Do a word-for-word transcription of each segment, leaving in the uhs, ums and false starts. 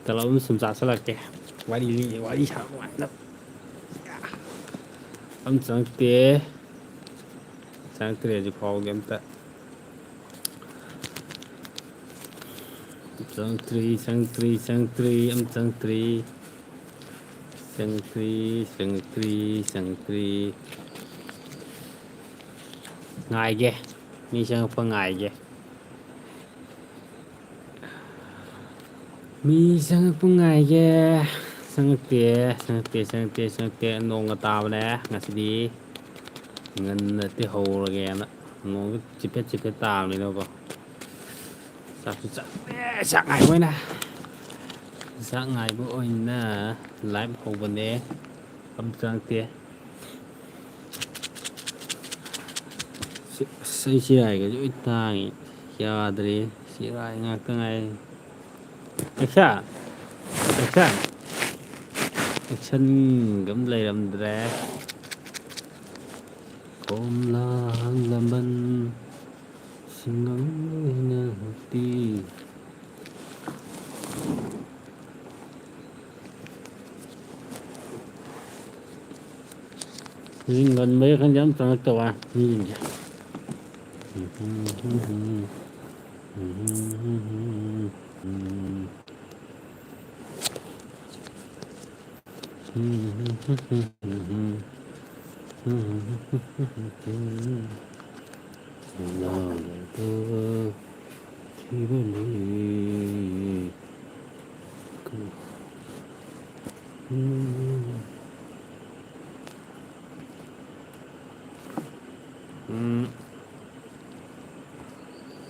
ꯇꯂꯞ ꯑꯃ ꯁꯨꯝ ꯆꯥꯁꯤꯜꯂꯛꯀꯦ꯫ ꯋꯥꯔꯤ ꯂꯤ-, ꯋꯥꯔꯤ ꯁꯥꯕ ꯅꯨꯡꯉꯥꯏꯅꯕ꯫ ꯑꯝ ꯆꯪꯉꯛꯇꯦ꯫ ꯆꯪꯉꯛꯇ꯭ꯔꯦ ꯍꯧꯖꯤꯛ ꯐꯥꯎꯒꯤ ꯑꯝꯇ꯫ ꯆꯪꯉꯛꯇ꯭ꯔꯤ, ꯆꯪꯉꯛꯇ꯭ꯔꯤ, ꯆꯪꯉꯛꯇ꯭ꯔꯤ, ꯑꯝ ꯆꯪꯉꯛꯇ꯭ꯔꯤ꯫ ꯆꯪꯉꯛꯇ꯭ꯔꯤ, ꯆꯪꯉꯛꯇ꯭ꯔꯤ, ꯆꯪꯉꯛꯇ꯭ꯔꯤ꯫ ꯉꯥꯏꯒꯦ꯫ ꯃꯤ ꯆꯪꯉꯛꯄ ꯉꯥꯏꯒꯦ꯫ ꯃꯤ ꯆꯪꯉꯛꯄ ꯉꯥꯏꯒꯦ꯫ ꯆꯪꯉꯛꯇꯦ, ꯆꯪꯉꯛꯇꯦ, ꯆꯪꯉꯛꯇꯦ, ꯆꯪꯉꯛꯇꯦ꯫ ꯅꯣꯡꯒ ꯇꯥꯕꯅꯦ ꯉꯁꯤꯗꯤ꯫ ꯉꯟꯅꯗꯤ ꯍꯧꯔꯒꯦꯅ꯫ ꯅꯣꯡꯁꯨ ꯆꯤꯐꯦꯠ ꯆꯤꯐꯦꯠ ꯇꯥꯕꯅꯤꯅꯀꯣ꯫ ꯆꯥꯛꯁꯨ ꯆꯥꯛ-, ꯑꯦ, ꯆꯥꯛ ꯉꯥꯏꯕ ꯑꯣꯏꯅ, ꯆꯥꯛ ꯉꯥꯏꯕ ꯑꯣꯏꯅ live ꯍꯧꯕꯅꯦ꯫ ꯑꯝ ꯆꯪꯉꯛꯇꯦ꯫ ꯁꯤ-, ꯑꯁ, ꯑꯩ ꯆꯤꯔꯥꯏꯒꯁꯦ ꯂꯣꯏ ꯇꯥꯡꯉꯤ꯫ ꯌꯥꯗ꯭ꯔꯦ꯫ ꯆꯤꯔꯥꯏ ꯉꯥꯛꯇ ꯉꯥꯏꯔꯦ꯫ Action! Action! Action-ꯒ ꯑꯝ ꯂꯩꯔꯝꯗ꯭ꯔꯦ꯫ ꯀꯣꯝꯂꯥ ꯂꯥꯡꯂꯝꯕꯟ ꯁꯤꯡꯉꯝ ꯂꯣꯏꯅ ꯍꯨꯞꯄꯤ꯫ ꯃꯤ ꯉꯟꯕꯩꯔ ꯈꯪꯗꯦ, ꯑꯝ ꯆꯪꯉꯛꯇꯕ ꯋꯥꯅꯤ ꯃꯤꯁꯤꯡꯁꯦ꯫ ꯎꯝ꯫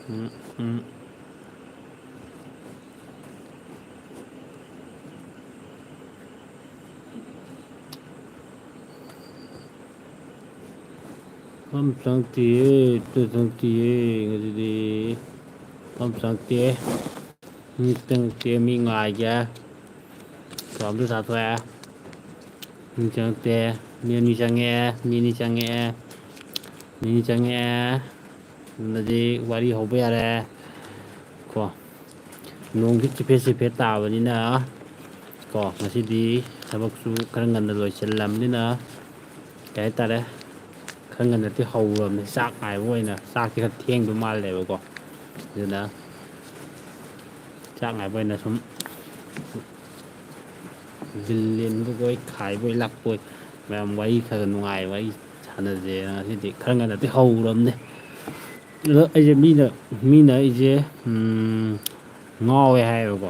ꯎꯝ, ꯎꯝ꯫ ꯑꯝ ꯆꯪꯉꯛꯇꯤꯌꯦ, ꯑꯝꯇ ꯆꯪꯉꯛꯇꯤꯌꯦ ꯉꯁꯤꯗꯤ꯫ ꯑꯝ ꯆꯪꯉꯛꯇꯦ꯫ ꯃꯤ ꯆꯪꯉꯛꯇꯦ, ꯃꯤ ꯉꯥꯏꯒꯦ꯫ ꯆꯥꯝꯗ ꯁꯥꯊꯣꯛꯑꯦ꯫ ꯃꯤ ꯆꯪꯉꯛꯇꯦ꯫ ꯃꯤ ꯑꯅꯤ ꯆꯪꯉꯛꯑꯦ꯫ ꯃꯤ ꯑꯅꯤ ꯆꯪꯉꯛꯑꯦ꯫ ꯃꯤ ꯑꯅꯤ ꯆꯪꯉꯛꯑꯦ꯫ ꯑꯗꯨꯗꯤ ꯋꯥꯔꯤ ꯍꯧꯕ ꯌꯥꯔꯦ꯫ ꯀꯣ꯫ ꯅꯣꯡꯁꯨ ꯆꯤꯐꯦꯠ ꯆꯤꯐꯦꯠ ꯇꯥꯕꯅꯤꯅ ꯀꯣ, ꯉꯁꯤꯗꯤ ꯊꯕꯛꯁꯨ ꯈꯔ ꯉꯟꯅ ꯂꯣꯏꯁꯤꯜꯂꯝꯅꯤꯅ, ꯀꯩ ꯍꯥꯏꯇꯥꯔꯦ, ꯈꯔ ꯉꯟꯅꯗꯤ ꯍꯧꯔꯕꯅꯦ꯫ ꯆꯥꯛ ꯉꯥꯏꯕ ꯑꯣꯏꯅ, ꯆꯥꯛꯁꯦ ꯈꯔ ꯊꯦꯡꯗꯧ ꯃꯥꯜꯂꯦꯕꯀꯣ꯫ ꯑꯗꯨꯅ ꯆꯥꯛ ꯉꯥꯏꯕ ꯑꯣꯏꯅ ꯁꯨꯝ ꯕꯤꯜ ꯂꯦꯟꯕꯣꯏ ꯈꯥꯏꯕꯣꯏ ꯂꯥꯛꯄꯣꯏ ꯃꯌꯥꯝ ꯋꯥꯔꯤ ꯈꯔ ꯈꯔ ꯅꯨꯡꯉꯥꯏ ꯋꯥꯔꯤ ꯁꯥꯟꯅꯁꯦꯅ ꯉꯁꯤꯗꯤ ꯈꯔ ꯉꯟꯅꯗꯤ ꯍꯧꯔꯕꯅꯦ꯫ ꯑꯗꯣ ꯑꯩꯁꯦ ꯃꯤꯅ, ꯃꯤꯅ ꯑꯩꯁꯦ, ꯎꯝ, ꯉꯥꯎꯋꯦ ꯍꯥꯏꯌꯦꯕꯀꯣ꯫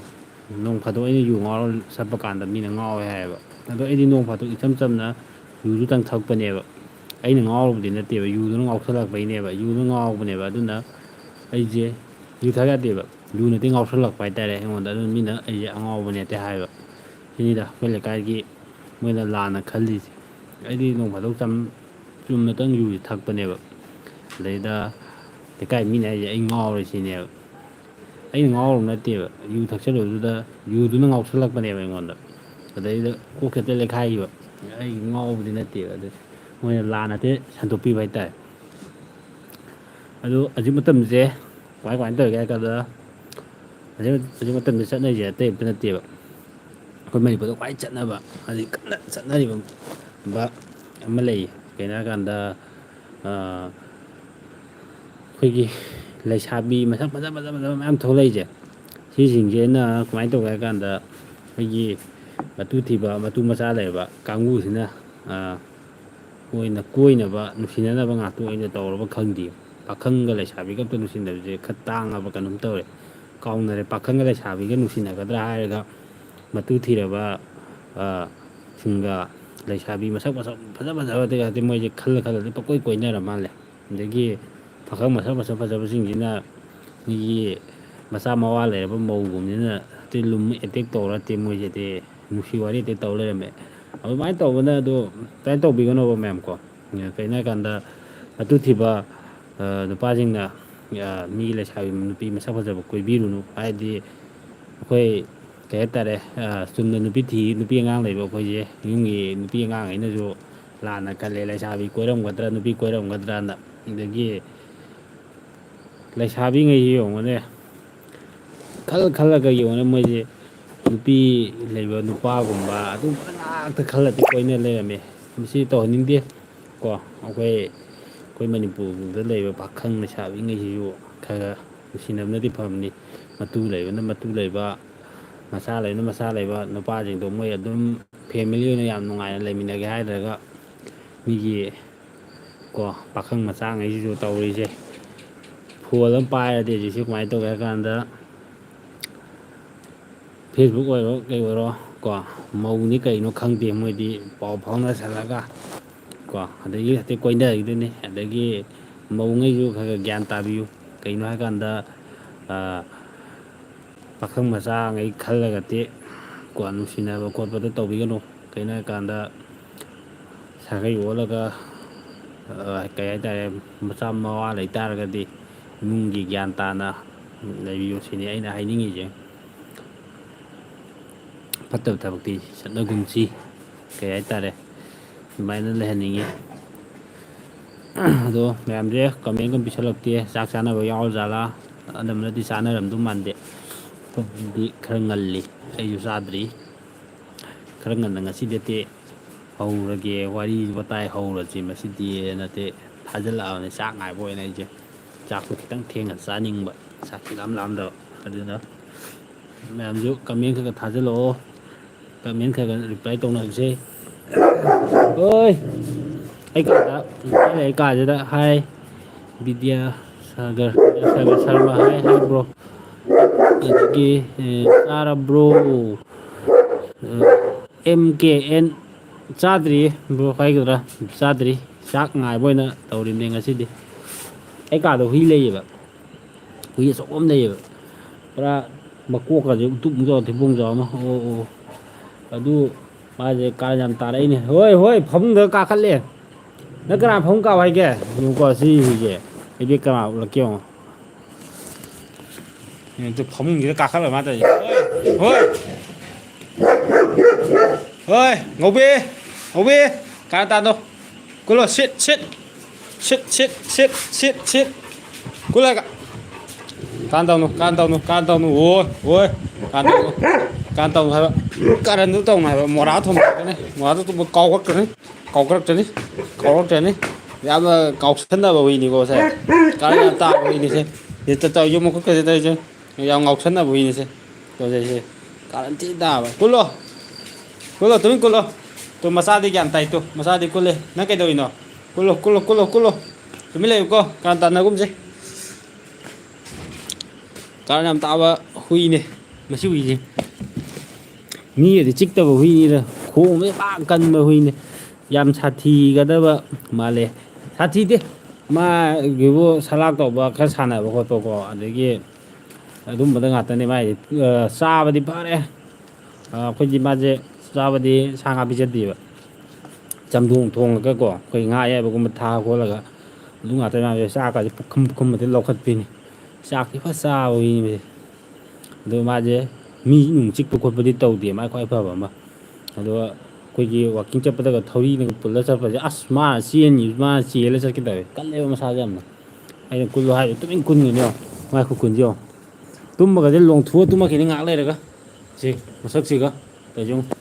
ꯅꯣꯡ ꯐꯥꯗꯣꯛ ꯑꯩꯅ ꯌꯨ ꯉꯥꯎꯔ ꯆꯠꯄ ꯀꯥꯟꯗ ꯃꯤꯅ ꯉꯥꯎꯋꯦ ꯍꯥꯏꯌꯦꯕ꯫ ꯑꯗꯣ ꯑꯩꯗꯤ ꯅꯣꯡ ꯐꯥꯗꯣꯛ ꯏꯆꯝ ꯆꯝꯅ ꯌꯨꯗꯨꯇꯪ ꯊꯛꯄꯅꯦꯕ꯫ ꯑꯩꯅ ꯉꯥꯎꯔꯨꯕꯗꯤ ꯅꯠꯇꯦꯕ, ꯌꯨꯗꯨꯅ ꯉꯥꯎꯁꯜꯂꯛꯄꯩꯅꯦꯕ, ꯌꯨꯅ ꯉꯥꯎꯕꯅꯦꯕ꯫ ꯑꯗꯨꯅ ꯑꯩꯁꯦ ꯌꯨ ꯊꯛ ꯌꯥꯗꯦꯕ, ꯌꯨꯅꯗꯤ ꯉꯥꯎꯁꯜꯂꯛꯄ ꯍꯥꯏꯇꯥꯔꯦ ꯑꯩꯉꯣꯟꯗ꯫ ꯑꯗꯨꯅ ꯃꯤꯅ ꯑꯩꯁꯦ ꯑꯉꯥꯎꯕꯅꯦ ꯍꯦꯛꯇ ꯍꯥꯏꯕ꯫ ꯁꯤꯅꯤꯗ ꯑꯩꯈꯣꯏ ꯂꯩꯀꯥꯏꯒꯤ ꯃꯣꯏꯅ ꯂꯥꯟꯅ ꯈꯜꯂꯤꯁꯦ꯫ ꯑꯩꯗꯤ ꯅꯣꯡ ꯐꯥꯗꯣꯛ ꯆꯝ-, ꯆꯨꯝꯅꯇꯪ ꯌꯨꯁꯦ ꯊꯛꯄꯅꯦꯕ꯫ ꯑꯗꯩꯗ ꯂꯩꯀꯥꯏ ꯃꯤꯅ ꯍꯥꯏꯁꯦ ꯑꯩ ꯉꯥꯎꯔꯦ ꯁꯤꯅꯦꯕ꯫ ꯑꯩꯅ ꯉꯥꯎꯔꯨꯕ ꯅꯠꯇꯦꯕ, ꯌꯨ ꯊꯛꯆꯜꯂꯨꯕꯗꯨꯗ ꯌꯨꯗꯨꯅ ꯉꯥꯎꯁꯜꯂꯛꯄꯅꯦꯕ ꯑꯩꯉꯣꯟꯗ꯫ ꯑꯗꯩꯗ ꯀꯣꯛꯁꯦ ꯍꯦꯛꯇ ꯂꯩꯈꯥꯏꯈꯤꯕ꯫ ꯑꯩ ꯉꯥꯎꯕꯗꯤ ꯅꯠꯇꯦꯕ, ꯑꯗꯨ ꯃꯣꯏꯅ ꯂꯥꯟꯅ ꯍꯦꯛꯇ ꯁꯟꯗꯣꯛꯄꯤꯕ ꯍꯥꯏꯇꯥꯔꯦ꯫ ꯑꯗꯣ ꯍꯧꯖꯤꯛ ꯃꯇꯝꯁꯦ ꯀꯃꯥꯏ, ꯀꯃꯥꯏꯅ ꯇꯧꯔꯤꯒꯦ ꯍꯥꯏ ꯀꯥꯟꯗ, ꯍꯧꯖꯤꯛ, ꯍꯧꯖꯤꯛ ꯃꯇꯝꯗ ꯆꯠꯅꯔꯤꯁꯦ ꯑꯇꯩ ꯑꯝꯇ ꯅꯠꯇꯦꯕ꯫ ꯑꯩꯈꯣꯏ ꯃꯅꯤꯄꯨꯔꯗ ꯈ꯭ꯋꯥꯏ ꯆꯠꯅꯕ, ꯍꯧꯖꯤꯛ ꯀꯟꯅ ꯆꯠꯅꯔꯤꯕ ꯑꯃ ꯂꯩ꯫ ꯀꯩꯅꯣ ꯍꯥꯏꯀꯥꯟꯗ, ꯑꯩꯈꯣꯏꯒꯤ ꯂꯩꯁꯥꯕꯤ ꯃꯁꯛ ꯐꯖ, ꯐꯖ, ꯐꯖꯕ ꯃꯌꯥꯝ ꯊꯣꯛꯂꯛꯏꯁꯦ, ꯁꯤꯁꯤꯡꯁꯤꯅ ꯀꯃꯥꯏꯅ ꯇꯧꯒꯦ ꯍꯥꯏ ꯀꯥꯟꯗ, ꯑꯩꯈꯣꯏꯒꯤ ꯃꯇꯨ ꯊꯤꯕ, ꯃꯇꯨ ꯃꯆꯥ ꯂꯩꯔꯕ ꯀꯥꯡꯕꯨꯁꯤꯅ, ꯑꯣꯏꯅ ꯀꯣꯏꯅꯕ, ꯅꯨꯡꯁꯤꯅꯅꯕ ꯉꯥꯛꯇ ꯑꯣꯏꯅ ꯇꯧꯔꯕ ꯈꯪꯗꯦ꯫ ꯄꯥꯈꯪꯒ ꯂꯩꯁꯥꯕꯤꯒ ꯑꯝꯇ ꯅꯨꯡꯁꯤꯅꯕꯁꯦ ꯈꯔ ꯇꯥꯡꯉꯕ ꯀꯩꯅꯣꯝ ꯇꯧꯔꯦ꯫ ꯀꯥꯎꯅꯔꯦ, ꯄꯥꯈꯪꯒ ꯂꯩꯁꯥꯕꯤꯒ ꯅꯨꯡꯁꯤꯅꯒꯗ꯭ꯔꯥ ꯍꯥꯏꯔꯒ, ꯃꯇꯨ ꯊꯤꯔꯕ, ꯑ, ꯁꯤꯡꯒ ꯂꯩꯁꯥꯕꯤ ꯃꯁꯛ ꯃꯁꯛ ꯐꯖ ꯐꯖꯕꯗꯒꯗꯤ ꯃꯣꯏꯁꯦ ꯈꯜꯂ ꯈꯜꯂꯗꯤ ꯄꯪꯀꯣꯏ ꯀꯣꯏꯅꯔ ꯃꯥꯜꯂꯦ꯫ ꯑꯗꯒꯤ ꯄꯥꯈꯪ ꯃꯁꯛ ꯃꯁꯛ ꯐꯖꯕꯁꯤꯡꯁꯤꯅ ꯃꯤꯒꯤ ꯃꯆꯥ ꯃꯋꯥ ꯂꯩꯔꯕ ꯃꯧꯒꯨꯝꯕꯅꯤꯅ ꯇꯤ ꯂꯨꯝ ꯑꯦꯇꯦꯛ ꯇꯧꯔ ꯇꯤ ꯃꯣꯏꯁꯦ ꯇꯤ ꯅꯨꯡꯁꯤ ꯋꯥꯔꯤ ꯇꯤ ꯇꯧ ꯂꯩꯔꯝꯃꯦ꯫ ꯑꯗꯨꯃꯥꯏꯅ ꯇꯧꯕꯅ ꯑꯗꯨ ꯑꯗꯨꯃꯥꯏꯅ ꯇꯧꯕꯤꯒꯅꯣꯕ ꯃꯌꯥꯝ ꯀꯣ꯫ ꯀꯩꯅꯣ ꯍꯥꯏꯀꯥꯟꯗ ꯃꯇꯨ ꯊꯤꯕ, ꯑ, ꯅꯨꯄꯥꯁꯤꯡꯅ, ꯑ, ꯃꯤꯒꯤ ꯂꯩꯁꯥꯕꯤ ꯅꯨꯄꯤ ꯃꯁꯛ ꯐꯖꯕ ꯀꯣꯏꯕꯤꯔꯨꯅꯨ꯫ ꯍꯥꯏꯗꯤ ꯑꯩꯈꯣꯏ ꯀꯩ ꯍꯥꯏꯇꯥꯔꯦ, ꯑ, ꯆꯨꯝꯅ ꯅꯨꯄꯤ ꯊꯤ, ꯅꯨꯄꯤ ꯑꯉꯥꯡ ꯂꯩꯕ ꯑꯩꯈꯣꯏꯁꯦ ꯌꯨꯝꯒꯤ ꯅꯨꯄꯤ ꯑꯉꯥꯡꯈꯩꯅꯁꯨ ꯂꯥꯟꯅ ꯈꯜꯂꯦ, ꯂꯩꯁꯥꯕꯤ ꯀꯣꯏꯔꯝꯒꯗ꯭ꯔꯥ, ꯅꯨꯄꯤ ꯀꯣꯏꯔꯝꯒꯗ꯭ꯔꯅ꯫ ꯑꯗꯒꯤ ꯂꯩꯁꯥꯕꯤꯉꯩꯁꯤ ꯌꯦꯡꯉꯨꯅꯦ, ꯈꯜ ꯈꯜꯂꯒ ꯌꯦꯡꯉꯨꯅꯦ, ꯃꯣꯏꯁꯦ ꯅꯨꯄꯤ ꯂꯩꯕ ꯅꯨꯄꯥꯒꯨꯝꯕ ꯑꯗꯨꯝꯕ ꯉꯥꯛꯇ ꯈꯜꯂꯗꯤ ꯀꯣꯏꯅ ꯂꯩꯔꯝꯃꯦ꯫ ꯃꯁꯤ ꯇꯧꯍꯟꯅꯤꯡꯗꯦ꯫ ꯀꯣ ꯑꯩꯈꯣꯏ ꯑꯩꯈꯣꯏ ꯃꯅꯤꯄꯨꯔꯗ ꯂꯩꯕ ꯄꯥꯈꯪ ꯂꯩꯁꯥꯕꯤꯉꯩꯁꯤꯁꯨ ꯈꯔ ꯈꯔ ꯅꯨꯡꯁꯤꯅꯕꯅꯗꯤ ꯐꯕꯅꯤ꯫ ꯃꯇꯨ ꯂꯩꯕꯅ ꯃꯇꯨ ꯂꯩꯕ, ꯃꯆꯥ ꯂꯩꯕꯅ ꯃꯆꯥ ꯂꯩꯕ ꯅꯨꯄꯥꯁꯤꯡꯗꯣ ꯃꯣꯏ ꯑꯗꯨꯝ ꯐꯦꯃꯤꯂꯤ ꯑꯣꯏꯅ ꯌꯥꯝ ꯅꯨꯡꯉꯥꯏꯅ ꯂꯩꯃꯤꯟꯅꯒꯦ ꯍꯥꯏꯗ꯭ꯔꯒ ꯃꯤꯒꯤ ꯀꯣ ꯄꯥꯈꯪ ꯃꯆꯥꯉꯩꯁꯤꯁꯨ ꯇꯧꯔꯤꯁꯦ꯫ ꯐꯣꯟ ꯑꯃ ꯄꯥꯏꯔꯗꯤ ꯍꯧꯖꯤꯛꯁꯦ ꯀꯃꯥꯏꯅ ꯇꯧꯒꯦ ꯍꯥꯏ ꯀꯥꯟꯗ Facebook ꯑꯣꯏꯔꯣ ꯀꯩ ꯑꯣꯏꯔꯣ ꯀꯣ ꯃꯧꯅꯤ ꯀꯩꯅꯣ ꯈꯪꯗꯦ ꯃꯣꯏꯗꯤ ꯄꯥꯎ ꯐꯥꯎꯅꯁꯜꯂꯒ ꯀꯣ ꯑꯗꯒꯤ ꯍꯦꯛꯇ ꯀꯣꯏꯅꯈꯤꯗꯣꯏꯅꯤ꯫ ꯑꯗꯒꯤ ꯃꯧꯉꯩꯁꯨ ꯈꯔ ꯈꯔ ꯒ꯭ꯌꯥꯟ ꯇꯥꯕꯤꯌꯨ꯫ ꯀꯩꯅꯣ ꯍꯥꯏꯀꯥꯟꯗ ꯄꯥꯈꯪ ꯃꯆꯥꯉꯩ ꯈꯜꯂꯒꯗꯤ ꯀꯣ ꯅꯨꯡꯁꯤꯅꯕ ꯈꯣꯠꯄꯗꯣ ꯇꯧꯕꯤꯒꯅꯨ꯫ ꯀꯩꯅꯣ ꯍꯥꯏꯀꯥꯟꯗ ꯁꯥꯒꯩ ꯑꯣꯜꯂꯒ ꯀꯩ ꯍꯥꯏꯇꯥꯔꯦ ꯃꯆꯥ ꯃꯋꯥ ꯂꯩꯇꯥꯔꯒꯗꯤ ꯏꯃꯨꯡꯒꯤ ꯒ꯭ꯌꯥꯟ ꯇꯥꯅ ꯂꯩꯕꯤꯌꯨ ꯁꯤꯅꯤ ꯑꯩꯅ ꯍꯥꯏꯅꯤꯡꯉꯤꯁꯦ꯫ ꯐꯠꯇꯕ ꯊꯕꯛꯇꯤ ꯆꯠꯅꯒꯨꯝꯁꯤ꯫ ꯀꯩ ꯍꯥꯏꯇꯥꯔꯦ ꯑꯗꯨꯃꯥꯏꯅ ꯂꯩꯍꯟꯅꯤꯡꯉꯤ꯫ ꯑꯗꯣ ꯃꯌꯥꯝꯁꯦ ꯀꯃꯦꯟꯒ ꯄꯤꯁꯜꯂꯛꯇꯦ꯫ ꯆꯥꯛ ꯆꯥꯅꯕ ꯌꯥꯎꯔ ꯖꯥꯠꯂꯥ? ꯑꯅꯝꯕꯅꯗꯤ ꯆꯥꯅꯔꯝꯗꯧ ꯃꯥꯟꯗꯦ꯫ ꯁꯣꯝꯗꯤ ꯈꯔ ꯉꯜꯂꯤ꯫ ꯑꯩꯁꯨ ꯆꯥꯗ꯭ꯔꯤ꯫ ꯈꯔ ꯉꯟꯅ ꯉꯁꯤꯗꯤ ꯍꯧꯔꯒꯦ꯫ ꯋꯥꯔꯤ ꯋꯥꯇꯥꯏ ꯍꯧꯔꯁꯤ ꯃꯁꯤꯗꯤ ꯅꯠꯇꯦ꯫ ꯊꯥꯖꯤꯜꯂꯛꯑꯕꯅꯤ ꯆꯥꯛ ꯉꯥꯏꯕ ꯑꯣꯏꯅ ꯑꯩꯁꯦ꯫ ꯆꯥꯛꯇꯣ ꯈꯤꯇꯪ ꯊꯦꯡꯅ ꯆꯥꯅꯤꯡꯕ꯫ ꯆꯥꯛ ꯏꯂꯥꯝ ꯂꯥꯝꯗꯕ꯫ ꯑꯗꯨꯅ ꯃꯌꯥꯝꯁꯨ ꯀꯃꯦꯟ ꯈꯔ ꯈꯔ ꯊꯥꯖꯤꯜꯂꯛꯑꯣ꯫ ꯀꯃꯦꯟ ꯈꯔ ꯈꯔ ꯔꯤꯄ꯭ꯂꯥꯏ ꯇꯧꯅꯕꯁꯦ꯫ ꯍꯣꯏ꯫ ꯑꯩ ꯀꯥꯗ ꯑꯩ ꯂꯩ ꯀꯥꯁꯤꯗ ꯍꯥꯏ꯫ ꯕꯤꯗ꯭ꯌꯥ ꯁꯥꯒꯔ ꯁꯥꯒꯔ ꯁꯔꯃ ꯍꯥꯏ ꯍꯥꯏꯕ꯭ꯔꯣ? ꯑꯗꯒꯤ ꯆꯥꯔꯕ꯭ꯔꯣ? M K N. ꯆꯥꯗ꯭ꯔꯤꯌꯦ꯫ ꯕ꯭ꯔꯣ ꯍꯥꯏꯒꯗ꯭ꯔꯥ? ꯆꯥꯗ꯭ꯔꯤ꯫ ꯆꯥꯛ ꯉꯥꯏꯕ ꯑꯣꯏꯅ ꯇꯧꯔꯤꯕꯅꯦ ꯉꯁꯤꯗꯤ꯫ ꯑꯩ ꯀꯥꯗ ꯍꯨꯏ ꯂꯩꯌꯦꯕ꯫ ꯍꯨꯏ ꯑꯆꯧꯕ ꯑꯃ ꯂꯩꯌꯦꯕ꯫ ꯄꯨꯔꯥ ꯃꯀꯣꯛꯀꯁꯦ ꯎꯇꯨꯞ ꯃꯨꯛ ꯆꯥꯎ ꯊꯤꯕꯣꯡ ꯆꯥꯎ ꯑꯃ꯫ ꯑꯣ ꯑꯣ꯫ ꯑꯗꯨ ꯃꯥꯁꯦ ꯀꯥꯔꯟ ꯌꯥꯝ ꯇꯥꯔꯛꯏꯅꯦ꯫ ꯍꯣꯏ ꯍꯣꯏ ꯐꯃꯨꯡꯗ ꯀꯥꯈꯠꯂꯦ꯫ ꯅꯪ ꯀꯅꯥ ꯐꯃꯨꯡ ꯀꯥꯎ ꯍꯥꯏꯒꯦ? ꯌꯦꯡꯉꯨꯀꯣ ꯁꯤ ꯍꯨꯏꯁꯦ꯫ ꯑꯩꯗꯤ ꯀꯅꯥ ꯎꯠꯂꯛꯀꯦ ꯌꯦꯡꯉꯣ꯫ ꯌꯦꯡꯉꯨ ꯐꯃꯨꯡꯁꯤꯗ ꯀꯥꯈꯠꯂ ꯃꯥ ꯇꯧꯔꯤꯁꯦ꯫ ꯍꯣꯏ꯫ ꯍꯣꯏ ꯉꯧꯕꯤ꯫ ꯉꯧꯕꯤ꯫ ꯀꯥꯔꯟ ꯇꯥꯗꯣ꯫ ꯀꯨꯜꯂꯣ ꯁꯤꯠ ꯁꯤꯠ꯫ ꯁꯤꯠ ꯁꯤꯠ ꯁꯤꯠ ꯁꯤꯠ ꯁꯤꯠ꯫ ꯀꯨꯜꯂꯒ꯫ ꯀꯥꯟ ꯇꯧꯅꯨ, ꯀꯥꯟ ꯇꯧꯅꯨ, ꯀꯥꯟ ꯇꯧꯅꯨ, ꯑꯣꯏ, ꯑꯣꯏ, ꯀꯥꯟ ꯇꯧꯅꯨ, ꯀꯥꯟ ꯇꯧꯅꯨ ꯍꯥꯏꯕ꯫ ꯀꯥꯔꯟꯗꯨ ꯇꯧꯅꯨ ꯍꯥꯏꯕ꯫ ꯃꯣꯔꯥ ꯊꯣꯝꯖꯤꯜꯂꯛꯀꯅꯤ, ꯃꯣꯔꯥꯗꯨ ꯇꯨꯝꯕ ꯀꯥꯎꯈꯠꯀꯅꯤ, ꯀꯥꯎꯈꯠꯂꯛꯇꯅꯤ, ꯀꯥꯎꯈꯠꯂꯛꯇꯅꯤ꯫ ꯌꯥꯝꯅ ꯀꯥꯎꯁꯟꯅꯕ ꯍꯨꯏꯅꯤꯀꯣ ꯁꯦ꯫ ꯀꯥꯔꯟ ꯌꯥꯝ ꯇꯥꯕ ꯍꯨꯏꯅꯤꯁꯦ꯫ ꯁꯤ ꯇ-, ꯇꯧꯔꯤꯁꯦ ꯃꯈꯨꯠꯀꯁꯦ ꯇꯧꯔꯤꯁꯦ꯫ ꯌꯥꯝ ꯉꯥꯎꯁꯟꯅꯕ ꯍꯨꯏꯅꯤꯁꯦ꯫ ꯇꯧꯖꯩꯁꯦ꯫ ꯀꯥꯔꯟ ꯊꯤ ꯇꯥꯕ꯫ ꯀꯨꯜꯂꯣ꯫ ꯀꯨꯜꯂꯣ, ꯇꯨꯃꯤꯟ ꯀꯨꯜꯂꯣ꯫ ꯇꯨ ꯃꯆꯥꯗꯤ ꯒ꯭ꯌꯥꯟ ꯇꯥꯏ ꯇꯨ꯫ ꯃꯆꯥꯗꯤ ꯀꯨꯜꯂꯦ꯫ ꯅꯪ ꯀꯩꯗꯧꯔꯤꯅꯣ? ꯀꯨꯜꯂꯣ, ꯀꯨꯜꯂꯣ, ꯀꯨꯜꯂꯣ, ꯀꯨꯜꯂꯣ꯫ ꯇꯨꯃꯤꯟ ꯂꯩꯌꯨꯀꯣ꯫ ꯀꯥꯔꯟ ꯇꯥꯟꯅꯒꯨꯝꯁꯦ꯫ ꯀꯥꯔꯟ ꯌꯥꯝ ꯇꯥꯕ ꯍꯨꯏꯅꯦ ꯃꯁꯤ ꯍꯨꯏꯁꯦ꯫ ꯃꯤꯒꯗꯤ ꯆꯤꯛꯇꯕ ꯍꯨꯏꯅꯤꯗ, ꯈꯣꯡꯕꯗꯤ ꯄꯥꯛ ꯀꯟꯕ ꯍꯨꯏꯅꯤ꯫ ꯌꯥꯝ ꯁꯥꯊꯤꯒꯗꯕ ꯃꯥꯜꯂꯦ꯫ ꯁꯥꯊꯤꯗꯦ꯫ ꯃꯥꯒꯤꯕꯨ ꯁꯂꯥꯛ ꯇꯧꯕ, ꯈꯔ ꯁꯥꯟꯅꯕ ꯈꯣꯠꯄꯀꯣ, ꯑꯗꯒꯤ ꯑꯗꯨꯝꯕꯗ ꯉꯥꯛꯇꯅꯦ ꯃꯥꯏꯗꯤ꯫ ꯑ, ꯆꯥꯕꯗꯤ ꯐꯔꯦ꯫ ꯑ, ꯑꯩꯈꯣꯏꯗꯤ ꯃꯥꯁꯦ ꯆꯥꯕꯗꯤ ꯁꯥ ꯉꯥ ꯄꯤꯖꯗꯦꯕ꯫ ꯆꯝꯊꯣꯡ ꯊꯣꯡꯉꯒꯀꯣ, ꯑꯩꯈꯣꯏ ꯉꯥ ꯑꯌꯥꯏꯕꯒꯨꯝꯕ ꯊꯥ ꯈꯣꯠꯂꯒ ꯑꯗꯨꯝ ꯉꯥꯛꯇꯅꯦ ꯃꯥꯁꯦ꯫ ꯆꯥꯛꯀꯁꯦ ꯄꯨꯈꯝ ꯄꯨꯈꯝ ꯑꯗꯨꯝ ꯂꯧꯈꯠꯄꯤꯅꯤ꯫ ꯆꯥꯛꯇꯤ ꯐꯖ ꯆꯥꯕ ꯍꯨꯏꯅꯤ ꯃꯁꯦ꯫ ꯑꯗꯣ ꯃꯥꯁꯦ ꯃꯤ ꯅꯨꯡ ꯆꯤꯛꯄ ꯈꯣꯠꯄꯗꯤ ꯇꯧꯗꯦ, ꯃꯥꯏ ꯈ꯭ꯋꯥꯏ ꯐꯕ ꯑꯃ꯫ ꯑꯗꯨꯒ ꯑꯩꯈꯣꯏꯒꯤ ꯋꯥꯛꯀꯤꯡ ꯆꯠꯄꯗꯒ ꯊꯧꯔꯤꯅꯒ ꯄꯨꯜꯂ ꯆꯠꯄꯁꯦ, ꯑꯁ, ꯃꯥꯅ ꯆꯦꯟꯈꯤꯕ, ꯃꯥꯅ ꯆꯦꯜꯂ ꯆꯠꯀꯦ ꯇꯧꯋꯦ, ꯀꯜꯂꯦꯕ ꯃꯁꯥꯁꯦ ꯌꯥꯝꯅ꯫ ꯑꯩꯅ ꯀꯨꯜꯂꯨ ꯍꯥꯏꯕ ꯇꯨꯃꯤꯟ ꯀꯨꯟꯒꯤꯅꯦ ꯌꯦꯡꯉꯣ, ꯃꯥꯏ ꯈꯨꯀꯨꯟꯁꯦ ꯌꯦꯡꯉꯣ꯫ ꯇꯨꯝꯕꯒꯁꯦ ꯂꯣꯡꯊꯣꯛꯑ ꯇꯨꯝꯃꯛꯈꯤꯅꯤ ꯉꯥꯏꯍꯥꯛ ꯂꯩꯔꯒ꯫ ꯁꯤ ꯃꯁꯛꯁꯤꯒ ꯀꯩꯁꯦ ꯌꯦꯡꯉꯣ,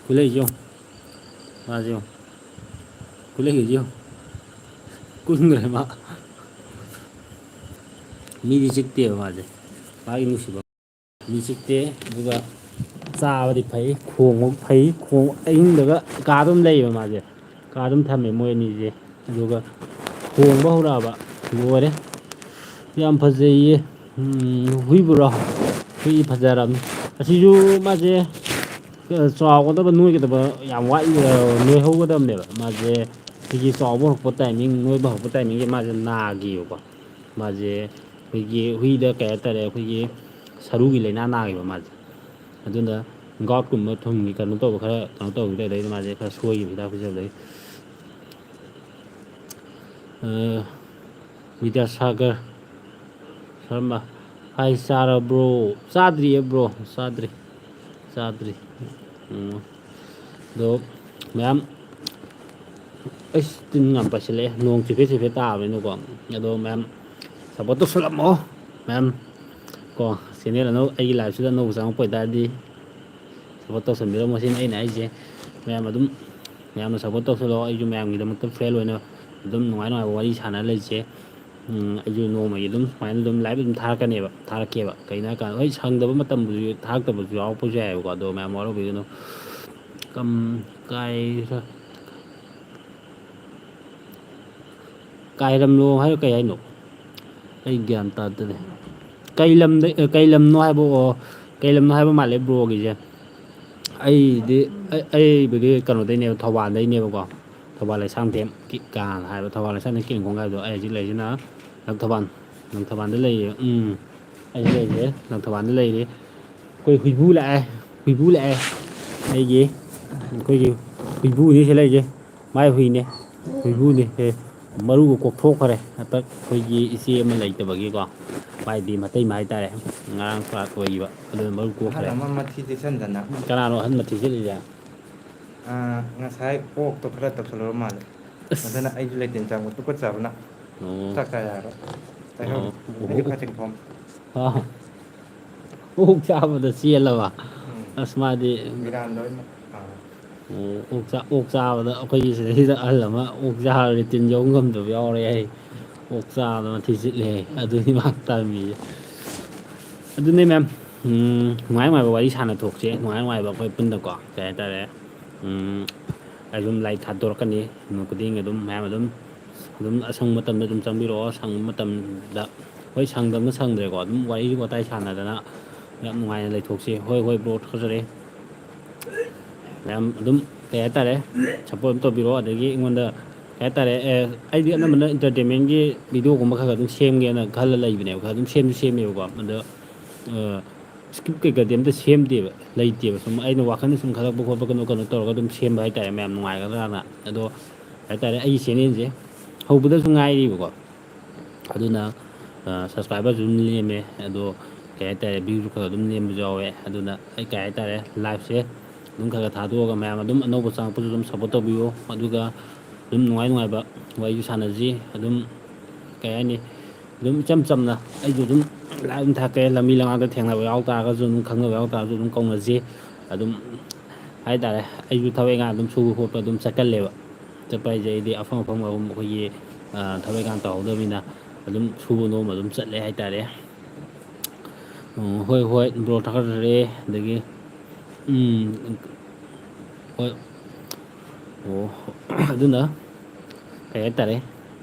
ꯀꯨꯜꯂꯛꯏꯁꯦ ꯌꯦꯡꯉꯣ, ꯃꯥꯁꯦ ꯌꯦꯡꯉꯣ, ꯀꯨꯜꯂꯛꯏꯁꯦ ꯌꯦꯡꯉꯣ, ꯀꯨꯟꯈ꯭ꯔꯦ ꯃꯥ꯫ ꯃꯤꯗꯤ ꯆꯤꯛꯇꯦꯕ ꯃꯥꯁꯦ, ꯃꯥꯒꯤ ꯅꯨꯡꯁꯤꯕ꯫ ꯃꯤ ꯆꯤꯛꯇꯦ꯫ ꯑꯗꯨꯒ ꯆꯥꯕꯗꯤ ꯐꯩ, ꯈꯣꯡꯕ ꯐꯩ, ꯈꯣꯡ-, ꯑꯍꯤꯡꯗꯒ ꯀꯥ ꯑꯗꯨꯝ ꯂꯩꯌꯦꯕ ꯃꯥꯁꯦ꯫ ꯀꯥ ꯑꯗꯨꯝ ꯊꯝꯃꯦ ꯃꯣꯏ ꯑꯅꯤꯁꯦ꯫ ꯑꯗꯨꯒ ꯈꯣꯡꯕ ꯍꯧꯔꯛꯑꯕ, ꯂꯣꯏꯔꯦ꯫ ꯌꯥꯝ ꯐꯖꯩꯌꯦ꯫ ꯎꯝ, ꯍꯨꯏꯕꯨꯔꯣ? ꯍꯨꯏ ꯐꯖꯔꯝꯅꯤ꯫ ꯑꯁꯤꯁꯨ ꯃꯥꯁꯦ, ꯑ, ꯆꯥꯎꯒꯗꯕ, ꯅꯣꯏꯒꯗꯕ ꯌꯥꯝ ꯋꯥꯠꯂꯤ, ꯑ, ꯅꯣꯏꯍꯧꯒꯗꯕꯅꯦꯕ꯫ ꯃꯥꯁꯦ ꯑꯩꯈꯣꯏꯒꯤ ꯆꯥꯎꯕ ꯍꯧꯔꯛꯄ timing, ꯅꯣꯏꯕ ꯍꯧꯔꯛꯄ timingꯁꯦ ꯃꯥꯁꯦ ꯅꯥꯈꯤꯕꯀꯣ꯫ ꯃꯥꯁꯦ ꯑꯩꯈꯣꯏꯒꯤ ꯍꯨꯏꯗ ꯀꯩ ꯍꯥꯏꯇꯥꯔꯦ, ꯑꯩꯈꯣꯏꯒꯤ ꯁꯔꯨꯒꯤ ꯂꯥꯏꯅꯥ ꯅꯥꯈꯤꯕ ꯃꯥꯁꯦ꯫ ꯑꯗꯨꯅ goutꯀꯨꯝꯕ ꯊꯨꯝꯒꯤ ꯀꯩꯅꯣ ꯇꯧꯕ ꯈꯔ, ꯀꯩꯅꯣ ꯇꯧꯈꯤꯕꯗꯩ, ꯑꯗꯩꯗꯤ ꯃꯥꯁꯦ ꯈꯔ ꯁꯣꯏꯈꯤꯕ, ꯍꯤꯗꯥꯛ ꯄꯤꯖꯕꯗꯩ꯫ ꯑ, ꯕꯤꯗ꯭ꯌꯥꯁꯥꯒꯔ ꯁꯔꯃ, ꯍꯥꯏ ꯆꯥꯔꯕ꯭ꯔꯣ? ꯆꯥꯗ꯭ꯔꯤꯌꯦ bro, ꯆꯥꯗ꯭ꯔꯤ, ꯆꯥꯗ꯭ꯔꯤ꯫ ꯎꯝ, ꯑꯗꯣ ꯃꯌꯥꯝ, ꯑꯩꯁ, ꯇꯤꯟ ꯌꯥꯝ ꯄꯥꯏꯁꯤꯜꯂꯛꯑꯦ, ꯅꯣꯡ ꯆꯤꯐꯦꯠ ꯆꯤꯐꯦꯠ ꯇꯥꯕꯅꯤꯅꯀꯣ꯫ ꯑꯗꯣ ꯃꯌꯥꯝ support ꯇꯧꯁꯜꯂꯝꯃꯣ ꯃꯌꯥꯝ꯫ ꯀꯣ, ꯆꯦꯅꯦꯜ ꯑꯅꯧ ꯑꯩꯒꯤ ꯂꯥꯏꯐꯁꯤꯗ ꯑꯅꯧꯕ ꯆꯪꯉꯛꯄ ꯑꯣꯏꯇꯥꯔꯗꯤ ꯁꯞꯄꯣꯔꯠ ꯇꯧꯁꯟꯕꯤꯔꯝꯃꯣ ꯁꯤꯅꯤ ꯑꯩꯅ ꯍꯥꯏꯁꯦ꯫ ꯃꯌꯥꯝ ꯑꯗꯨꯝ, ꯃꯌꯥꯝꯅ ꯁꯞꯄꯣꯔꯠ ꯇꯧꯁꯜꯂꯣ꯫ ꯑꯩꯁꯨ ꯃꯌꯥꯝꯒꯤꯗꯃꯛꯇ ꯐ꯭ꯔꯦꯟ ꯑꯣꯏꯅ ꯑꯗꯨꯝ ꯅꯨꯡꯉꯥꯏ ꯅꯨꯡꯉꯥꯏꯕ ꯋꯥꯔꯤ ꯁꯥꯟꯅ ꯂꯩꯁꯦ꯫ ꯎꯝ, ꯑꯩꯁꯨ ꯅꯣꯡꯃꯒꯤ ꯑꯗꯨꯝ ꯁꯨꯃꯥꯏꯅ ꯑꯗꯨꯝ ꯂꯥꯏꯐ ꯑꯗꯨꯝ ꯊꯥꯔꯛꯀꯅꯦꯕ, ꯊꯥꯔꯛꯀꯦꯕ꯫ ꯀꯩꯅꯣ ꯍꯥꯏꯀꯥꯟꯗ, ꯍꯣꯏ, ꯁꯪꯗꯕ ꯃꯇꯝꯕꯨꯁꯨ ꯊꯥꯔꯛꯇꯕꯁꯨ ꯌꯥꯎꯔꯛꯄꯁꯨ ꯌꯥꯏꯑꯕꯀꯣ, ꯑꯗꯣ ꯃꯌꯥꯝ ꯋꯥꯔꯧꯕꯤꯒꯅꯨ꯫ ꯀꯝ ꯀꯥꯏ ꯀꯥꯏꯔꯝꯂꯣ ꯍꯥꯏꯔꯣ, ꯀꯩ ꯍꯥꯏꯅꯣ? ꯑꯩ ꯒ꯭ꯌꯥꯟ ꯇꯥꯗꯔꯦ꯫ ꯀꯩ ꯂꯝꯗ, ꯑꯦ, ꯀꯩ ꯂꯝꯅꯣ ꯍꯥꯏꯕ, ꯑꯣ, ꯀꯩ ꯂꯝꯅꯣ ꯍꯥꯏꯕ ꯃꯥꯜꯂꯦ ꯕ꯭ꯔꯣꯒꯤꯁꯦ꯫ ꯑꯩꯗꯤ, ꯑꯩ, ꯑꯩꯕꯨꯗꯤ ꯀꯩꯅꯣꯗꯩꯅꯦꯕ, ꯊꯧꯕꯥꯜꯗꯩꯅꯦꯕꯀꯣ꯫ ꯊꯧꯕꯥꯜ ꯂꯩꯁꯥꯡꯊꯦꯝ ꯀꯤ-, ꯀꯥ ꯍꯥꯏꯕ, ꯊꯧꯕꯥꯜ ꯂꯩꯁꯥꯡꯊꯦꯝ ꯀꯤꯡꯈꯣꯡ ꯍꯥꯏꯕꯗꯣ꯫ ꯑꯩ ꯍꯧꯖꯤꯛ ꯂꯩꯔꯤꯁꯤꯅ ꯂꯪꯊꯕꯥꯜ, ꯂꯪꯊꯕꯥꯜꯗ ꯂꯩꯌꯦ꯫ ꯎꯝ, ꯑꯩ ꯂꯩꯔꯤꯁꯦ ꯂꯪꯊꯕꯥꯜꯗ ꯂꯩꯔꯤ꯫ ꯑꯩꯈꯣꯏ ꯍꯨꯏꯕꯨ ꯂꯥꯛꯑꯦ, ꯍꯨꯏꯕꯨ ꯂꯥꯛꯑꯦ꯫ ꯑꯩꯒꯤ, ꯑꯩꯈꯣꯏꯒꯤ ꯍꯨꯏꯕꯨꯅꯤ ꯁꯤ ꯂꯩꯔꯤꯁꯦ꯫ ꯃꯥꯏ ꯍꯨꯏꯅꯦ, ꯍꯨꯏꯕꯨꯅꯤ꯫ ꯑꯦ, ꯃꯔꯨꯒ ꯀꯣꯛꯊꯣꯛꯈ꯭ꯔꯦ ꯍꯟꯗꯛ ꯑꯩꯈꯣꯏꯒꯤ ꯏꯆꯦ ꯑꯃ ꯂꯩꯇꯕꯒꯤꯀꯣ꯫ ꯃꯥꯏꯗꯤ ꯃꯇꯩꯃ ꯍꯥꯏꯇꯥꯔꯦ, ꯉꯔꯥꯡ ꯁꯣꯔꯥꯠ ꯑꯣꯏꯈꯤꯕ, ꯑꯗꯨꯅ ꯃꯔꯨ ꯑꯍꯜ ꯀꯣꯛꯈ꯭ꯔꯦ꯫ ꯑꯃ ꯃꯊꯤ ꯆꯦꯠꯁꯟꯗꯅ꯫ ꯀꯅꯥꯅꯣ ꯑꯍꯟ ꯃꯊꯤ ꯆꯦꯠꯂꯤꯁꯦ? ꯑꯥ, ꯉꯁꯥꯏ ꯑꯣꯛꯇꯣ ꯈꯔ ꯇꯧꯁꯜꯂꯨꯔ ꯃꯥꯜꯂꯦ꯫ ꯑꯁ꯫ ꯑꯗꯨꯅ ꯑꯩꯁꯨ ꯂꯦꯇꯤꯟ ꯆꯪꯕ ꯇꯨꯀꯠꯆꯕꯅ꯫ ꯑꯣ꯫ ꯆꯥꯛ ꯆꯥ ꯌꯥꯔꯣꯏ꯫ ꯆꯥꯏꯍꯧꯗꯦ꯫ ꯑꯣ꯫ ꯑꯩꯁꯨ ꯈꯔ ꯆꯤꯡꯊꯣꯛꯑꯝꯃꯦ꯫ ꯑꯥ꯫ ꯑꯣꯛ ꯆꯥꯕꯗ ꯆꯦꯜꯂꯕ? ꯎꯝ꯫ ꯑꯁ, ꯃꯥꯗꯤ ꯃꯤꯔꯥꯟꯗ ꯑꯣꯏꯅ꯫ ꯑꯥ꯫ ꯑꯣ, ꯑꯣꯛ ꯆꯥ-, ꯑꯣꯛ ꯆꯥꯕꯗ ꯑꯩꯈꯣꯏꯒꯤ ꯁꯤꯗꯩꯁꯤꯗ ꯑꯍꯜ ꯑꯃ ꯑꯣꯛ ꯆꯥꯔ ꯂꯦꯇꯤꯟ ꯌꯧ ꯉꯝꯗꯕ ꯌꯥꯎꯔꯦ ꯍꯥꯏ꯫ ꯑꯣꯛ ꯆꯥꯕꯗ ꯃꯊꯤ ꯆꯤꯠꯂꯦ ꯍꯥꯏ꯫ ꯑꯗꯨꯅꯤ ꯃꯥ ꯇꯥꯔꯝꯃꯤꯁꯦ꯫ ꯑꯗꯨꯅꯦ ꯃꯌꯥꯝ, ꯎꯝ, ꯅꯨꯡꯉꯥꯏ ꯅꯨꯡꯉꯥꯏꯕ ꯋꯥꯔꯤ ꯁꯥꯟꯅ ꯊꯣꯛꯁꯦ, ꯅꯨꯡꯉꯥꯏ ꯅꯨꯡꯉꯥꯏꯕ ꯑꯩꯈꯣꯏ ꯄꯨꯟꯗꯀꯣ, ꯀꯩ ꯍꯥꯏꯇꯥꯔꯦ, ꯎꯝ, ꯑꯩ ꯑꯗꯨꯝ ꯂꯥꯏꯔꯤꯛ ꯊꯥꯗꯣꯔꯛꯀꯅꯤ ꯅꯨꯃꯤꯠ ꯈꯨꯗꯤꯡꯒꯤ ꯑꯗꯨꯝ, ꯃꯌꯥꯝ ꯑꯗꯨꯝ, ꯑꯗꯨꯝ ꯑꯁꯪꯕ ꯃꯇꯝꯗ ꯑꯗꯨꯝ ꯆꯪꯕꯤꯔꯛꯑꯣ, ꯁꯪꯕ ꯃꯇꯝꯗ꯫ ꯍꯣꯏ, ꯁꯪꯗꯕꯅ ꯁꯪꯗ꯭ꯔꯦꯀꯣ, ꯑꯗꯨꯝ ꯋꯥꯔꯤ ꯋꯥꯇꯥꯏ ꯁꯥꯟꯅꯗꯅ ꯌꯥꯝ ꯅꯨꯡꯉꯥꯏꯅ ꯂꯩꯊꯣꯛꯁꯤ꯫ ꯍꯣꯏ, ꯍꯣꯏ, ꯕ꯭ꯔꯣ, ꯊꯥꯖꯔꯦ꯫ ꯃꯌꯥꯝ ꯑꯗꯨꯝ, ꯀꯩ ꯍꯥꯏꯇꯥꯔꯦ, ꯁꯞꯄꯣꯔꯠ ꯑꯗꯨꯝ ꯇꯧꯕꯤꯔꯣ꯫ ꯑꯗꯒꯤ ꯑꯩꯉꯣꯟꯗ, ꯀꯩ ꯍꯥꯏꯇꯥꯔꯦ, ꯑꯦ, ꯑꯩꯗꯤ ꯑꯅꯝꯕꯅ ꯏꯟꯇꯔꯇꯦꯟꯃꯦꯟꯒꯤ ꯚꯤꯗꯤꯑꯣꯒꯨꯝꯕ ꯈꯔ ꯈꯔ ꯑꯗꯨꯝ ꯁꯦꯝꯒꯦꯅ ꯈꯜꯂ ꯂꯩꯕꯅꯦꯕ, ꯈꯔ ꯑꯗꯨꯝ ꯁꯦꯝꯁꯨ ꯁꯦꯝꯃꯦꯕꯀꯣ꯫ ꯑꯗꯣ, ꯑ, ꯁ꯭ꯀ꯭ꯔꯤꯞ ꯀꯩꯀꯥꯗꯤ ꯑꯝꯇ ꯁꯦꯝꯗꯦꯕ, ꯂꯩꯇꯦꯕ꯫ ꯁꯨꯝ ꯑꯩꯅ ꯋꯥꯈꯜꯗ ꯁꯨꯝ ꯈꯜꯂꯛꯄ ꯈꯣꯠꯄ, ꯀꯩꯅꯣ, ꯀꯩꯅꯣ ꯇꯧꯔꯒ ꯑꯗꯨꯝ ꯁꯦꯝꯕ ꯍꯥꯏꯇꯥꯔꯦ, ꯃꯌꯥꯝ ꯅꯨꯡꯉꯥꯏꯒꯗ꯭ꯔꯥꯅ꯫ ꯑꯗꯣ, ꯀꯩ ꯍꯥꯏꯇꯥꯔꯦ, ꯑꯩꯒꯤ ꯆꯦꯅꯦꯜꯁꯦ ꯍꯧꯕꯗꯁꯨ ꯉꯥꯏꯔꯤꯕꯀꯣ꯫ ꯑꯗꯨꯅ, ꯑ, ꯁꯕꯁꯀ꯭ꯔꯥꯏꯕꯔꯁꯨ ꯑꯗꯨꯝ ꯅꯦꯝꯃꯦ, ꯑꯗꯣ, ꯀꯩ ꯍꯥꯏꯇꯥꯔꯦ, ꯚ꯭ꯌꯨꯁꯨ ꯈꯔ ꯑꯗꯨꯝ ꯅꯦꯝꯕꯁꯨ ꯌꯥꯎꯋꯦ꯫ ꯑꯗꯨꯅ ꯑꯩ, ꯀꯩ ꯍꯥꯏꯇꯥꯔꯦ, ꯂꯥꯏꯐꯁꯦ ꯑꯗꯨꯝ ꯈꯔ ꯈꯔ ꯊꯥꯗꯣꯛꯑꯒ ꯃꯌꯥꯝ ꯑꯗꯨꯝ ꯑꯅꯧꯕ ꯆꯪꯉꯛꯄꯁꯨ ꯑꯗꯨꯝ ꯁꯞꯄꯣꯔꯠ ꯇꯧꯕꯤꯌꯨ꯫ ꯑꯗꯨꯒ ꯑꯗꯨꯝ ꯅꯨꯡꯉꯥꯏ ꯅꯨꯡꯉꯥꯏꯕ ꯋꯥꯔꯤꯁꯨ ꯁꯥꯟꯅꯁꯤ꯫ ꯑꯗꯨꯝ, ꯀꯩ ꯍꯥꯏꯅꯤ, ꯑꯗꯨꯝ ꯏꯆꯝ ꯆꯝꯅ ꯑꯩꯁꯨ ꯑꯗꯨꯝ ꯂꯥꯏꯚ ꯑꯗꯨꯝ ꯊꯥꯔꯛꯀꯦ꯫ ꯂꯝꯕꯤ ꯂꯝꯈꯥꯡꯗ ꯊꯦꯡꯅꯕ ꯌꯥꯎ ꯇꯥꯔꯒꯁꯨ, ꯑꯗꯨꯝ ꯈꯪꯅꯕ ꯌꯥꯎ ꯇꯥꯔꯒꯁꯨ ꯑꯗꯨꯝ ꯀꯧꯅꯁꯤ꯫ ꯑꯗꯨꯝ ꯍꯥꯏꯇꯥꯔꯦ, ꯑꯩꯁꯨ ꯊꯕꯛ ꯏꯪꯈꯥꯡ ꯑꯗꯨꯝ ꯁꯨꯕ ꯈꯣꯠꯄ ꯑꯗꯨꯝ ꯆꯠꯀꯜꯂꯦꯕ꯫ ꯆꯠꯄ ꯍꯥꯏꯁꯦ ꯑꯩꯗꯤ ꯑꯐꯪ ꯑꯐꯪꯕ ꯑꯗꯨꯝ ꯑꯩꯈꯣꯏꯒꯤ, ꯑ, ꯊꯕꯛ ꯏꯪꯈꯥꯡ ꯇꯧꯍꯧꯗꯕꯅꯤꯅ ꯑꯗꯨꯝ ꯁꯨꯕ ꯅꯣꯝꯕ ꯑꯗꯨꯝ ꯆꯠꯂꯦ ꯍꯥꯏꯇꯥꯔꯦ꯫ ꯎꯝ, ꯍꯣꯏ, ꯍꯣꯏ, ꯕ꯭ꯔꯣ ꯊꯥꯒꯠꯆꯔꯤ꯫ ꯑꯗꯒꯤ, ꯎꯝ, ꯍꯣꯏ꯫ ꯑꯣ, ꯑꯗꯨꯅ ꯀꯩ ꯍꯥꯏꯇꯥꯔꯦ,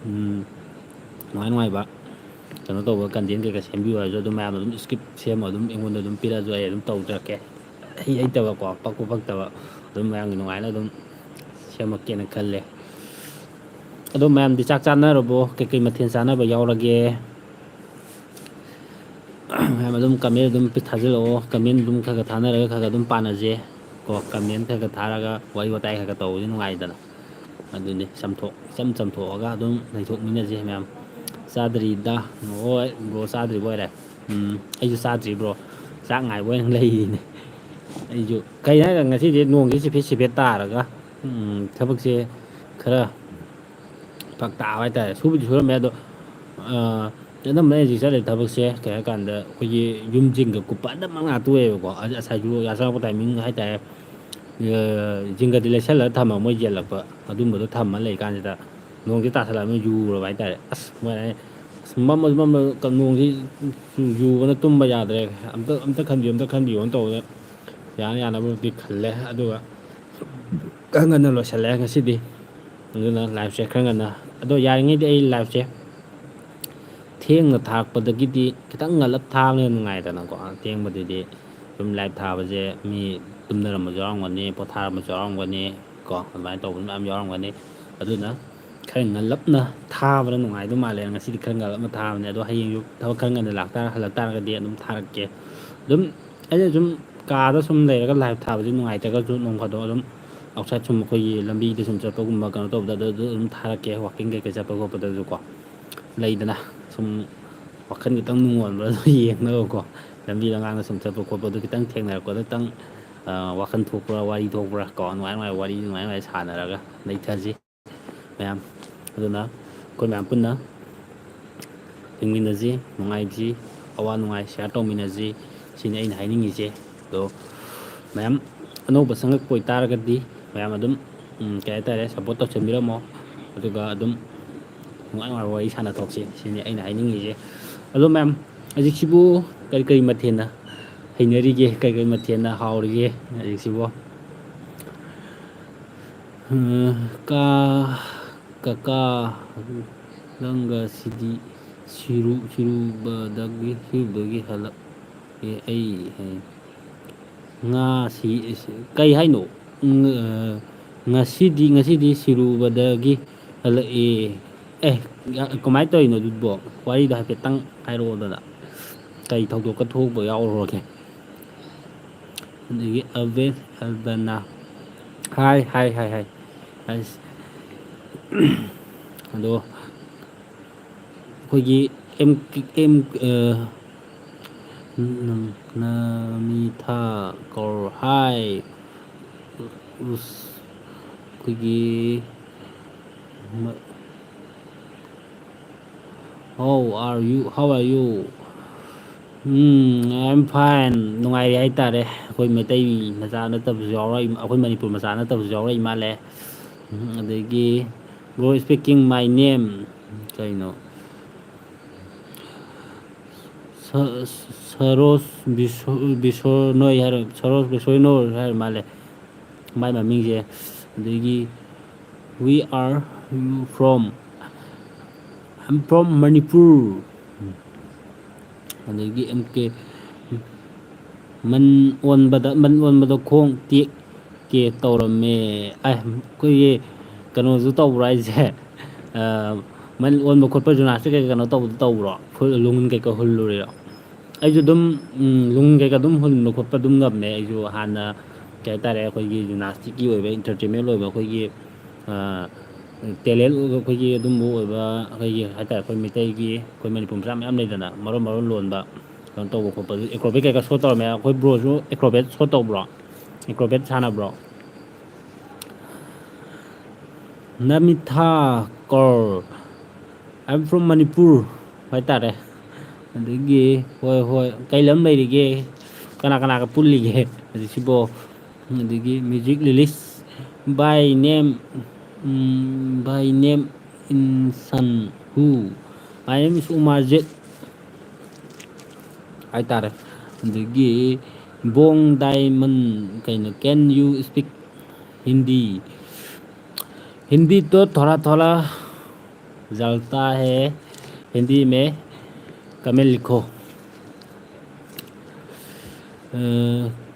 ꯎꯝ, ꯅꯨꯡꯉꯥꯏ ꯅꯨꯡꯉꯥꯏꯕ ꯀꯩꯅꯣ ꯇꯧꯕ content ꯀꯩꯀꯥ ꯁꯦꯝꯕꯤꯌꯨ ꯍꯥꯏꯔꯁꯨ ꯑꯗꯨꯝ ꯃꯌꯥꯝꯅ ꯑꯗꯨꯝ script ꯁꯦꯝꯃ ꯑꯗꯨꯝ ꯑꯩꯉꯣꯟꯗ ꯑꯗꯨꯝ ꯄꯤꯔꯛꯑꯁꯨ ꯑꯩ ꯑꯗꯨꯝ ꯇꯧꯖꯔꯛꯀꯦ꯫ ꯍꯩ ꯍꯩꯇꯕꯀꯣ, ꯄꯛꯄ ꯄꯛꯇꯕ ꯑꯗꯨꯝ ꯃꯌꯥꯝꯒꯤ ꯅꯨꯡꯉꯥꯏꯅ ꯑꯗꯨꯝ ꯁꯦꯝꯃꯛꯀꯦꯅ ꯈꯜꯂꯦ꯫ ꯑꯗꯣ ꯃꯌꯥꯝꯗꯤ ꯆꯥꯛ ꯆꯥꯅꯔꯕꯣ? ꯀꯩꯀꯩ ꯃꯊꯦꯜ ꯆꯥꯅꯕ ꯌꯥꯎꯔꯒꯦ? ꯃꯌꯥꯝ ꯑꯗꯨꯝ comment ꯑꯗꯨꯝ ꯊꯥꯖꯤꯜꯂꯛꯑꯣ꯫ Comment ꯑꯗꯨꯝ ꯈꯔ ꯈꯔ ꯊꯥꯅꯔꯒ ꯈꯔ ꯈꯔ ꯑꯗꯨꯝ ꯄꯥꯅꯁꯦ ꯀꯣ꯫ Comment ꯈꯔ ꯈꯔ ꯊꯥꯔꯒ ꯋꯥꯔꯤ ꯋꯥꯇꯥꯏ ꯈꯔ ꯈꯔ ꯇꯧꯕꯁꯦ ꯅꯨꯡꯉꯥꯏꯗꯅ꯫ ꯑꯗꯨꯅꯤ, ꯆꯝꯊꯣꯛ-, ꯏꯆꯝ ꯆꯝꯊꯣꯛꯑꯒ ꯑꯗꯨꯝ ꯂꯩꯊꯣꯛꯃꯤꯟꯅꯁꯦ ꯃꯌꯥꯝ꯫ ꯆꯥꯗ꯭ꯔꯤꯗ꯫ ꯍꯣꯏ, ꯕ꯭ꯔꯣ ꯆꯥꯗ꯭ꯔꯤꯕ ꯑꯣꯏꯔꯦ꯫ ꯎꯝ, ꯑꯩꯁꯨ ꯆꯥꯗ꯭ꯔꯤ ꯕ꯭ꯔꯣ꯫ ꯆꯥꯛ ꯉꯥꯏꯕ ꯑꯣꯏꯅ ꯂꯩꯔꯤꯅꯦ꯫ ꯑꯩꯁꯨ ꯀꯩ ꯍꯥꯏꯔꯦ, ꯉꯁꯤꯗꯤ ꯅꯣꯡꯁꯤ ꯆꯤꯐꯦꯠ ꯆꯤꯐꯦꯠ ꯇꯥꯔꯒ, ꯎꯝ, ꯊꯕꯛꯁꯦ ꯈꯔ ꯐꯔꯛ ꯇꯥꯕ ꯍꯥꯏꯇꯥꯔꯦ꯫ ꯁꯨꯕꯨꯗꯤ ꯁꯨꯔꯝꯃꯦ ꯑꯗꯣ, ꯑ, ꯑꯅꯝꯕꯅ ꯑꯩ ꯍꯧꯖꯤꯛ ꯆꯠꯂꯤꯕ ꯊꯕꯛꯁꯦ ꯀꯩ ꯍꯥꯏ ꯀꯥꯟꯗ, ꯑꯩꯈꯣꯏꯒꯤ ꯌꯨꯝ ꯖꯤꯡꯒ ꯀꯨꯞꯄ ꯑꯅꯝꯕ ꯉꯥꯛꯇ ꯑꯣꯏꯌꯦꯕꯀꯣ꯫ ꯑ-, ꯉꯁꯥꯏꯁꯨ ꯌꯥꯆꯪꯉꯛꯄ timing ꯍꯥꯏꯇꯥꯔꯦ, ꯑ, ꯖꯤꯡꯒꯗꯤ ꯂꯩꯁꯜꯂꯒ ꯊꯝꯃ ꯃꯣꯏ ꯌꯦꯜꯂꯛꯄ, ꯑꯗꯨꯝꯕꯗꯣ ꯊꯝꯃ ꯂꯩꯀꯥꯟꯁꯤꯗ ꯅꯣꯡꯁꯦ ꯇꯥꯁꯜꯂꯛꯑꯕꯅꯤꯅ ꯌꯨꯔꯕ ꯍꯥꯏꯇꯥꯔꯦ꯫ ꯑꯁ, ꯃꯣꯏ ꯍꯥꯏ, "ꯑꯁ, ꯃꯝꯃꯁꯨ ꯃꯝꯃ ꯅꯣꯡꯁꯤ ꯌꯨꯕꯅ ꯇꯨꯝꯕ ꯌꯥꯗ꯭ꯔꯦ, ꯑꯝꯇ, ꯑꯝꯇ ꯈꯟꯕꯤꯌꯨ, ꯑꯝꯇ ꯈꯟꯕꯤꯌꯨꯅ" ꯇꯧꯕꯗ ꯌꯥꯅ ꯌꯥꯅꯕꯕꯨꯗꯤ ꯈꯜꯂꯦ꯫ ꯑꯗꯨꯒ ꯈꯔ ꯉꯟꯅ ꯂꯣꯏꯁꯤꯜꯂꯦ ꯉꯁꯤꯗꯤ꯫ ꯑꯗꯨꯅ liveꯁꯦ ꯈꯔ ꯉꯟꯅ, ꯑꯗꯣ ꯌꯥꯔꯤꯉꯩꯗꯤ ꯑꯩ liveꯁꯦ ꯊꯦꯡꯅ ꯊꯥꯔꯛꯄꯗꯒꯤꯗꯤ ꯈꯤꯇꯪ ꯉꯜꯂꯞ ꯊꯥꯕꯅ ꯅꯨꯡꯉꯥꯏꯗꯅꯀꯣ꯫ ꯊꯦꯡꯕꯗꯨꯗꯤ ꯑꯗꯨꯝ live ꯊꯥꯕꯁꯦ ꯃꯤ ꯇꯨꯝꯅꯔꯝꯕꯁꯨ ꯌꯥꯎꯔꯝꯒꯅꯤ, ꯄꯣꯊꯥꯔꯝꯕꯁꯨ ꯌꯥꯎꯔꯝꯒꯅꯤ ꯀꯣ, ꯑꯗꯨꯃꯥꯏꯅ ꯇꯧꯕ ꯃꯌꯥꯝ ꯌꯥꯎꯔꯝꯒꯅꯤ꯫ ꯑꯗꯨꯅ ꯈꯔ ꯉꯜꯂꯞꯅ ꯊꯥꯕꯅ ꯅꯨꯡꯉꯥꯏꯗꯧ ꯃꯥꯜꯂꯦ꯫ ꯉꯁꯤꯗꯤ ꯈꯔ ꯉꯜꯂꯞꯅ ꯊꯥꯕꯅꯦ, ꯑꯗꯣ ꯍꯌꯦꯡꯁꯨ ꯊꯕꯛ ꯈꯔ ꯉꯟꯅ ꯂꯥꯛꯇꯥꯔ-, ꯍꯜꯂꯛ ꯇꯥꯔꯒꯗꯤ ꯑꯗꯨꯝ ꯊꯥꯔꯛꯀꯦ꯫ ꯑꯗꯨꯝ ꯑꯩꯅ ꯁꯨꯝ ꯀꯥꯗ ꯁꯨꯝ ꯂꯩꯔꯒ live ꯊꯥꯕꯁꯦ ꯅꯨꯡꯉꯥꯏꯇ꯭ꯔꯒꯁꯨ ꯅꯣꯡ ꯐꯥꯗꯣꯛ ꯑꯗꯨꯝ outside ꯁꯨꯝ ꯑꯩꯈꯣꯏꯒꯤ ꯂꯝꯕꯤꯗ ꯁꯨꯝ ꯆꯠꯄꯒꯨꯝꯕ ꯀꯩꯅꯣ ꯇꯧꯕꯗ ꯑꯗꯨ, ꯑꯗꯨ ꯑꯗꯨꯝ ꯊꯥꯔꯛꯀꯦ, walking ꯀꯩꯀꯩ ꯆꯠꯄ ꯈꯣꯠꯄꯗꯁꯨꯀꯣ꯫ ꯂꯩꯗꯅ ꯁꯨꯝ ꯋꯥꯈꯜ ꯈꯤꯇꯪ ꯅꯨꯡꯉꯣꯟꯕꯗꯣ ꯌꯦꯡꯅꯕꯀꯣ꯫ ꯂꯝꯕꯤ ꯂꯝꯂꯥꯡꯗ ꯁꯨꯝ ꯆꯠꯄ ꯈꯣꯠꯄꯗꯣ ꯈꯤꯇꯪ ꯊꯦꯡꯅꯔꯛꯄꯗ ꯈꯤꯇꯪ, ꯑ, ꯋꯥꯈꯜ ꯊꯣꯛꯄ꯭ꯔꯥ, ꯋꯥꯔꯤ ꯊꯣꯛꯄ꯭ꯔꯥ ꯀꯣ, ꯅꯨꯡꯉꯥꯏ ꯅꯨꯡꯉꯥꯏ ꯋꯥꯔꯤ ꯅꯨꯡꯉꯥꯏ ꯅꯨꯡꯉꯥꯏ ꯁꯥꯟꯅꯔꯒ ꯂꯩꯊꯁꯤ ꯃꯌꯥꯝ꯫ ꯑꯗꯨꯅ ꯑꯩꯈꯣꯏ ꯃꯌꯥꯝ ꯄꯨꯟꯅ ꯍꯤꯡꯃꯤꯟꯅꯁꯤ, ꯅꯨꯡꯉꯥꯏꯁꯤ, ꯑꯋꯥ ꯅꯨꯡꯉꯥꯏ ꯁꯤꯌꯥꯔ ꯇꯧꯃꯤꯟꯅꯁꯤ꯫ ꯁꯤꯅꯤ ꯑꯩꯅ ꯍꯥꯏꯅꯤꯡꯉꯤꯁꯦ꯫ ꯑꯗꯣ ꯃꯌꯥꯝ ꯑꯅꯧꯕ ꯆꯪꯉꯛꯄ ꯑꯣꯏꯇꯥꯔꯒꯗꯤ ꯃꯌꯥꯝ ꯑꯗꯨꯝ ꯎꯝ, ꯀꯩ ꯍꯥꯏꯇꯥꯔꯦ, ꯁꯞꯄꯣꯔꯠ ꯇꯧꯁꯟꯕꯤꯔꯝꯃꯣ꯫ ꯑꯗꯨꯒ ꯑꯗꯨꯝ ꯅꯨꯡꯉꯥꯏ ꯅꯨꯡꯉꯥꯏꯕ ꯋꯥꯔꯤ ꯁꯥꯟꯅꯊꯣꯛꯁꯤ꯫ ꯁꯤꯅꯤ ꯑꯩꯅ ꯍꯥꯏꯅꯤꯡꯉꯤꯁꯦ꯫ ꯑꯗꯣ ꯃꯌꯥꯝ, ꯍꯧꯖꯤꯛꯁꯤꯕꯨ ꯀꯔꯤ ꯀꯔꯤ ꯃꯊꯦꯜꯅ ꯍꯩꯅꯔꯤꯒꯦ? ꯀꯔꯤ ꯀꯔꯤ ꯃꯊꯦꯜꯅ ꯍꯥꯎꯔꯤꯒꯦ ꯍꯧꯖꯤꯛꯁꯤꯕꯨ? ꯎꯝ, ꯀꯥ-, ꯀꯀꯥ, ꯅꯪꯒ ꯁꯤꯗꯤ ꯁꯤꯔꯨ-, ꯁꯤꯔꯨꯕꯗꯒꯤ, ꯁꯤꯔꯨꯕꯗꯒꯤ ꯍꯜꯂꯛꯑꯦ ꯑꯩ꯫ ꯉꯥ ꯁꯤ-, ꯀꯩ ꯍꯥꯏꯅꯣ? ꯎꯝ, ꯑ, ꯉꯁꯤꯗꯤ, ꯉꯁꯤꯗꯤ ꯁꯤꯔꯨꯕꯗꯒꯤ ꯍꯜꯂꯛꯑꯦ꯫ ꯑꯦ, ꯀꯃꯥꯏꯅ ꯇꯧꯔꯤꯅꯣ ꯑꯗꯨꯕꯣ? ꯋꯥꯔꯤꯗꯣ ꯍꯥꯏꯐꯦꯠꯇꯪ ꯍꯥꯏꯔꯛꯑꯣꯗꯅ꯫ ꯀꯩ ꯊꯧꯗꯣꯛꯀ ꯊꯣꯛꯄ ꯌꯥꯎꯔꯨꯔꯒꯦ? ꯑꯗꯒꯤ ꯑꯜꯕꯦꯟ ꯑꯜꯕꯅꯥ꯫ ꯍꯥꯏ, ꯍꯥꯏ, ꯍꯥꯏ, ꯍꯥꯏ꯫ ꯑꯁ꯫ ꯑꯗꯣ ꯑꯩꯈꯣꯏꯒꯤ ꯑꯦꯝ, ꯑꯦꯝ, ꯑ, ꯅ-, ꯅꯃꯤꯊꯥ ꯀꯧꯔ ꯍꯥꯏ꯫ ꯎꯁ, ꯑꯩꯈꯣꯏꯒꯤ ꯃ-, How are you? How are you? Um, I'm fine. ꯅꯨꯡꯉꯥꯏꯔꯤ ꯍꯥꯏꯇꯥꯔꯦ꯫ ꯑꯩꯈꯣꯏ ꯃꯩꯇꯩ ꯃꯆꯥ ꯅꯠꯇꯕꯁꯨ ꯌꯥꯎꯔꯛꯏ, ꯑꯩꯈꯣꯏ ꯃꯅꯤꯄꯨꯔ ꯃꯆꯥ ꯅꯠꯇꯕꯁꯨ ꯌꯥꯎꯔꯛꯏ ꯃꯥꯜꯂꯦ꯫ ꯎꯝ, ꯑꯗꯒꯤ, "Bro speaking my name." ꯀꯩꯅꯣ? ꯁ-, ꯁꯔꯣꯖ ꯕꯤꯁꯣ-, ꯕꯤꯁꯣꯅꯣꯏ ꯍꯥꯏꯔ, ꯁꯔꯣꯖ ꯕꯤꯁꯣꯏꯅꯣꯏ ꯍꯥꯏꯔ ꯃꯥꯜꯂꯦ ꯃꯥꯏ ꯃꯃꯤꯡꯁꯦ꯫ ꯑꯗꯒꯤ, "We are you from?" "I'm from Manipur." ꯑꯗꯒꯤ, "ꯑꯦꯝ ꯀꯦ", "ꯃꯟ ꯑꯣꯟꯕꯗ, ꯃꯟ ꯑꯣꯟꯕꯗ ꯈꯣꯡ ꯇꯦꯛ ꯀꯦ ꯇꯧꯔꯝꯃꯦ"꯫ ꯑꯦ, ꯑꯩꯈꯣꯏꯒꯤ ꯀꯩꯅꯣꯁꯨ ꯇꯧꯕ꯭ꯔꯣ ꯍꯥꯏꯁꯦ? ꯑ, ꯃꯟ ꯑꯣꯟꯕ ꯈꯣꯠꯄ ꯖꯤꯝꯅꯥꯁꯇꯤꯛ ꯀꯩꯀꯥ ꯀꯩꯅꯣ ꯇꯧꯕꯗꯣ ꯇꯧꯕ꯭ꯔꯣ? ꯐꯨ-, ꯂꯨꯡ ꯀꯩꯀꯥ ꯍꯨꯜꯂꯨꯔꯤꯔꯣ? ꯑꯩꯁꯨ ꯑꯗꯨꯝ, ꯎꯝ, ꯂꯨꯡ ꯀꯩꯀꯥ ꯑꯗꯨꯝ ꯍꯨꯟꯕ ꯈꯣꯠꯄ ꯑꯗꯨꯝ ꯉꯝꯃꯦ꯫ ꯑꯩꯁꯨ ꯍꯥꯟꯅ, ꯀꯩ ꯍꯥꯏꯇꯥꯔꯦ, ꯑꯩꯈꯣꯏꯒꯤ ꯖꯤꯝꯅꯥꯁꯇꯤꯛꯀꯤ ꯑꯣꯏꯕ, ꯏꯟꯇꯔꯇꯦꯟꯃꯦꯟ ꯑꯣꯏꯕ ꯑꯩꯈꯣꯏꯒꯤ, ꯑ, ꯇꯦꯂꯦꯟ ꯑꯣꯏꯕ ꯑꯩꯈꯣꯏꯒꯤ ꯑꯗꯨꯝꯕ ꯑꯣꯏꯕ ꯑꯩꯈꯣꯏꯒꯤ ꯍꯥꯏꯇꯥꯔꯦ, ꯑꯩꯈꯣꯏ ꯃꯩꯇꯩꯒꯤ, ꯑꯩꯈꯣꯏ ꯃꯅꯤꯄꯨꯔ ꯃꯆꯥ ꯃꯌꯥꯝ ꯂꯩꯗꯅ, ꯃꯔꯣꯟ ꯃꯔꯣꯟ ꯂꯣꯟꯕ, ꯀꯩꯅꯣ ꯇꯧꯕ ꯈꯣꯠꯄ, ꯑꯗꯨ ꯑꯦꯀ꯭ꯔꯣꯕꯦꯠ ꯀꯩꯀꯥ ꯁꯣ ꯇꯧꯔꯝꯃꯦ꯫ ꯑꯩꯈꯣꯏ ꯕ꯭ꯔꯣꯁꯨ ꯑꯦꯀ꯭ꯔꯣꯕꯦꯠ ꯁꯣ ꯇꯧꯕ꯭ꯔꯣ? ꯑꯦꯀ꯭ꯔꯣꯕꯦꯠ ꯁꯥꯟꯅꯕ꯭ꯔꯣ? ꯅꯃꯤꯊꯥ ꯀꯧꯔ, "I'm from Manipur" ꯍꯥꯏꯇꯥꯔꯦ꯫ ꯑꯗꯒꯤ, ꯍꯣꯏ, ꯍꯣꯏ, ꯀꯩ ꯂꯝ ꯂꯩꯔꯤꯒꯦ? ꯀꯅꯥ ꯀꯅꯥꯒ ꯄꯨꯜꯂꯤꯒꯦ ꯍꯧꯖꯤꯛꯁꯤꯕꯣ? ꯑꯗꯒꯤ music release by name, um, by name in son who? My name is ꯎꯃꯥꯔꯖꯤꯠ ꯍꯥꯏꯇꯥꯔꯦ꯫ ꯑꯗꯒꯤ ꯕꯣꯡ ꯗꯥꯏꯃꯟ, ꯀꯩꯅꯣ, can you speak Hindi? Hindi तो थोड़ा थोड़ा जलता है, हिंदी में comment लिखो। ꯑ,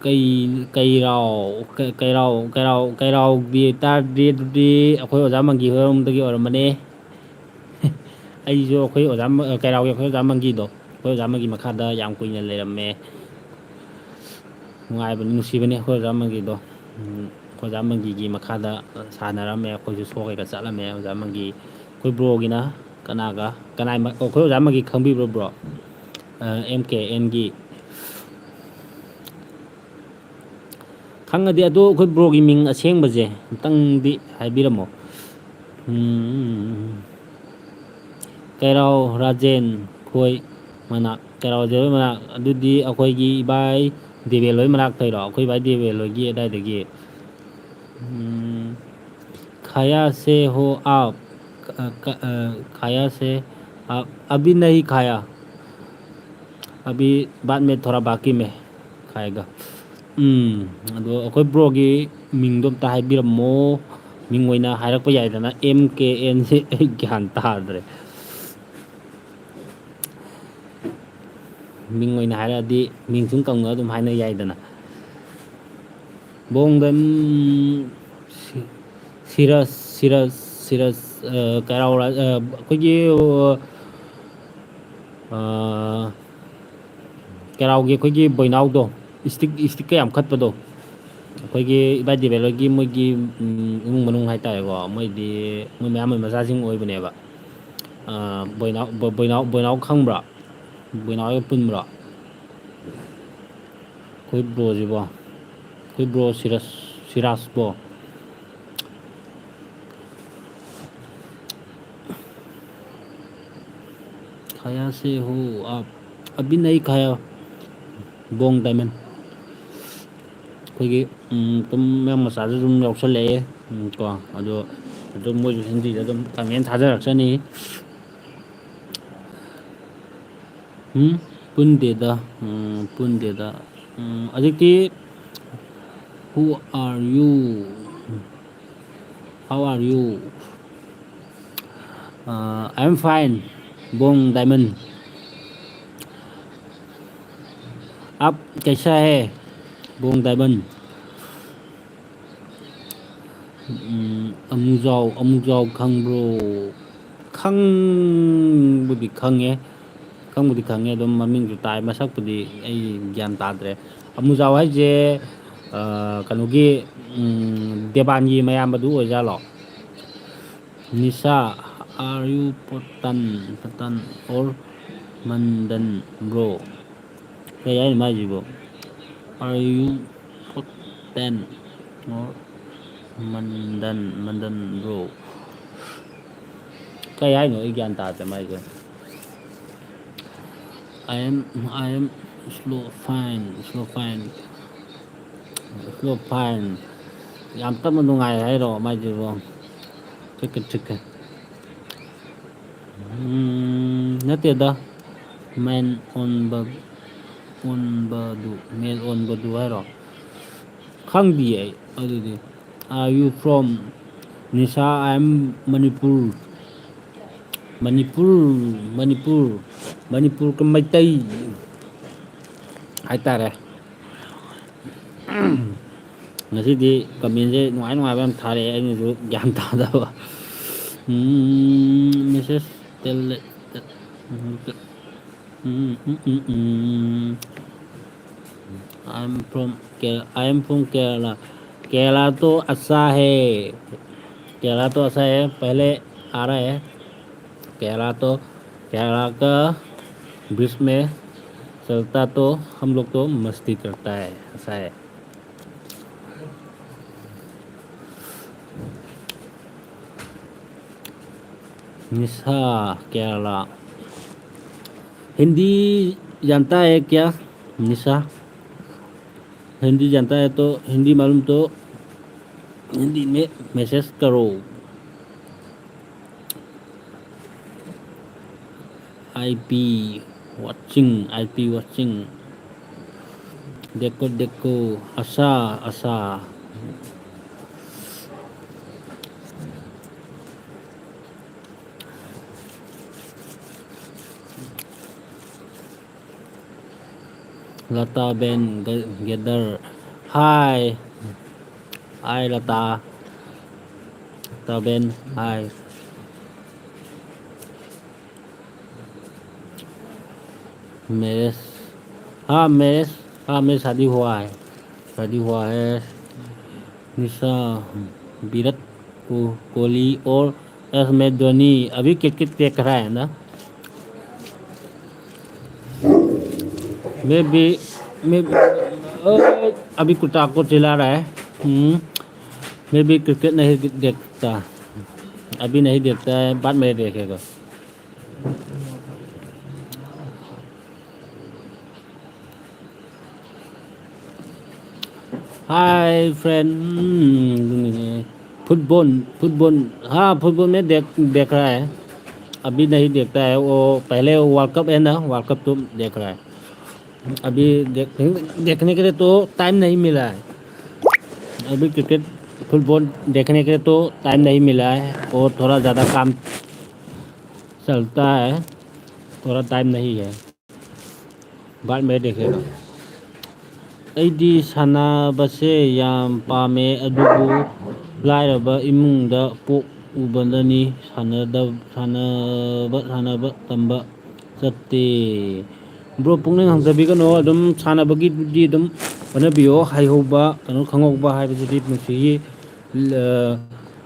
ꯀꯩ, ꯀꯩꯔꯥꯎ, ꯀ-, ꯀꯩꯔꯥꯎ, ꯀꯩꯔꯥꯎ, ꯀꯩꯔꯥꯎꯒꯤ ꯇꯥꯔꯗꯤ ꯑꯗꯨꯗꯤ ꯑꯩꯈꯣꯏ ꯑꯣꯖꯥ ꯃꯪꯒꯤ ꯍꯣꯏꯔꯣꯝꯗꯒꯤ ꯑꯣꯏꯔꯝꯃꯅꯤ꯫ ꯑꯩꯁꯨ ꯑꯩꯈꯣꯏ ꯑꯣꯖꯥ ꯃ-, ꯀꯩꯔꯥꯎꯒꯤ ꯑꯩꯈꯣꯏ ꯑꯣꯖꯥ ꯃꯪꯒꯤꯗꯣ, ꯑꯩꯈꯣꯏ ꯑꯣꯖꯥ ꯃꯪꯒꯤ ꯃꯈꯥꯗ ꯌꯥꯝ ꯀꯨꯏꯅ ꯂꯩꯔꯝꯃꯦ꯫ ꯅꯨꯡꯉꯥꯏꯕꯅꯤ, ꯅꯨꯡꯁꯤꯕꯅꯤ ꯑꯩꯈꯣꯏ ꯑꯣꯖꯥ ꯃꯪꯒꯤꯗꯣ꯫ ꯎꯝ, ꯑꯩꯈꯣꯏ ꯑꯣꯖꯥ ꯃꯪꯒꯤꯒꯤ ꯃꯈꯥꯗ ꯁꯥꯟꯅꯔꯝꯃꯦ, ꯑꯩꯈꯣꯏꯁꯨ ꯁꯣ ꯀꯩꯀꯥ ꯆꯠꯂꯝꯃꯦ ꯑꯣꯖꯥ ꯃꯪꯒꯤ꯫ ꯑꯩꯈꯣꯏ ꯕ꯭ꯔꯣꯒꯤꯅ ꯀꯅꯥꯒ, ꯀꯅꯥꯏ ꯃ-, ꯑꯩꯈꯣꯏ ꯑꯣꯖꯥ ꯃꯪꯒꯤ ꯈꯪꯕꯤꯕ꯭ꯔꯣ, ꯕ꯭ꯔꯣ? ꯑ, ꯑꯦꯝ ꯀꯦ ꯑꯦꯟꯒꯤ꯫ ꯈꯪꯉꯗꯤ ꯑꯗꯣ ꯑꯩꯈꯣꯏ ꯕ꯭ꯔꯣꯒꯤ ꯃꯤꯡ ꯑꯁꯦꯡꯕꯁꯦ ꯑꯝꯇꯪꯗꯤ ꯍꯥꯏꯕꯤꯔꯝꯃꯣ꯫ ꯎꯝ, ꯀꯩꯔꯥꯎ ꯔꯥꯖꯦꯟ ꯈꯣꯏ ꯃꯅꯥꯛ, ꯀꯩꯔꯥꯎ ꯔꯥꯖꯦꯟ ꯍꯣꯏ ꯃꯅꯥꯛ, ꯑꯗꯨꯗꯤ ꯑꯩꯈꯣꯏꯒꯤ ꯏꯕꯥꯏ ꯗꯦꯕꯦꯜ ꯍꯣꯏ ꯃꯅꯥꯛꯇꯩꯔꯣ? ꯑꯩꯈꯣꯏ ꯏꯕꯥꯏ ꯗꯦꯕꯦꯜ ꯍꯣꯏꯒꯤ ꯑꯗꯥꯏꯗꯒꯤ꯫ ꯎꯝ, खाया से हो आप? क-, क-, अ, खाया से आप? अभी नहीं खाया, अभी बाद में थोड़ा बाकी में खाएगा. ꯎꯝ, ꯑꯗꯣ ꯑꯩꯈꯣꯏ ꯕ꯭ꯔꯣꯒꯤ ꯃꯤꯡꯗꯣ ꯑꯝꯇ ꯍꯥꯏꯕꯤꯔꯝꯃꯣ꯫ ꯃꯤꯡ ꯑꯣꯏꯅ ꯍꯥꯏꯔꯛꯄ ꯌꯥꯏꯗꯅ, ꯑꯦꯝ ꯀꯦ ꯑꯦꯟꯁꯦ ꯑꯩ ꯒ꯭ꯌꯥꯟ ꯇꯥꯗ꯭ꯔꯦ꯫ ꯃꯤꯡ ꯑꯣꯏꯅ ꯍꯥꯏꯔꯛꯑꯗꯤ ꯃꯤꯡ ꯁꯨꯝ ꯀꯧꯅ ꯑꯗꯨꯝ ꯍꯥꯏꯅ ꯌꯥꯏꯗꯅ꯫ ꯕꯣꯡꯗ, ꯎꯝ, ꯁꯤ-, ꯁꯤꯔꯁ, ꯁꯤꯔꯁ, ꯁꯤꯔꯁ, ꯑ, ꯀꯩꯔꯥꯎ ꯔꯥ-, ꯑ, ꯑꯩꯈꯣꯏꯒꯤ, ꯑ, ꯑ, ꯀꯩꯔꯥꯎꯒꯤ ꯑꯩꯈꯣꯏꯒꯤ ꯕꯣꯏꯅꯥꯎꯗꯣ, ꯏꯁꯇꯤꯛ, ꯏꯁꯇꯤꯛꯀ ꯌꯥꯝ ꯈꯠꯄꯗꯣ, ꯑꯩꯈꯣꯏꯒꯤ ꯏꯕꯥꯏ ꯗꯦꯕꯦꯜ ꯍꯣꯏꯒꯤ ꯃꯣꯏꯒꯤ, ꯎꯝ, ꯏꯃꯨꯡ ꯃꯅꯨꯡ ꯍꯥꯏꯇꯥꯔꯦꯀꯣ, ꯃꯣꯏꯗꯤ, ꯃꯣꯏ ꯃꯌꯥꯝꯕꯩ ꯃꯆꯥꯁꯤꯡ ꯑꯣꯏꯕꯅꯦꯕ꯫ ꯑ, ꯕꯣꯏꯅꯥꯎ, ꯕꯣ-, ꯕꯣꯏꯅꯥꯎ, ꯕꯣꯏꯅꯥꯎ ꯈꯪꯕ꯭ꯔꯣ? ꯕꯣꯏꯅꯥꯎꯒ ꯄꯨꯟꯕ꯭ꯔꯣ? ꯑꯩꯈꯣꯏ ꯕ꯭ꯔꯣꯁꯤꯕꯣ? ꯑꯩꯈꯣꯏ ꯕ꯭ꯔꯣ ꯁꯤꯔꯁ-, ꯁꯤꯔꯥꯖꯕꯣ? ꯈꯌꯥꯁꯦ ꯍꯣ ꯑꯞ ꯑꯕꯤ ꯅꯩ ꯈꯌꯥ ꯕꯣꯡ ꯗꯥꯏꯃꯟ꯫ ꯑꯩꯈꯣꯏꯒꯤ ꯎꯝ, ꯑꯗꯨꯝ ꯃꯌꯥꯡ ꯃꯆꯥꯁꯨ ꯑꯗꯨꯝ ꯌꯥꯎꯁꯜꯂꯛꯑꯦ꯫ ꯎꯝ, ꯀꯣ ꯑꯗꯣ ꯑꯗꯨꯝ ꯃꯣꯏꯁꯨ ꯍꯤꯟꯗꯤꯗ ꯑꯗꯨꯝ ꯀꯃꯦꯟ ꯊꯥꯖꯔꯛꯆꯅꯤ꯫ ꯎꯝ, ꯄꯨꯟꯗꯦꯗ꯫ ꯎꯝ, ꯄꯨꯟꯗꯦꯗ꯫ ꯎꯝ, ꯍꯧꯖꯤꯛꯇꯤ who are you? How are you? Uh, I am fine, Bong Diamond. आप कैसा है, Bong Diamond? ꯎꯝ, ꯑꯃꯨꯖꯥꯎ, ꯑꯃꯨꯖꯥꯎ ꯈꯪꯕ꯭ꯔꯣ? ꯈꯪꯕꯨꯗꯤ ꯈꯪꯉꯦ꯫ ꯈꯪꯕꯨꯗꯤ ꯈꯪꯉꯦ, ꯑꯗꯨꯝ ꯃꯃꯤꯡꯁꯨ ꯇꯥꯏ, ꯃꯁꯛꯄꯨꯗꯤ ꯑꯩ ꯒ꯭ꯌꯥꯟ ꯇꯥꯗ꯭ꯔꯦ꯫ ꯑꯃꯨꯖꯥꯎ ꯍꯥꯏꯁꯦ, ꯑ, ꯀꯩꯅꯣꯒꯤ, ꯎꯝ, ꯗꯦꯕꯥꯟꯒꯤ ꯃꯌꯥꯝꯕꯗꯨ ꯑꯣꯏꯖꯥꯠꯂꯣ? Nisha, are you Patan, Patan or Mandan, bro? ꯀꯩ ꯍꯥꯏꯅꯣ ꯃꯥꯏꯁꯤꯕꯣ? Are you Patan or Mandan, Mandan, bro? ꯀꯩ ꯍꯥꯏꯅꯣ? ꯑꯩ ꯒ꯭ꯌꯥꯟ ꯇꯥꯗ꯭ꯔꯦ ꯃꯥꯏꯁꯦ꯫ I am, I am slow fine, slow fine, slow fine. ꯌꯥꯝ ꯇꯞꯅ ꯅꯨꯡꯉꯥꯏ ꯍꯥꯏꯔꯣ ꯃꯥꯏꯁꯤꯕꯣ? ꯆꯤꯛꯀ ꯆꯤꯛꯀ꯫ ꯎꯝ, ꯅꯠꯇꯦꯗ꯫ ꯃꯦꯟ ꯑꯣꯟꯕ, ꯑꯣꯟꯕꯗꯨ, ꯃꯦꯟ ꯑꯣꯟꯕꯗꯨ ꯍꯥꯏꯔꯣ? ꯈꯪꯗꯤꯌꯦ ꯑꯩ ꯑꯗꯨꯗꯤ꯫ Are you from? Nisha, I am Manipur. Manipur, Manipur, ꯃꯅꯤꯄꯨꯔꯒꯤ ꯃꯩꯇꯩ ꯍꯥꯏꯇꯥꯔꯦ꯫ ꯉꯁꯤꯗꯤ ꯀꯃꯦꯟꯁꯦ ꯅꯨꯡꯉꯥꯏ ꯅꯨꯡꯉꯥꯏꯕ ꯌꯥꯝ ꯊꯥꯔꯛꯑꯦ, ꯑꯩꯅꯁꯨ ꯒ꯭ꯌꯥꯟ ꯇꯥꯗꯕ꯫ ꯎꯝ, message ꯇꯦꯜꯂꯦ꯫ Um, um, um, um. I am from Ke-, I am from Kerala. Kerala तो अच्छा है। केरला तो अच्छा है, पहले आ रहा है। केरला तो, केरला का बीच में चलता तो हम लोग तो मस्ती करता है, ऐसा है। निशा केरला। हिंदी जानता है क्या, निशा? हिंदी जानता है तो हिंदी मालूम तो हिंदी में मैसेज करो। I P watching, I P watching. देखो देखो, आशा, आशा। लता बेन ग-, गेदर। हाय। हाय लता। लता बेन, हाय। मैरिज। हाँ, मैरिज। हाँ, मेरी शादी हुआ है। शादी हुआ है। निशा, विराट को-, कोहली और एस एम धोनी अभी क्रिकेट देख रहा है ना? मैं भी, मैं, अ, अभी कुत्ता को चिल्ला रहा है। हम्म, मैं भी क्रिकेट नहीं देखता, अभी नहीं देखता है, बाद में देखेगा। Hi friend. Football, football. हाँ, फुटबॉल में देख देख रहा है। अभी नहीं देखता है वो, पहले वर्ल्ड कप है ना, वर्ल्ड कप तो देख रहा है। अभी देख, देखने के लिए तो टाइम नहीं मिला है। अभी क्रिकेट, फुटबॉल देखने के लिए तो टाइम नहीं मिला है और थोड़ा ज़्यादा काम चलता है, थोड़ा टाइम नहीं है। बाद में देखेगा। ꯑꯩꯗꯤ ꯁꯥꯟꯅꯕꯁꯦ ꯌꯥꯝ ꯄꯥꯝꯃꯦ, ꯑꯗꯨꯕꯨ ꯂꯥꯏꯔꯕ ꯏꯃꯨꯡꯗ ꯄꯣꯛꯎꯕꯅꯅꯤ ꯁꯥꯟꯅꯗ-, ꯁꯥꯟꯅꯕ, ꯁꯥꯟꯅꯕ ꯇꯝꯕ ꯆꯠꯇꯦ꯫ ꯕ꯭ꯔꯣ, ꯄꯨꯛꯅꯤꯡ ꯍꯟꯊꯕꯤꯒꯅꯨ, ꯑꯗꯨꯝ ꯁꯥꯟꯅꯕꯒꯤꯗꯤ ꯑꯗꯨꯝ ꯍꯣꯠꯅꯕꯤꯌꯣ꯫ ꯍꯩꯍꯧꯕ, ꯀꯩꯅꯣ, ꯈꯪꯍꯧꯕ ꯍꯥꯏꯕꯁꯤꯗꯤ ꯄꯨꯟꯁꯤꯒꯤ, ꯑ,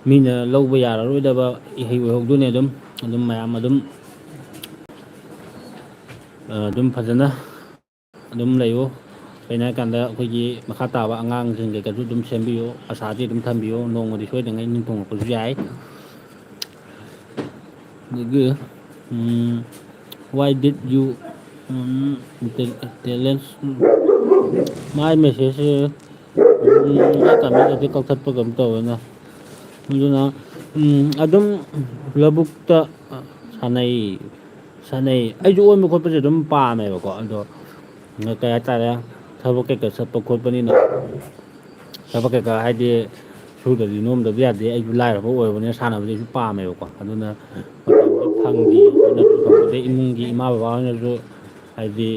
ꯃꯤꯅ ꯂꯧꯕ ꯌꯥꯔꯔꯣꯏꯗꯕ ꯏꯍꯩ ꯑꯣꯏꯍꯧꯗꯣꯏꯅꯦ꯫ ꯑꯗꯨꯝ, ꯑꯗꯨꯝ ꯃꯌꯥꯝ ꯑꯗꯨꯝ, ꯑ, ꯑꯗꯨꯝ ꯐꯖꯅ ꯑꯗꯨꯝ ꯂꯩꯌꯨ꯫ ꯀꯩꯅꯣ ꯍꯥꯏꯀꯥꯟꯗ ꯑꯩꯈꯣꯏꯒꯤ ꯃꯈꯥ ꯇꯥꯕ ꯑꯉꯥꯡꯁꯤꯡ ꯀꯩꯀꯥꯁꯨ ꯑꯗꯨꯝ ꯁꯦꯝꯕꯤꯌꯨ, ꯑꯁꯥꯗꯤ ꯑꯗꯨꯝ ꯊꯝꯕꯤꯌꯨ, ꯅꯣꯡꯃꯗꯤ ꯁꯣꯏꯗꯅꯉꯩ ꯅꯤꯡꯊꯨꯡꯉꯛꯄꯁꯨ ꯌꯥꯏ꯫ ꯑꯗꯒꯤ, ꯎꯝ, Why did you, ꯎꯝ, ꯇꯦ-, ꯇꯦꯂꯦꯟꯁ, ꯃꯥꯏ ꯃꯦꯁꯦꯖꯁꯦ, ꯎꯝ, ꯀꯃꯦꯟꯗꯗꯤ ꯀꯛꯊꯠꯄ ꯀꯩꯅꯣꯝ ꯇꯧꯋꯦꯅ꯫ ꯑꯗꯨꯅ, ꯎꯝ, ꯑꯗꯨꯝ ꯂꯧꯕꯨꯛꯇ ꯁꯥꯟꯅꯩ, ꯁꯥꯟꯅꯩ꯫ ꯑꯩꯁꯨ ꯑꯣꯟꯕ ꯈꯣꯠꯄꯁꯦ ꯑꯗꯨꯝ ꯄꯥꯝꯃꯦꯕꯀꯣ꯫ ꯑꯗꯣ ꯀꯩ ꯍꯥꯏꯇꯥꯔꯦ, ꯊꯕꯛ ꯀꯩꯀꯥ ꯆꯠꯄ ꯈꯣꯠꯄꯅꯤꯅ, ꯊꯕꯛ ꯀꯩꯀꯥ ꯍꯥꯏꯗꯤ ꯁꯨꯗ꯭ꯔꯗꯤ ꯅꯣꯝꯗꯕ ꯌꯥꯗꯦ꯫ ꯑꯩꯁꯨ ꯂꯥꯏꯔꯕ ꯑꯣꯏꯔꯕꯅꯤꯅ ꯁꯥꯟꯅꯕꯁꯦ ꯑꯩꯁꯨ ꯄꯥꯝꯃꯦꯕꯀꯣ꯫ ꯑꯗꯨꯅ ꯃꯇꯝꯁꯨ ꯐꯪꯗꯦ, ꯍꯣꯠꯅꯕꯁꯨ ꯐꯪꯗꯦ, ꯏꯃꯨꯡꯒꯤ ꯏꯃꯥ ꯕꯕꯥ ꯍꯣꯏꯅꯁꯨ ꯍꯥꯏꯗꯤ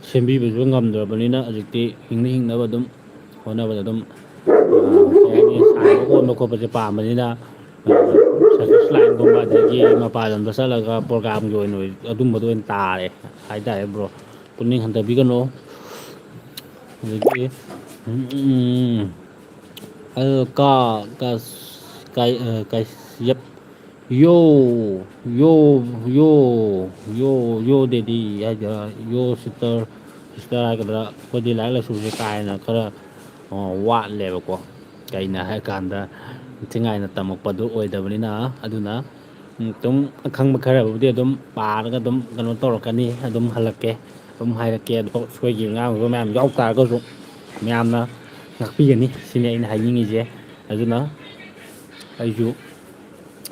ꯁꯦꯝꯕꯤꯕꯁꯨ ꯉꯝꯗ꯭ꯔꯕꯅꯤꯅ ꯍꯧꯖꯤꯛꯇꯤ ꯍꯤꯡꯅ ꯍꯤꯡꯅꯕ ꯑꯗꯨꯝ ꯍꯣꯠꯅꯕꯗ ꯑꯗꯨꯝ, ꯑ, ꯀꯩ ꯍꯥꯏꯅꯤ, ꯁꯥꯟꯅꯕ ꯑꯣꯟꯕ ꯈꯣꯠꯄꯁꯦ ꯄꯥꯝꯕꯅꯤꯅ, ꯑ, ꯁꯔꯀꯁ ꯂꯥꯏꯟꯒꯨꯝꯕ ꯑꯗꯒꯤ ꯃꯄꯥꯟ ꯂꯝꯗ ꯆꯠꯂꯒ ꯄ꯭ꯔꯣꯒꯥꯝꯒꯤ ꯑꯣꯏꯅ ꯑꯗꯨꯝꯕꯗ ꯑꯣꯏꯅ ꯇꯥꯔꯦ ꯍꯥꯏꯇꯥꯔꯦ ꯕ꯭ꯔꯣ꯫ ꯄꯨꯛꯅꯤꯡ ꯍꯟꯊꯕꯤꯒꯅꯨ꯫ ꯑꯗꯒꯤ, ꯎꯝ, ꯎꯝ, ꯎꯝ꯫ ꯑ, ꯀꯥ-, ꯀꯥꯁ-, ꯀꯥꯏ-, ꯑ, ꯀꯥꯏꯁ-, ꯌꯞ꯫ ꯌꯣ, ꯌꯣ, ꯌꯣ, ꯌꯣ, ꯌꯣ ꯗꯦꯗꯤ ꯍꯥꯏꯗꯣꯏꯔꯥ, ꯌꯣ ꯁꯤꯁꯇꯔ, ꯁꯤꯁꯇꯔ ꯍꯥꯏꯒꯗ꯭ꯔꯥ, ꯑꯩꯈꯣꯏꯗꯤ ꯂꯥꯏꯔꯤꯛ ꯂꯥꯏꯁꯨꯁꯦ ꯀꯥ ꯍꯦꯟꯅ ꯈꯔ, ꯑ, ꯋꯥꯠꯂꯦꯕꯀꯣ꯫ ꯀꯩꯅꯣ ꯍꯥꯏꯔꯀꯥꯟꯗ ꯏꯟꯊꯤ ꯅꯨꯡꯉꯥꯏꯅ ꯇꯝꯃꯛꯄꯗꯨ ꯑꯣꯏꯗꯕꯅꯤꯅ, ꯑꯗꯨꯅ, ꯎꯝ, ꯑꯗꯨꯝ ꯑꯈꯪꯕ ꯈꯔꯕꯨꯗꯤ ꯑꯗꯨꯝ ꯄꯥꯔꯒ ꯑꯗꯨꯝ ꯀꯩꯅꯣ ꯇꯧꯔꯛꯀꯅꯤ, ꯑꯗꯨꯝ ꯍꯜꯂꯛꯀꯦ, ꯑꯗꯨꯝ ꯍꯥꯏꯔꯛꯀꯦ꯫ ꯑꯗꯣ ꯁꯣꯏꯈꯤꯕ ꯉꯥꯡꯈꯤꯕ ꯃꯌꯥꯝ ꯌꯥꯎ ꯇꯥꯔꯒꯁꯨ ꯃꯌꯥꯝꯅ ꯉꯥꯛꯄꯤꯒꯅꯤ ꯁꯤꯅꯤ ꯑꯩꯅ ꯍꯥꯏꯅꯤꯡꯉꯤꯁꯦ꯫ ꯑꯗꯨꯅ ꯑꯩꯁꯨ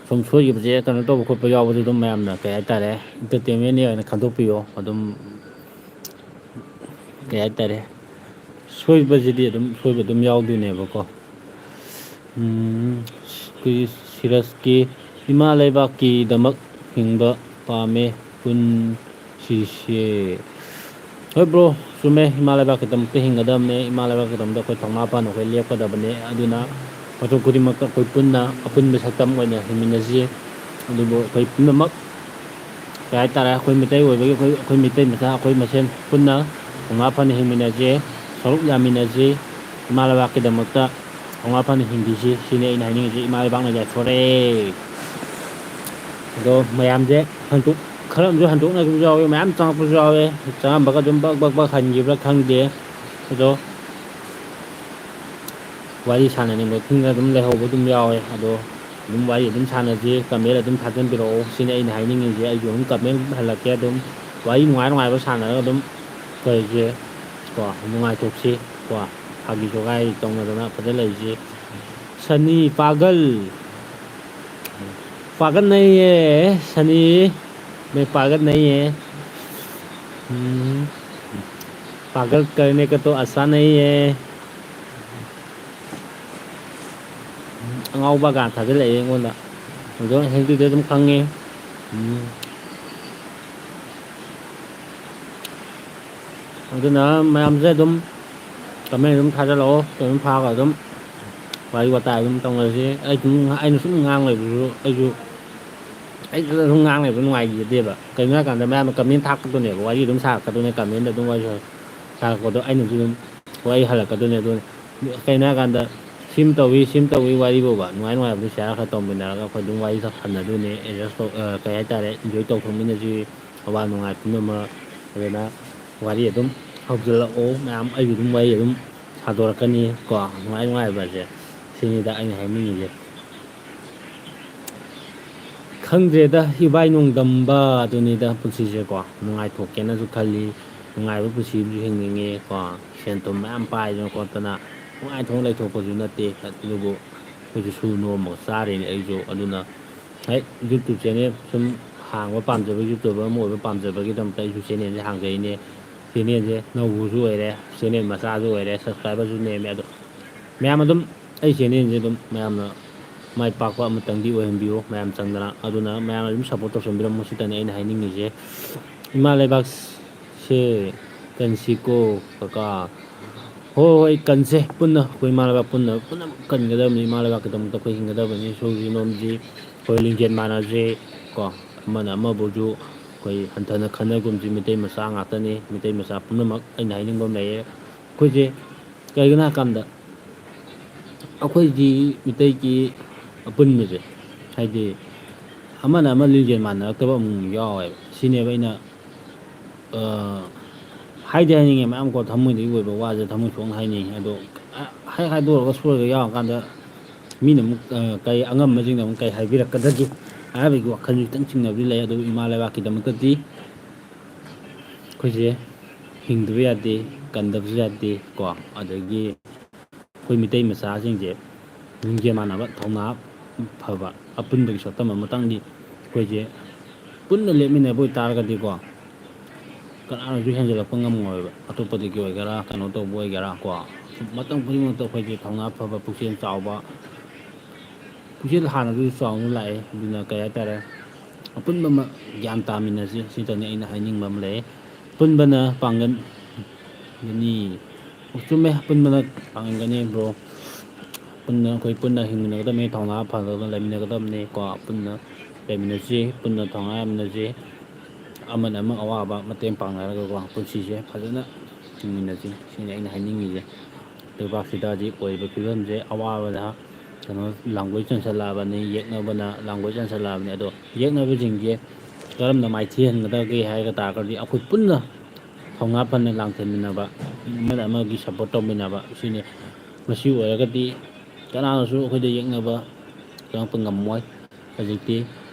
ꯁꯨꯝ ꯁꯣꯏꯈꯤꯕꯁꯦ ꯀꯩꯅꯣ ꯇꯧꯕ ꯈꯣꯠꯄ ꯌꯥꯎꯕꯗ ꯑꯗꯨꯝ ꯃꯌꯥꯝꯅ ꯀꯩ ꯍꯥꯏꯇꯥꯔꯦ, ꯏꯟꯇꯔꯇꯦꯟꯃꯦꯟꯅꯤ ꯑꯣꯏꯅ ꯈꯟꯗꯣꯛꯄꯤꯌꯣ꯫ ꯑꯗꯨꯝ ꯀꯩ ꯍꯥꯏꯇꯥꯔꯦ, ꯁꯣꯏꯕꯁꯤꯗꯤ ꯑꯗꯨꯝ ꯁꯣꯏꯕ ꯑꯗꯨꯝ ꯌꯥꯎꯗꯣꯏꯅꯦꯕꯀꯣ꯫ ꯎꯝ, ꯑꯩꯈꯣꯏꯒꯤ ꯁꯤꯔꯁꯀꯤ ꯏꯃꯥ ꯂꯩꯕꯥꯛꯀꯤꯗꯃꯛ ꯍꯤꯡꯕ ꯄꯥꯝꯃꯦ ꯄꯨꯟꯁꯤꯁꯦ꯫ ꯍꯣꯏ ꯕ꯭ꯔꯣ, ꯆꯨꯝꯃꯦ, ꯏꯃꯥ ꯂꯩꯕꯥꯛꯀꯤꯗꯃꯛꯇ ꯍꯤꯡꯒꯗꯕꯅꯦ, ꯏꯃꯥ ꯂꯩꯕꯥꯛꯀꯤꯗꯃꯛꯇ ꯑꯩꯈꯣꯏ ꯊꯧꯅꯥ ꯐꯅ ꯑꯩꯈꯣꯏ ꯂꯦꯞꯀꯗꯕꯅꯦ꯫ ꯑꯗꯨꯅ ꯃꯇꯝ ꯈꯨꯗꯤꯡꯃꯛꯇ ꯑꯩꯈꯣꯏ ꯄꯨꯟꯅ ꯑꯄꯨꯟꯕ ꯁꯛꯇꯝ ꯑꯣꯏꯅ ꯍꯤꯡꯃꯤꯟꯅꯁꯤ꯫ ꯑꯗꯨꯕꯨ ꯑꯩꯈꯣꯏ ꯄꯨꯝꯅꯃꯛ ꯀꯩ ꯍꯥꯏꯇꯥꯔꯦ, ꯑꯩꯈꯣꯏ ꯃꯤꯇꯩ ꯑꯣꯏꯕꯒꯤ ꯑꯩꯈꯣꯏ, ꯑꯩꯈꯣꯏ ꯃꯤꯇꯩ ꯃꯆꯥ, ꯑꯩꯈꯣꯏ ꯃꯁꯦꯟ ꯄꯨꯟꯅ ꯊꯧꯅꯥ ꯐꯅ ꯍꯤꯡꯃꯤꯟꯅꯁꯤ, ꯁꯔꯨꯛ ꯌꯥꯃꯤꯟꯅꯁꯤ, ꯏꯃꯥ ꯂꯩꯕꯥꯛꯀꯤꯗꯃꯛꯇ ꯊꯧꯅꯥ ꯐꯅ ꯍꯤꯡꯕꯤꯁꯤ, ꯁꯤꯅꯤ ꯑꯩꯅ ꯍꯥꯏꯅꯤꯡꯉꯤꯁꯤ꯫ ꯏꯃꯥ ꯂꯩꯕꯥꯛꯅ ꯌꯥꯏꯐꯔꯦ꯫ ꯑꯗꯣ ꯃꯌꯥꯝꯁꯦ ꯍꯟꯗꯣꯛ-, ꯈꯔ ꯑꯃꯁꯨ ꯍꯟꯗꯣꯛꯅꯈꯤꯕꯁꯨ ꯌꯥꯎꯋꯤ, ꯃꯌꯥꯝ ꯆꯪꯉꯛꯄꯁꯨ ꯌꯥꯎꯋꯦ꯫ ꯆꯪꯉꯝꯕꯒ ꯑꯗꯨꯝ ꯕꯛ ꯕꯛ ꯕꯛ ꯍꯟꯈꯤꯕ꯭ꯔꯥ ꯈꯪꯗꯦ꯫ ꯑꯗꯣ ꯋꯥꯔꯤ ꯁꯥꯟꯅꯅꯤꯡꯕ ꯈꯨꯗꯤꯡ ꯑꯗꯨꯝ ꯂꯩꯍꯧꯕ ꯑꯗꯨꯝ ꯌꯥꯎꯋꯦ꯫ ꯑꯗꯣ ꯑꯗꯨꯝ ꯋꯥꯔꯤ ꯑꯗꯨꯝ ꯁꯥꯟꯅꯁꯤ, ꯀꯃꯦꯟ ꯑꯗꯨꯝ ꯊꯥꯖꯟꯕꯤꯔꯛꯑꯣ, ꯁꯤꯅꯤ ꯑꯩꯅ ꯍꯥꯏꯅꯤꯡꯉꯤꯁꯦ꯫ ꯑꯩꯁꯨ ꯑꯗꯨꯝ ꯀꯃꯦꯟ ꯍꯜꯂꯛꯀꯦ꯫ ꯑꯗꯨꯝ ꯋꯥꯔꯤ ꯅꯨꯡꯉꯥꯏ ꯅꯨꯡꯉꯥꯏꯕ ꯁꯥꯟꯅꯔꯒ ꯑꯗꯨꯝ ꯀꯩꯁꯦ ꯀꯣ, ꯅꯨꯡꯉꯥꯏꯊꯣꯛꯁꯤ ꯀꯣ, ꯐꯥꯒꯤ ꯖꯣꯒꯥꯏ ꯇꯧꯅꯗꯅ ꯐꯖꯅ ꯂꯩꯁꯤ꯫ ꯁꯅꯤ ꯄꯥꯒꯜ, ꯄꯥꯒꯜ ꯅꯩꯌꯦ, ꯁꯅꯤ ꯃꯩ ꯄꯥꯒꯜ ꯅꯩꯌꯦ꯫ ꯎꯝ, ꯄꯥꯒꯜ ꯀꯔꯅꯦ ꯀ ꯇꯣ ꯑꯁꯥ ꯅꯩꯌꯦ꯫ ꯑꯉꯥꯎꯕ ꯀꯥꯟ ꯊꯥꯖꯤꯜꯂꯛꯑꯦ ꯑꯩꯉꯣꯟꯗ꯫ ꯑꯗꯣ ꯍꯦꯡꯗꯨꯗꯤ ꯑꯗꯨꯝ ꯈꯪꯉꯦ꯫ ꯎꯝ꯫ ꯑꯗꯨꯅ ꯃꯌꯥꯝꯁꯦ ꯑꯗꯨꯝ ꯀꯃꯦꯟ ꯑꯗꯨꯝ ꯊꯥꯖꯤꯜꯂꯛꯑꯣ, ꯑꯗꯨꯝ ꯐꯥꯒ ꯑꯗꯨꯝ ꯋꯥꯔꯤ ꯋꯥꯇꯥꯏ ꯑꯗꯨꯝ ꯇꯧꯅꯔꯁꯤ꯫ ꯑꯩ ꯑꯗꯨꯝ, ꯑꯩꯅ ꯁꯨꯝ ꯉꯥꯡ ꯂꯩꯕꯁꯨ ꯑꯩꯁꯨ, ꯑꯩ ꯁꯨꯝ ꯉꯥꯡ ꯂꯩꯕ ꯅꯨꯡꯉꯥꯏꯖꯗꯦꯕ꯫ ꯀꯩꯒꯤꯅꯣ ꯍꯥꯏꯀꯥꯟꯗ ꯃꯌꯥꯝꯅ ꯀꯃꯦꯟ ꯊꯥꯔꯛꯀꯗꯣꯏꯅꯦꯕ, ꯋꯥꯔꯤ ꯑꯗꯨꯝ ꯁꯥꯔꯛꯀꯗꯣꯏꯅꯦ, ꯀꯃꯦꯟꯗ ꯑꯗꯨꯝ ꯋꯥꯔꯤ ꯁꯥꯔꯛꯄꯗꯣ ꯑꯩꯅꯁꯨ ꯑꯗꯨꯝ ꯋꯥꯔꯤ ꯍꯜꯂꯛꯀꯗꯣꯏꯅꯦ꯫ ꯑꯗꯨꯅ ꯀꯩꯅꯣ ꯍꯥꯏꯀꯥꯟꯗ ꯁꯤꯝ ꯇꯧꯏ, ꯁꯤꯝ ꯇꯧꯏ ꯋꯥꯔꯤꯕꯣꯕ, ꯅꯨꯡꯉꯥꯏ ꯅꯨꯡꯉꯥꯏꯕꯗꯨ ꯁꯤꯌꯥꯔ ꯈꯔ ꯇꯧꯃꯤꯟꯅꯔꯒ ꯑꯩꯈꯣꯏ ꯑꯗꯨꯝ ꯋꯥꯔꯤ ꯈꯔ ꯁꯥꯟꯅꯗꯣꯏꯅꯦ꯫ ꯑꯦꯗꯖꯁ ꯇꯧ-, ꯑ, ꯀꯩ ꯍꯥꯏꯇꯥꯔꯦ, ꯏꯟꯖꯣꯏ ꯇꯧꯊꯣꯛꯃꯤꯟꯅꯁꯤ꯫ ꯑꯋꯥ ꯅꯨꯡꯉꯥꯏ ꯄꯨꯝꯅꯃꯛ꯫ ꯑꯗꯨꯅ ꯋꯥꯔꯤ ꯑꯗꯨꯝ ꯍꯧꯖꯤꯜꯂꯛꯑꯣ ꯃꯌꯥꯝ, ꯑꯩꯁꯨ ꯑꯗꯨꯝ ꯋꯥꯔꯤ ꯑꯗꯨꯝ ꯁꯥꯗꯣꯔꯛꯀꯅꯤ ꯀꯣ, ꯅꯨꯡꯉꯥꯏ ꯅꯨꯡꯉꯥꯏꯕꯁꯦ꯫ ꯁꯤꯅꯤꯗ ꯑꯩꯅ ꯍꯥꯏꯅꯤꯡꯉꯤꯁꯦ꯫ ꯈꯪꯗ꯭ꯔꯦꯗ, ꯏꯕꯥꯏ ꯅꯣꯡꯗꯝꯕ ꯑꯗꯨꯅꯤꯗ ꯄꯨꯟꯁꯤꯁꯦꯀꯣ꯫ ꯅꯨꯡꯉꯥꯏꯊꯣꯛꯀꯦꯅꯁꯨ ꯈꯜꯂꯤ, ꯅꯨꯡꯉꯥꯏꯕ ꯄꯨꯟꯁꯤ ꯑꯃꯁꯨ ꯍꯤꯡꯅꯤꯡꯉꯦꯀꯣ꯫ ꯁꯦꯟ ꯊꯨꯝ ꯃꯌꯥꯝ ꯄꯥꯏꯗꯅ ꯈꯣꯠꯇꯅ ꯅꯨꯡꯉꯥꯏꯊꯣꯛꯅ ꯂꯩꯊꯣꯛꯄꯁꯨ ꯅꯠꯇꯦ, ꯑꯗꯨꯕꯨ ꯑꯩꯈꯣꯏꯁꯨ ꯁꯨ ꯅꯣꯝꯃꯒ ꯆꯥꯔꯤꯅꯦ ꯑꯩꯁꯨ꯫ ꯑꯗꯨꯅ ꯍꯦꯛ YouTube ꯆꯦꯅꯦꯜ ꯁꯨꯝ ꯍꯥꯡꯕ ꯄꯥꯝꯖꯕ, YouTuber ꯑꯃ ꯑꯣꯏꯕ ꯄꯥꯝꯖꯕꯒꯤꯗꯃꯛꯇ ꯑꯩꯁꯨ ꯆꯦꯅꯦꯜꯁꯦ ꯍꯥꯡꯖꯩꯅꯦ꯫ ꯆꯦꯅꯦꯜꯁꯦ ꯅꯧꯕꯁꯨ ꯑꯣꯏꯔꯦ, ꯆꯦꯅꯦꯜ ꯃꯆꯥꯁꯨ ꯑꯣꯏꯔꯦ, ꯁꯕꯁꯀ꯭ꯔꯥꯏꯕꯔꯁꯨ ꯅꯦꯝꯃꯦ꯫ ꯑꯗꯣ ꯃꯌꯥꯝ ꯑꯗꯨꯝ ꯑꯩ ꯆꯦꯅꯦꯜꯁꯦ ꯑꯗꯨꯝ ꯃꯌꯥꯝꯅ ꯃꯥꯏ ꯄꯥꯛꯄ ꯑꯃꯇꯪꯗꯤ ꯑꯣꯏꯍꯟꯕꯤꯌꯨ, ꯃꯌꯥꯝ ꯆꯪꯗꯅ꯫ ꯑꯗꯨꯅ ꯃꯌꯥꯝꯅ ꯑꯗꯨꯝ ꯁꯞꯄꯣꯔꯠ ꯇꯧꯁꯟꯕꯤꯔꯝꯃꯨ, ꯁꯤꯇꯅꯤ ꯑꯩꯅ ꯍꯥꯏꯅꯤꯡꯉꯤꯁꯦ꯫ ꯏꯃꯥ ꯂꯩꯕꯥꯛꯁꯦ ꯀꯟꯁꯤꯀꯣ ꯀꯀꯥ꯫ ꯍꯣꯏ, ꯍꯣꯏ, ꯀꯟꯁꯦ ꯄꯨꯟꯅ, ꯑꯩꯈꯣꯏ ꯏꯃꯥ ꯂꯩꯕꯥꯛ ꯄꯨꯟꯅ, ꯄꯨꯟꯅ ꯀꯟꯒꯗꯕꯅꯤ꯫ ꯏꯃꯥ ꯂꯩꯕꯥꯛꯀꯤꯗꯃꯛꯇ ꯑꯩꯈꯣꯏ ꯍꯤꯡꯒꯗꯕꯅꯤ꯫ ꯁꯣꯔꯁꯤ ꯅꯣꯝꯁꯤ, ꯑꯩꯈꯣꯏ ꯂꯤꯡꯖꯦꯜ ꯃꯥꯟꯅꯁꯦ ꯀꯣ꯫ ꯑꯃꯅ ꯑꯃꯕꯨꯁꯨ ꯑꯩꯈꯣꯏ ꯍꯟꯊꯅ ꯈꯟꯅꯒꯨꯝꯁꯤ꯫ ꯃꯤꯇꯩ ꯃꯆꯥ ꯉꯥꯛꯇꯅꯤ꯫ ꯃꯤꯇꯩ ꯃꯆꯥ ꯄꯨꯝꯅꯃꯛ ꯑꯩꯅ ꯍꯥꯏꯅꯤꯡꯕ ꯑꯃ ꯂꯩꯌꯦ꯫ ꯑꯩꯈꯣꯏꯁꯦ ꯀꯩꯒꯤꯅꯣ ꯍꯥꯏꯀꯥꯟꯗ ꯑꯩꯈꯣꯏꯒꯤ ꯃꯤꯇꯩꯒꯤ ꯑꯄꯨꯟꯕꯁꯦ, ꯍꯥꯏꯗꯤ ꯑꯃꯅ ꯑꯃ ꯂꯤꯡꯖꯦꯜ ꯃꯥꯟꯅꯔꯛꯇꯕ ꯑꯃꯨꯛ ꯑꯃꯨꯛ ꯌꯥꯎꯋꯦꯕ꯫ ꯁꯤꯅꯦꯕ ꯑꯩꯅ, ꯑ, ꯍꯥꯏꯗꯤ ꯍꯥꯏꯅꯤꯡꯉꯦ ꯃꯌꯥꯝ ꯀꯣ, ꯊꯃꯣꯏꯗꯒꯤ ꯑꯣꯏꯕ ꯋꯥꯁꯦ ꯊꯃꯣꯏ ꯁꯣꯛꯅ ꯍꯥꯏꯅꯤꯡꯉꯦ꯫ ꯑꯗꯣ ꯍꯥꯏ ꯍꯥꯏꯗꯣꯛꯑꯒ ꯁꯣꯏꯔꯒ ꯌꯥꯎꯔꯀꯥꯟꯗ ꯃꯤꯅ ꯑꯃꯨꯛ, ꯑ, ꯀꯩ, ꯑꯉꯝꯕꯁꯤꯡꯅ ꯑꯃꯨꯛ ꯀꯩ ꯍꯥꯏꯕꯤꯔꯛꯀꯗꯒꯦ ꯍꯥꯏꯕꯒꯤ ꯋꯥꯈꯜꯁꯨ ꯈꯤꯇꯪ ꯆꯤꯡꯅꯕꯗꯤ ꯂꯩ꯫ ꯑꯗꯨꯕꯨ ꯏꯃꯥ ꯂꯩꯕꯥꯛꯀꯤꯗꯃꯛꯇꯗꯤ ꯑꯩꯈꯣꯏꯁꯦ ꯍꯤꯡꯗꯕ ꯌꯥꯗꯦ, ꯀꯟꯗꯕꯁꯨ ꯌꯥꯗꯦ ꯀꯣ꯫ ꯑꯗꯒꯤ ꯑꯩꯈꯣꯏ ꯃꯤꯇꯩ ꯃꯆꯥꯁꯤꯡꯁꯦ ꯂꯤꯡꯖꯦꯜ ꯃꯥꯟꯅꯕ, ꯊꯧꯅꯥ ꯐꯕ, ꯑꯄꯨꯟꯕꯒꯤ ꯁꯛꯇꯝ ꯑꯃꯇꯪꯗꯤ ꯑꯩꯈꯣꯏꯁꯦ ꯄꯨꯟꯅ ꯂꯦꯞꯃꯤꯟꯅꯕ ꯑꯣꯏꯇꯥꯔꯒꯗꯤꯀꯣ, ꯀꯅꯥꯅꯁꯨ ꯍꯦꯟꯖꯜꯂꯛꯄ ꯉꯝꯃꯣꯏꯕ꯫ ꯑꯇꯣꯞꯄꯗꯒꯤ ꯑꯣꯏꯒꯦꯔꯥ, ꯀꯩꯅꯣ ꯇꯧꯕ ꯑꯣꯏꯒꯦꯔꯥ ꯀꯣ, ꯃꯇꯝ ꯈꯨꯗꯤꯡꯃꯛꯇ ꯑꯩꯈꯣꯏꯁꯦ ꯊꯧꯅꯥ ꯐꯕ, ꯄꯨꯛꯆꯦꯜ ꯆꯥꯎꯕ, ꯄꯨꯛꯆꯦꯜ ꯍꯥꯟꯅꯗꯒꯤ ꯆꯥꯎꯅ ꯂꯥꯛꯑꯦ꯫ ꯑꯗꯨꯅ ꯀꯩ ꯍꯥꯏꯇꯥꯔꯦ, ꯑꯄꯨꯟꯕ ꯑꯃ ꯒ꯭ꯌꯥꯟ ꯇꯥꯃꯤꯟꯅꯁꯤ, ꯁꯤꯇꯅꯤ ꯑꯩꯅ ꯍꯥꯏꯅꯤꯡꯕ ꯑꯃ ꯂꯩ꯫ ꯑꯄꯨꯟꯕꯅ ꯄꯥꯡꯒꯟ ꯒꯅꯤ꯫ ꯆꯨꯝꯃꯦ, ꯑꯄꯨꯟꯕꯅ ꯄꯥꯡꯒꯟ ꯒꯅꯤ, bro꯫ ꯄꯨꯟꯅ, ꯑꯩꯈꯣꯏ ꯄꯨꯟꯅ ꯍꯤꯡꯃꯤꯟꯅꯒꯗꯕꯅꯤ, ꯊꯧꯅꯥ ꯐꯅ ꯂꯩꯃꯤꯟꯅꯒꯗꯕꯅꯤ ꯀꯣ꯫ ꯄꯨꯟꯅ ꯂꯩꯃꯤꯟꯅꯁꯤ, ꯄꯨꯟꯅ ꯊꯧꯅꯥ ꯌꯥꯃꯤꯟꯅꯁꯤ꯫ ꯑꯃꯅ ꯑꯃ ꯑꯋꯥꯕ ꯃꯇꯦꯡ ꯄꯥꯡꯅꯔꯒꯀꯣ, ꯄꯨꯟꯁꯤꯁꯦ ꯐꯖꯅ ꯍꯤꯡꯃꯤꯟꯅꯁꯤ꯫ ꯁꯤꯅꯤ ꯑꯩꯅ ꯍꯥꯏꯅꯤꯡꯉꯤꯁꯦ꯫ ꯂꯩꯕꯥꯛꯁꯤꯗ ꯍꯧꯖꯤꯛ ꯑꯣꯏꯔꯤꯕ ꯐꯤꯕꯝꯁꯦ ꯑꯋꯥꯕꯗ ꯀꯩꯅꯣ, ꯂꯥꯡꯒꯣꯏ ꯆꯟꯁꯜꯂꯛꯑꯕꯅꯤ, ꯌꯦꯛꯅꯕꯅ ꯂꯥꯡꯒꯣꯏ ꯆꯟꯁꯜꯂꯛꯑꯕꯅꯤ꯫ ꯑꯗꯣ ꯌꯦꯛꯅꯕꯁꯤꯡꯁꯦ ꯀꯔꯝꯅ ꯃꯥꯏꯊꯤꯍꯟꯒꯗꯒꯦ ꯍꯥꯏꯕ ꯇꯥꯔꯒꯗꯤ, ꯑꯩꯈꯣꯏ ꯄꯨꯟꯅ ꯊꯧꯅꯥ ꯐꯅ ꯂꯥꯡꯊꯦꯟꯃꯤꯟꯅꯕ, ꯑꯃꯅ ꯑꯃꯒꯤ support ꯇꯧꯃꯤꯟꯅꯕ, ꯁꯤꯅꯤ꯫ ꯃꯁꯤ ꯑꯣꯏꯔꯒꯗꯤ ꯀꯅꯥꯅꯁꯨ ꯑꯩꯈꯣꯏꯗ ꯌꯦꯛꯅꯕ ꯆꯪꯉꯛꯄ ꯉꯝꯃꯣꯏ꯫ ꯍꯧꯖꯤꯛꯇꯤ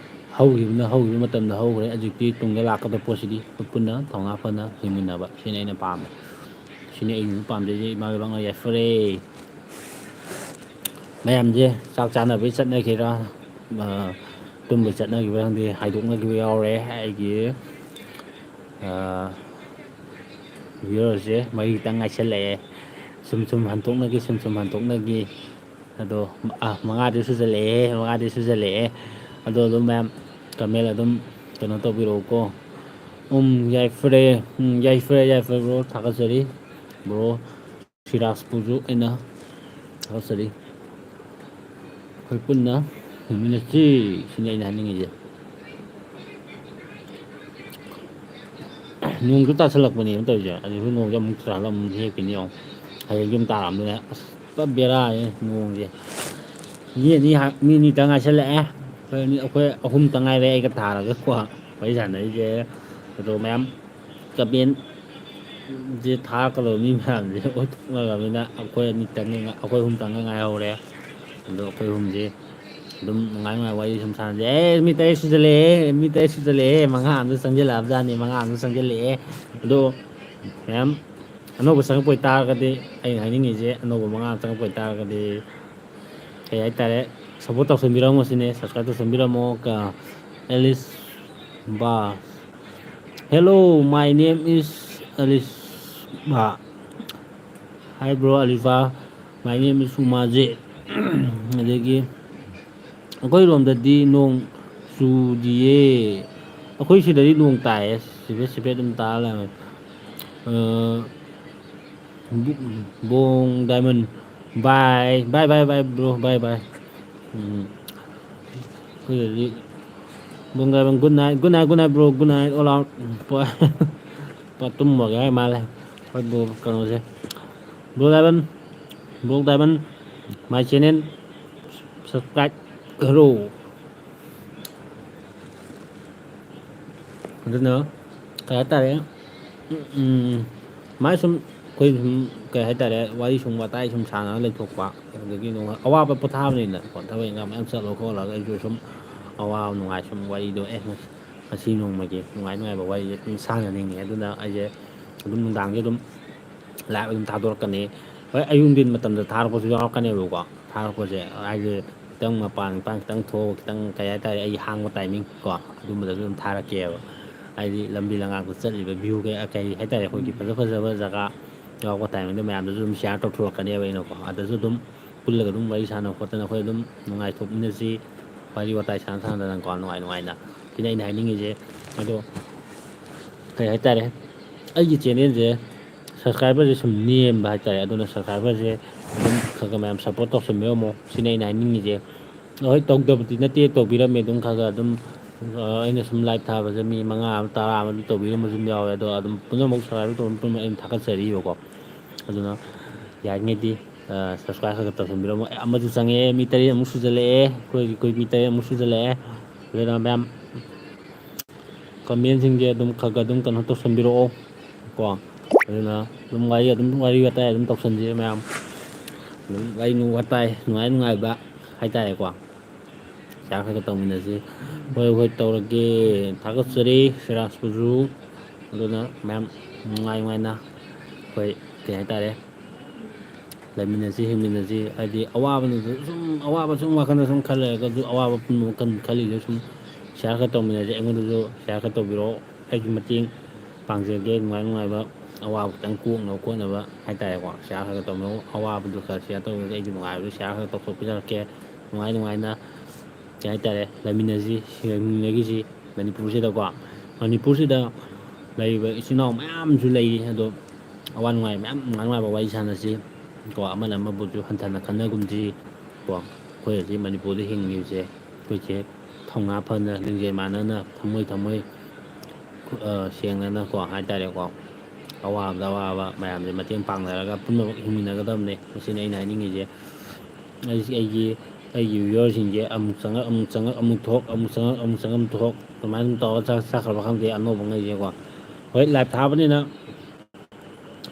ꯍꯧꯈꯤꯕꯅ ꯍꯧꯈꯤꯕ ꯃꯇꯝꯗ ꯍꯧꯈ꯭ꯔꯦ꯫ ꯍꯧꯖꯤꯛꯇꯤ ꯇꯨꯡꯗ ꯂꯥꯛꯀꯗꯕ ꯄꯣꯠꯁꯤꯗꯤ ꯑꯩꯈꯣꯏ ꯄꯨꯟꯅ ꯊꯧꯅꯥ ꯐꯅ ꯍꯤꯡꯃꯤꯟꯅꯕ, ꯁꯤꯅꯤ ꯑꯩꯅ ꯄꯥꯝꯕ꯫ ꯁꯤꯅꯤ ꯑꯩꯅ ꯄꯥꯝꯖꯩꯁꯦ꯫ ꯏꯃꯥ ꯂꯩꯕꯥꯛꯅ ꯌꯥꯏꯐꯔꯦ꯫ ꯃꯌꯥꯝꯁꯦ ꯆꯥꯛ ꯆꯥꯅꯕꯩ ꯆꯠꯅꯈꯤꯔ, ꯑ, ꯇꯨꯝꯕꯩ ꯆꯠꯅꯈꯤꯕ ꯈꯪꯗꯦ, ꯍꯥꯏꯗꯣꯛꯅꯈꯤꯕ ꯌꯥꯎꯔꯦ꯫ ꯑꯩꯒꯤ, ꯑ, viewerꯁꯦ ꯃꯔꯤ ꯈꯤꯇꯪ ꯉꯥꯏꯁꯜꯂꯛꯑꯦ꯫ ꯁꯨꯝ ꯁꯨꯝ ꯍꯟꯇꯣꯛꯅꯈꯤ, ꯁꯨꯝ ꯁꯨꯝ ꯍꯟꯇꯣꯛꯅꯈꯤ꯫ ꯑꯗꯣ, ꯑ, ꯃꯉꯥꯗꯤ ꯁꯨꯖꯜꯂꯛꯑꯦ, ꯃꯉꯥꯗꯤ ꯁꯨꯖꯜꯂꯛꯑꯦ꯫ ꯑꯗꯣ ꯑꯗꯨꯝ ꯃꯌꯥꯝ comment ꯑꯗꯨꯝ ꯀꯩꯅꯣ ꯇꯧꯕꯤꯔꯛꯎꯀꯣ꯫ ꯎꯝ, ꯌꯥꯏꯐꯔꯦ꯫ ꯎꯝ, ꯌꯥꯏꯐꯔꯦ, ꯌꯥꯏꯐꯔꯦ, bro꯫ ꯊꯥꯒꯠꯆꯔꯤ, bro꯫ ꯁꯤꯔꯥꯖꯄꯨꯁꯨ ꯑꯩꯅ ꯊꯥꯒꯠꯆꯔꯤ꯫ ꯑꯩꯈꯣꯏ ꯄꯨꯟꯅ ꯍꯤꯡꯃꯤꯟꯅꯁꯤ, ꯁꯤꯅꯤ ꯑꯩꯅ ꯍꯥꯏꯅꯤꯡꯉꯤꯁꯦ꯫ ꯅꯣꯡꯁꯨ ꯇꯥꯁꯜꯂꯛꯄꯅꯦꯕ ꯇꯧꯔꯤꯁꯦ꯫ ꯑꯗꯨꯁꯨ ꯅꯣꯡꯁꯦ ꯑꯃꯨꯛ ꯇꯥꯁꯜꯂꯛ ꯑꯃꯨꯛ ꯂꯦꯞꯈꯤꯅꯤ ꯌꯦꯡꯉꯣ꯫ ꯍꯌꯦꯡꯁꯨ ꯑꯃꯨꯛ ꯇꯥꯔꯛꯑꯕꯅꯤꯅ ꯑꯁ ꯄꯨꯔꯥ ꯕꯦꯔꯥꯅꯤ ꯅꯣꯡꯁꯦ꯫ ꯃꯤ ꯑꯅꯤ ꯍꯥ-, ꯃꯤ ꯑꯅꯤꯇꯪ ꯉꯥꯏꯁꯜꯂꯛꯑꯦ꯫ ꯑꯩꯈꯣꯏ ꯑꯅꯤ, ꯑꯩꯈꯣꯏ ꯑꯍꯨꯝꯇꯪ ꯉꯥꯏꯔꯦ ꯑꯩꯒ ꯊꯥꯔꯒꯀꯣ ꯋꯥꯔꯤ ꯁꯥꯟꯅꯔꯤꯁꯦ꯫ ꯑꯗꯣ ꯃꯌꯥꯝ comment ꯁꯦ ꯊꯥꯔꯛꯀꯗꯕ ꯃꯤ ꯃꯌꯥꯝꯁꯦ ꯑꯣꯟꯊꯣꯛꯅꯔꯕꯅꯤꯅ ꯑꯩꯈꯣꯏ ꯑꯅꯤꯇꯪꯒ ꯉꯥꯏ-, ꯑꯩꯈꯣꯏ ꯑꯍꯨꯝꯇꯪꯒ ꯉꯥꯏꯍꯧꯔꯦ꯫ ꯑꯗꯣ ꯑꯩꯈꯣꯏ ꯑꯍꯨꯝꯁꯦ ꯑꯗꯨꯝ ꯅꯨꯡꯉꯥꯏ ꯅꯨꯡꯉꯥꯏ ꯋꯥꯔꯤ ꯁꯨꯝ ꯁꯥꯟꯅꯁꯦ꯫ ꯑꯦ, ꯃꯤ ꯇꯔꯦꯠ ꯁꯨꯖꯜꯂꯛꯑꯦ, ꯃꯤ ꯇꯔꯦꯠ ꯁꯨꯖꯜꯂꯛꯑꯦ, ꯃꯉꯥ ꯑꯃꯁꯨ ꯆꯪꯁꯤꯜꯂꯛꯑꯕꯖꯥꯠꯅꯤ, ꯃꯉꯥ ꯑꯃꯁꯨ ꯆꯪꯁꯤꯜꯂꯛꯑꯦ꯫ ꯑꯗꯣ ꯃꯌꯥꯝ ꯑꯅꯧꯕ ꯆꯪꯉꯛꯄ ꯑꯣꯏꯇꯥꯔꯒꯗꯤ, ꯑꯩꯅ ꯍꯥꯏꯅꯤꯡꯉꯤꯁꯦ, ꯑꯅꯧꯕ ꯃꯉꯥ ꯆꯪꯉꯛꯄ ꯑꯣꯏꯇꯥꯔꯒꯗꯤ, ꯀꯩ ꯍꯥꯏꯇꯥꯔꯦ, ꯁꯞꯄꯣꯔꯠ ꯇꯧꯁꯟꯕꯤꯔꯝꯃꯣ ꯁꯤꯅꯦ, ꯁꯕꯁꯀ꯭ꯔꯥꯏꯕ ꯇꯧꯁꯟꯕꯤꯔꯝꯃꯣ꯫ ꯀ-, ꯑꯦꯂꯤꯁ ꯕꯥ, "Hello, my name is Alice ꯕꯥ꯫ Hi bro, Alice ꯕꯥ, my name is ꯎꯃꯥꯖꯤꯠ"꯫ ꯑꯗꯒꯤ, "ꯑꯩꯈꯣꯏꯔꯣꯝꯗꯗꯤ ꯅꯣꯡ ꯆꯨꯗꯤꯌꯦ, ꯑꯩꯈꯣꯏ ꯁꯤꯗꯗꯤ ꯅꯣꯡ ꯇꯥꯏꯌꯦ, ꯁꯤꯐꯦꯠ ꯁꯤꯐꯦꯠ ꯑꯗꯨꯝ ꯇꯥꯔ ꯂꯩꯔꯝꯃꯦ"꯫ ꯑ, ꯕꯣꯡ ꯗꯥꯏꯃꯟ, "Bye, bye, bye, bye, bro, bye, bye"꯫ ꯎꯝ, ꯑꯩꯈꯣꯏꯗꯗꯤ ꯕꯣꯡ ꯗꯥꯏꯃꯟ, "Good night, good night, good night, bro, good night, all out"꯫ ꯄꯣ-, ꯄꯣ-, ꯇꯨꯝꯃꯒꯦ ꯍꯥꯏ ꯃꯥꯜꯂꯦ꯫ ꯑꯩꯈꯣꯏ ꯕꯣ-, ꯀꯩꯅꯣꯁꯦ꯫ Bro diamond, bro diamond, my channel subscribe ꯈꯔꯣ꯫ ꯑꯗꯨꯅ ꯀꯩ ꯍꯥꯏꯇꯥꯔꯦ, ꯎꯝ, ꯃꯥꯏ ꯁꯨꯝ ꯑꯩꯈꯣꯏ ꯁꯨꯝ ꯀꯩ ꯍꯥꯏꯇꯥꯔꯦ, ꯋꯥꯔꯤ ꯁꯨꯝ ꯋꯥꯇꯥꯏ ꯁꯨꯝ ꯁꯥꯟꯅꯔ ꯂꯩꯊꯣꯛꯄ, ꯑꯗꯒꯤ ꯅꯣꯡ-, ꯑꯋꯥꯕ ꯄꯣꯊꯥꯕꯅꯤꯅꯀꯣ, ꯊꯕꯛ ꯏꯪꯈꯥꯡ ꯃꯌꯥꯝ ꯆꯠꯂꯣ ꯈꯣꯠꯂꯒ ꯑꯩꯁꯨ ꯁꯨꯝ ꯑꯋꯥꯕ ꯅꯨꯡꯉꯥꯏ ꯁꯨꯝ ꯋꯥꯔꯤꯗꯣ, "ꯑꯦ, ꯉꯁꯤ ꯅꯣꯡꯃꯒꯤ ꯅꯨꯡꯉꯥꯏ ꯅꯨꯡꯉꯥꯏꯕ ꯋꯥꯔꯤꯁꯦ ꯁꯨꯝ ꯁꯥꯟꯅꯅꯤꯡꯉꯦ"꯫ ꯑꯗꯨꯅ ꯑꯩꯁꯦ ꯑꯗꯨꯝ ꯅꯨꯡꯗꯥꯡꯁꯦ ꯑꯗꯨꯝ ꯂꯥꯏꯞ ꯑꯗꯨꯝ ꯊꯥꯗꯣꯔꯛꯀꯅꯤ꯫ ꯍꯣꯏ, ꯑꯌꯨꯛ ꯅꯨꯡꯊꯤꯟ ꯃꯇꯝꯗ ꯊꯥꯔꯛꯄꯁꯨ ꯌꯥꯎꯔꯛꯀꯅꯦꯕꯀꯣ꯫ ꯊꯥꯔꯛꯄꯁꯦ ꯍꯥꯏꯗꯤ ꯈꯤꯇꯪ ꯃꯄꯥꯟ ꯃꯄꯥꯟ ꯈꯤꯇꯪ ꯊꯣꯛꯑꯒ ꯈꯤꯇꯪ, ꯀꯩ ꯍꯥꯏꯇꯥꯔꯦ, ꯑꯩ ꯍꯥꯡꯕ ꯇꯥꯏꯃꯤꯡ ꯀꯣ, ꯑꯗꯨꯝꯕꯗꯁꯨ ꯑꯗꯨꯝ ꯊꯥꯔꯛꯀꯦꯕ꯫ ꯍꯥꯏꯗꯤ ꯂꯝꯕꯤ ꯂꯝꯉꯥꯡꯗ ꯆꯠꯂꯤꯕ ꯚ꯭ꯌꯨ ꯀꯩ, ꯀꯩ ꯍꯥꯏꯇꯥꯔꯦ, ꯑꯩꯈꯣꯏꯒꯤ ꯐꯖ ꯐꯖꯕ ꯖꯒꯥ ꯌꯥꯎꯔꯛꯄ ꯇꯥꯏꯃꯤꯡꯗ ꯃꯌꯥꯝꯗꯁꯨ ꯑꯗꯨꯝ ꯁꯤꯌꯥꯔ ꯇꯧꯊꯣꯔꯛꯀꯅꯦꯕ ꯑꯩꯅꯀꯣ꯫ ꯑꯗꯁꯨ ꯑꯗꯨꯝ ꯄꯨꯜꯂꯒ ꯑꯗꯨꯝ ꯋꯥꯔꯤ ꯁꯥꯟꯅ ꯈꯣꯠꯇꯅ ꯑꯩꯈꯣꯏ ꯑꯗꯨꯝ ꯅꯨꯡꯉꯥꯏꯊꯣꯛꯃꯤꯟꯅꯁꯤ, ꯋꯥꯔꯤ ꯋꯥꯇꯥꯏ ꯁꯥꯟꯅ ꯁꯥꯟꯅꯗꯅꯀꯣ, ꯅꯨꯡꯉꯥꯏ ꯅꯨꯡꯉꯥꯏꯅ꯫ ꯁꯤꯅ ꯑꯩꯅ ꯍꯥꯏꯅꯤꯡꯉꯤꯁꯦ꯫ ꯑꯗꯣ ꯀꯩ ꯍꯥꯏꯇꯥꯔꯦ, ꯑꯩꯒꯤ ꯆꯦꯅꯦꯜꯁꯦ ꯁꯕꯁꯀ꯭ꯔꯥꯏꯕꯔꯁꯦ ꯁꯨꯝ ꯅꯦꯝꯕ ꯍꯥꯏꯇꯥꯔꯦ꯫ ꯑꯗꯨꯅ ꯁꯕꯁꯀ꯭ꯔꯥꯏꯕꯔꯁꯦ ꯑꯗꯨꯝ ꯈꯔ ꯈꯔ ꯃꯌꯥꯝ ꯁꯞꯄꯣꯔꯠ ꯇꯧꯁꯟꯕꯤꯔꯝꯃꯣ, ꯁꯤꯅ ꯑꯩꯅ ꯍꯥꯏꯅꯤꯡꯉꯤꯁꯦ꯫ ꯍꯣꯏ, ꯇꯧꯗꯕꯗꯤ ꯅꯠꯇꯦ, ꯇꯧꯕꯤꯔꯝꯃꯦ ꯑꯗꯨꯝ ꯈꯔ ꯈꯔ ꯑꯗꯨꯝ꯫ ꯑ, ꯑꯩꯅ ꯁꯨꯝ ꯂꯥꯏꯚ ꯊꯥꯕꯁꯦ ꯃꯤ ꯃꯉꯥ ꯑꯃ, ꯇꯔꯥ ꯑꯃ ꯑꯗꯨꯝ ꯇꯧꯕꯤꯔꯝꯕꯁꯨ ꯑꯗꯨꯝ ꯌꯥꯎꯋꯦ꯫ ꯑꯗꯣ ꯑꯗꯨꯝ ꯄꯨꯝꯅꯃꯛ ꯁꯕꯁꯀ꯭ꯔꯥꯏꯕꯔ ꯇꯧꯕ ꯄꯨꯝꯅꯃꯛ ꯑꯩꯅ ꯊꯥꯒꯠꯆꯔꯤꯕꯀꯣ꯫ ꯑꯗꯨꯅ ꯌꯥꯔꯤꯉꯩꯗꯤ, ꯑ, ꯁꯕꯁꯀ꯭ꯔꯥꯏꯕ ꯈꯔ ꯈꯔ ꯇꯧꯁꯟꯕꯤꯔꯝꯃꯣ꯫ ꯑꯦ, ꯑꯃꯁꯨ ꯆꯪꯉꯛꯑꯦ, ꯃꯤ ꯇꯔꯦꯠ ꯑꯃꯨꯛ ꯁꯨꯖꯜꯂꯛꯑꯦ꯫ ꯑꯩꯈꯣꯏ, ꯑꯩꯈꯣꯏ ꯃꯤ ꯇꯔꯦꯠ ꯑꯃꯨꯛ ꯁꯨꯖꯜꯂꯛꯑꯦ꯫ ꯑꯗꯨꯅ ꯃꯌꯥꯝ ꯀꯃꯦꯟꯁꯤꯡꯁꯦ ꯑꯗꯨꯝ ꯈꯔ ꯈꯔ ꯑꯗꯨꯝ ꯀꯩꯅꯣ ꯇꯧꯁꯟꯕꯤꯔꯛꯑꯣ ꯀꯣ꯫ ꯑꯗꯨꯅ ꯑꯗꯨꯝ ꯋꯥꯔꯤ, ꯑꯗꯨꯝ ꯋꯥꯔꯤ ꯋꯥꯇꯥꯏ ꯑꯗꯨꯝ ꯇꯧꯁꯟꯁꯤ ꯃꯌꯥꯝ꯫ ꯑꯗꯨꯝ ꯋꯥꯔꯤ ꯋꯥꯇꯥꯏ ꯅꯨꯡꯉꯥꯏ ꯅꯨꯡꯉꯥꯏꯕ ꯍꯥꯏꯇꯥꯔꯦꯀꯣ, ꯁꯤꯌꯥꯔ ꯈꯔ ꯈꯔ ꯇꯧꯃꯤꯟꯅꯁꯤ꯫ ꯍꯣꯏ ꯍꯣꯏ, ꯇꯧꯔꯒꯦ꯫ ꯊꯥꯒꯠꯆꯔꯤ ꯁꯤꯔꯥꯖꯄꯨꯁꯨ꯫ ꯑꯗꯨꯅ ꯃꯌꯥꯝ ꯅꯨꯡꯉꯥꯏ ꯅꯨꯡꯉꯥꯏꯅ ꯑꯩꯈꯣꯏ ꯀꯩ ꯍꯥꯏꯇꯥꯔꯦ, ꯂꯩꯃꯤꯟꯅꯁꯤ, ꯍꯤꯡꯃꯤꯟꯅꯁꯤ꯫ ꯍꯥꯏꯗꯤ ꯑꯋꯥꯕꯅꯁꯨ ꯁꯨꯝ, ꯑꯋꯥꯕ ꯁꯨꯝ ꯋꯥꯈꯜꯗ ꯁꯨꯝ ꯈꯜ ꯂꯩꯔꯒꯁꯨ, ꯑꯋꯥꯕ ꯄꯨꯝꯅꯃꯛ ꯈꯜ-, ꯈꯜꯂꯤꯁꯦ ꯁꯨꯝ ꯁꯤꯌꯥꯔ ꯈꯔ ꯇꯧꯃꯤꯟꯅꯁꯤ꯫ ꯑꯩꯉꯣꯟꯗꯁꯨ ꯁꯤꯌꯥꯔ ꯈꯔ ꯇꯧꯕꯤꯔꯛꯑꯣ, ꯑꯩꯒꯤ ꯃꯇꯦꯡ ꯄꯥꯡꯖꯒꯦ꯫ ꯅꯨꯡꯉꯥꯏ ꯅꯨꯡꯉꯥꯏꯕ ꯑꯋꯥꯕ ꯈꯤꯇꯪ ꯀꯣꯛꯅꯕ ꯈꯣꯠꯅꯕ ꯍꯥꯏꯇꯥꯔꯦꯀꯣ, ꯁꯤꯌꯥꯔ ꯈꯔ ꯈꯔ ꯇꯧꯕꯤꯔꯛꯑꯣ꯫ ꯑꯋꯥꯕꯗꯨ ꯈꯔ ꯁꯤꯌꯥꯔ ꯇꯧꯔꯒ ꯑꯩꯒꯤ ꯅꯨꯡꯉꯥꯏꯕꯗꯨ ꯁꯤꯌꯥꯔ ꯈꯔ ꯇꯧꯊꯣꯛꯄꯤꯔꯛꯀꯦ꯫ ꯅꯨꯡꯉꯥꯏ ꯅꯨꯡꯉꯥꯏꯅ ꯀꯩ ꯍꯥꯏꯇꯥꯔꯦ, ꯂꯩꯃꯤꯟꯅꯁꯤ, ꯂꯩꯃꯤꯟꯅꯈꯤꯁꯤ꯫ ꯃꯅꯤꯄꯨꯔꯁꯤꯗꯀꯣ, ꯃꯅꯤꯄꯨꯔꯁꯤꯗ ꯂꯩꯔꯤꯕ ꯏꯆꯤꯜ ꯏꯅꯥꯎ ꯃꯌꯥꯝꯁꯨ ꯂꯩꯔꯤ, ꯑꯗꯣ ꯑꯋꯥ ꯅꯨꯡꯉꯥꯏ ꯃꯌꯥꯝ, ꯅꯨꯡꯉꯥꯏ ꯅꯨꯡꯉꯥꯏꯕ ꯋꯥꯔꯤ ꯁꯥꯟꯅꯁꯤ ꯀꯣ, ꯑꯃꯅ ꯑꯃꯕꯨꯁꯨ ꯍꯟꯊꯅ ꯈꯟꯅꯒꯨꯝꯁꯤ ꯀꯣ꯫ ꯑꯩꯈꯣꯏ ꯍꯧꯖꯤꯛ ꯃꯅꯤꯄꯨꯔꯗ ꯍꯤꯡꯉꯤꯕꯁꯦ, ꯑꯩꯈꯣꯏꯁꯦ ꯊꯧꯅꯥ ꯐꯅ, ꯂꯤꯡꯖꯦꯜ ꯃꯥꯟꯅꯅ, ꯊꯝꯃꯣꯏ ꯊꯝꯃꯣꯏ, ꯑ, ꯁꯦꯡꯅꯅꯀꯣ ꯍꯥꯏꯇꯥꯔꯦꯀꯣ, ꯑꯋꯥꯕꯗ ꯑꯋꯥꯕ ꯃꯌꯥꯝꯁꯦ ꯃꯇꯦꯡ ꯄꯥꯡꯅꯔꯒ ꯄꯨꯝꯅꯃꯛ ꯍꯤꯡꯃꯤꯟꯅꯒꯗꯕꯅꯦ꯫ ꯃꯁꯤꯅꯤ ꯑꯩꯅ ꯍꯥꯏꯅꯤꯡꯉꯤꯁꯦ꯫ ꯑꯩꯁꯦ ꯑꯩꯒꯤ, ꯑꯩꯒꯤ ꯚ꯭ꯌꯨꯋꯔꯁꯤꯡꯁꯦ ꯑꯃꯨꯛ ꯆꯪꯉꯛ, ꯑꯃꯨꯛ ꯆꯪꯉꯛ, ꯑꯃꯨꯛ ꯊꯣꯛ, ꯑꯃꯨꯛ ꯆꯪꯉꯛ, ꯑꯃꯨꯛ ꯆꯪꯉꯛ, ꯑꯃꯨꯛ ꯊꯣꯛ, ꯑꯗꯨꯃꯥꯏꯅ ꯑꯗꯨꯝ ꯇꯧꯔꯒ ꯆꯠ-, ꯆꯠꯈ꯭ꯔꯕ ꯈꯪꯗꯦ ꯑꯅꯧꯕꯉꯩꯁꯦꯀꯣ꯫ ꯍꯣꯏ, ꯂꯥꯏꯞ ꯊꯥꯕꯅꯤꯅ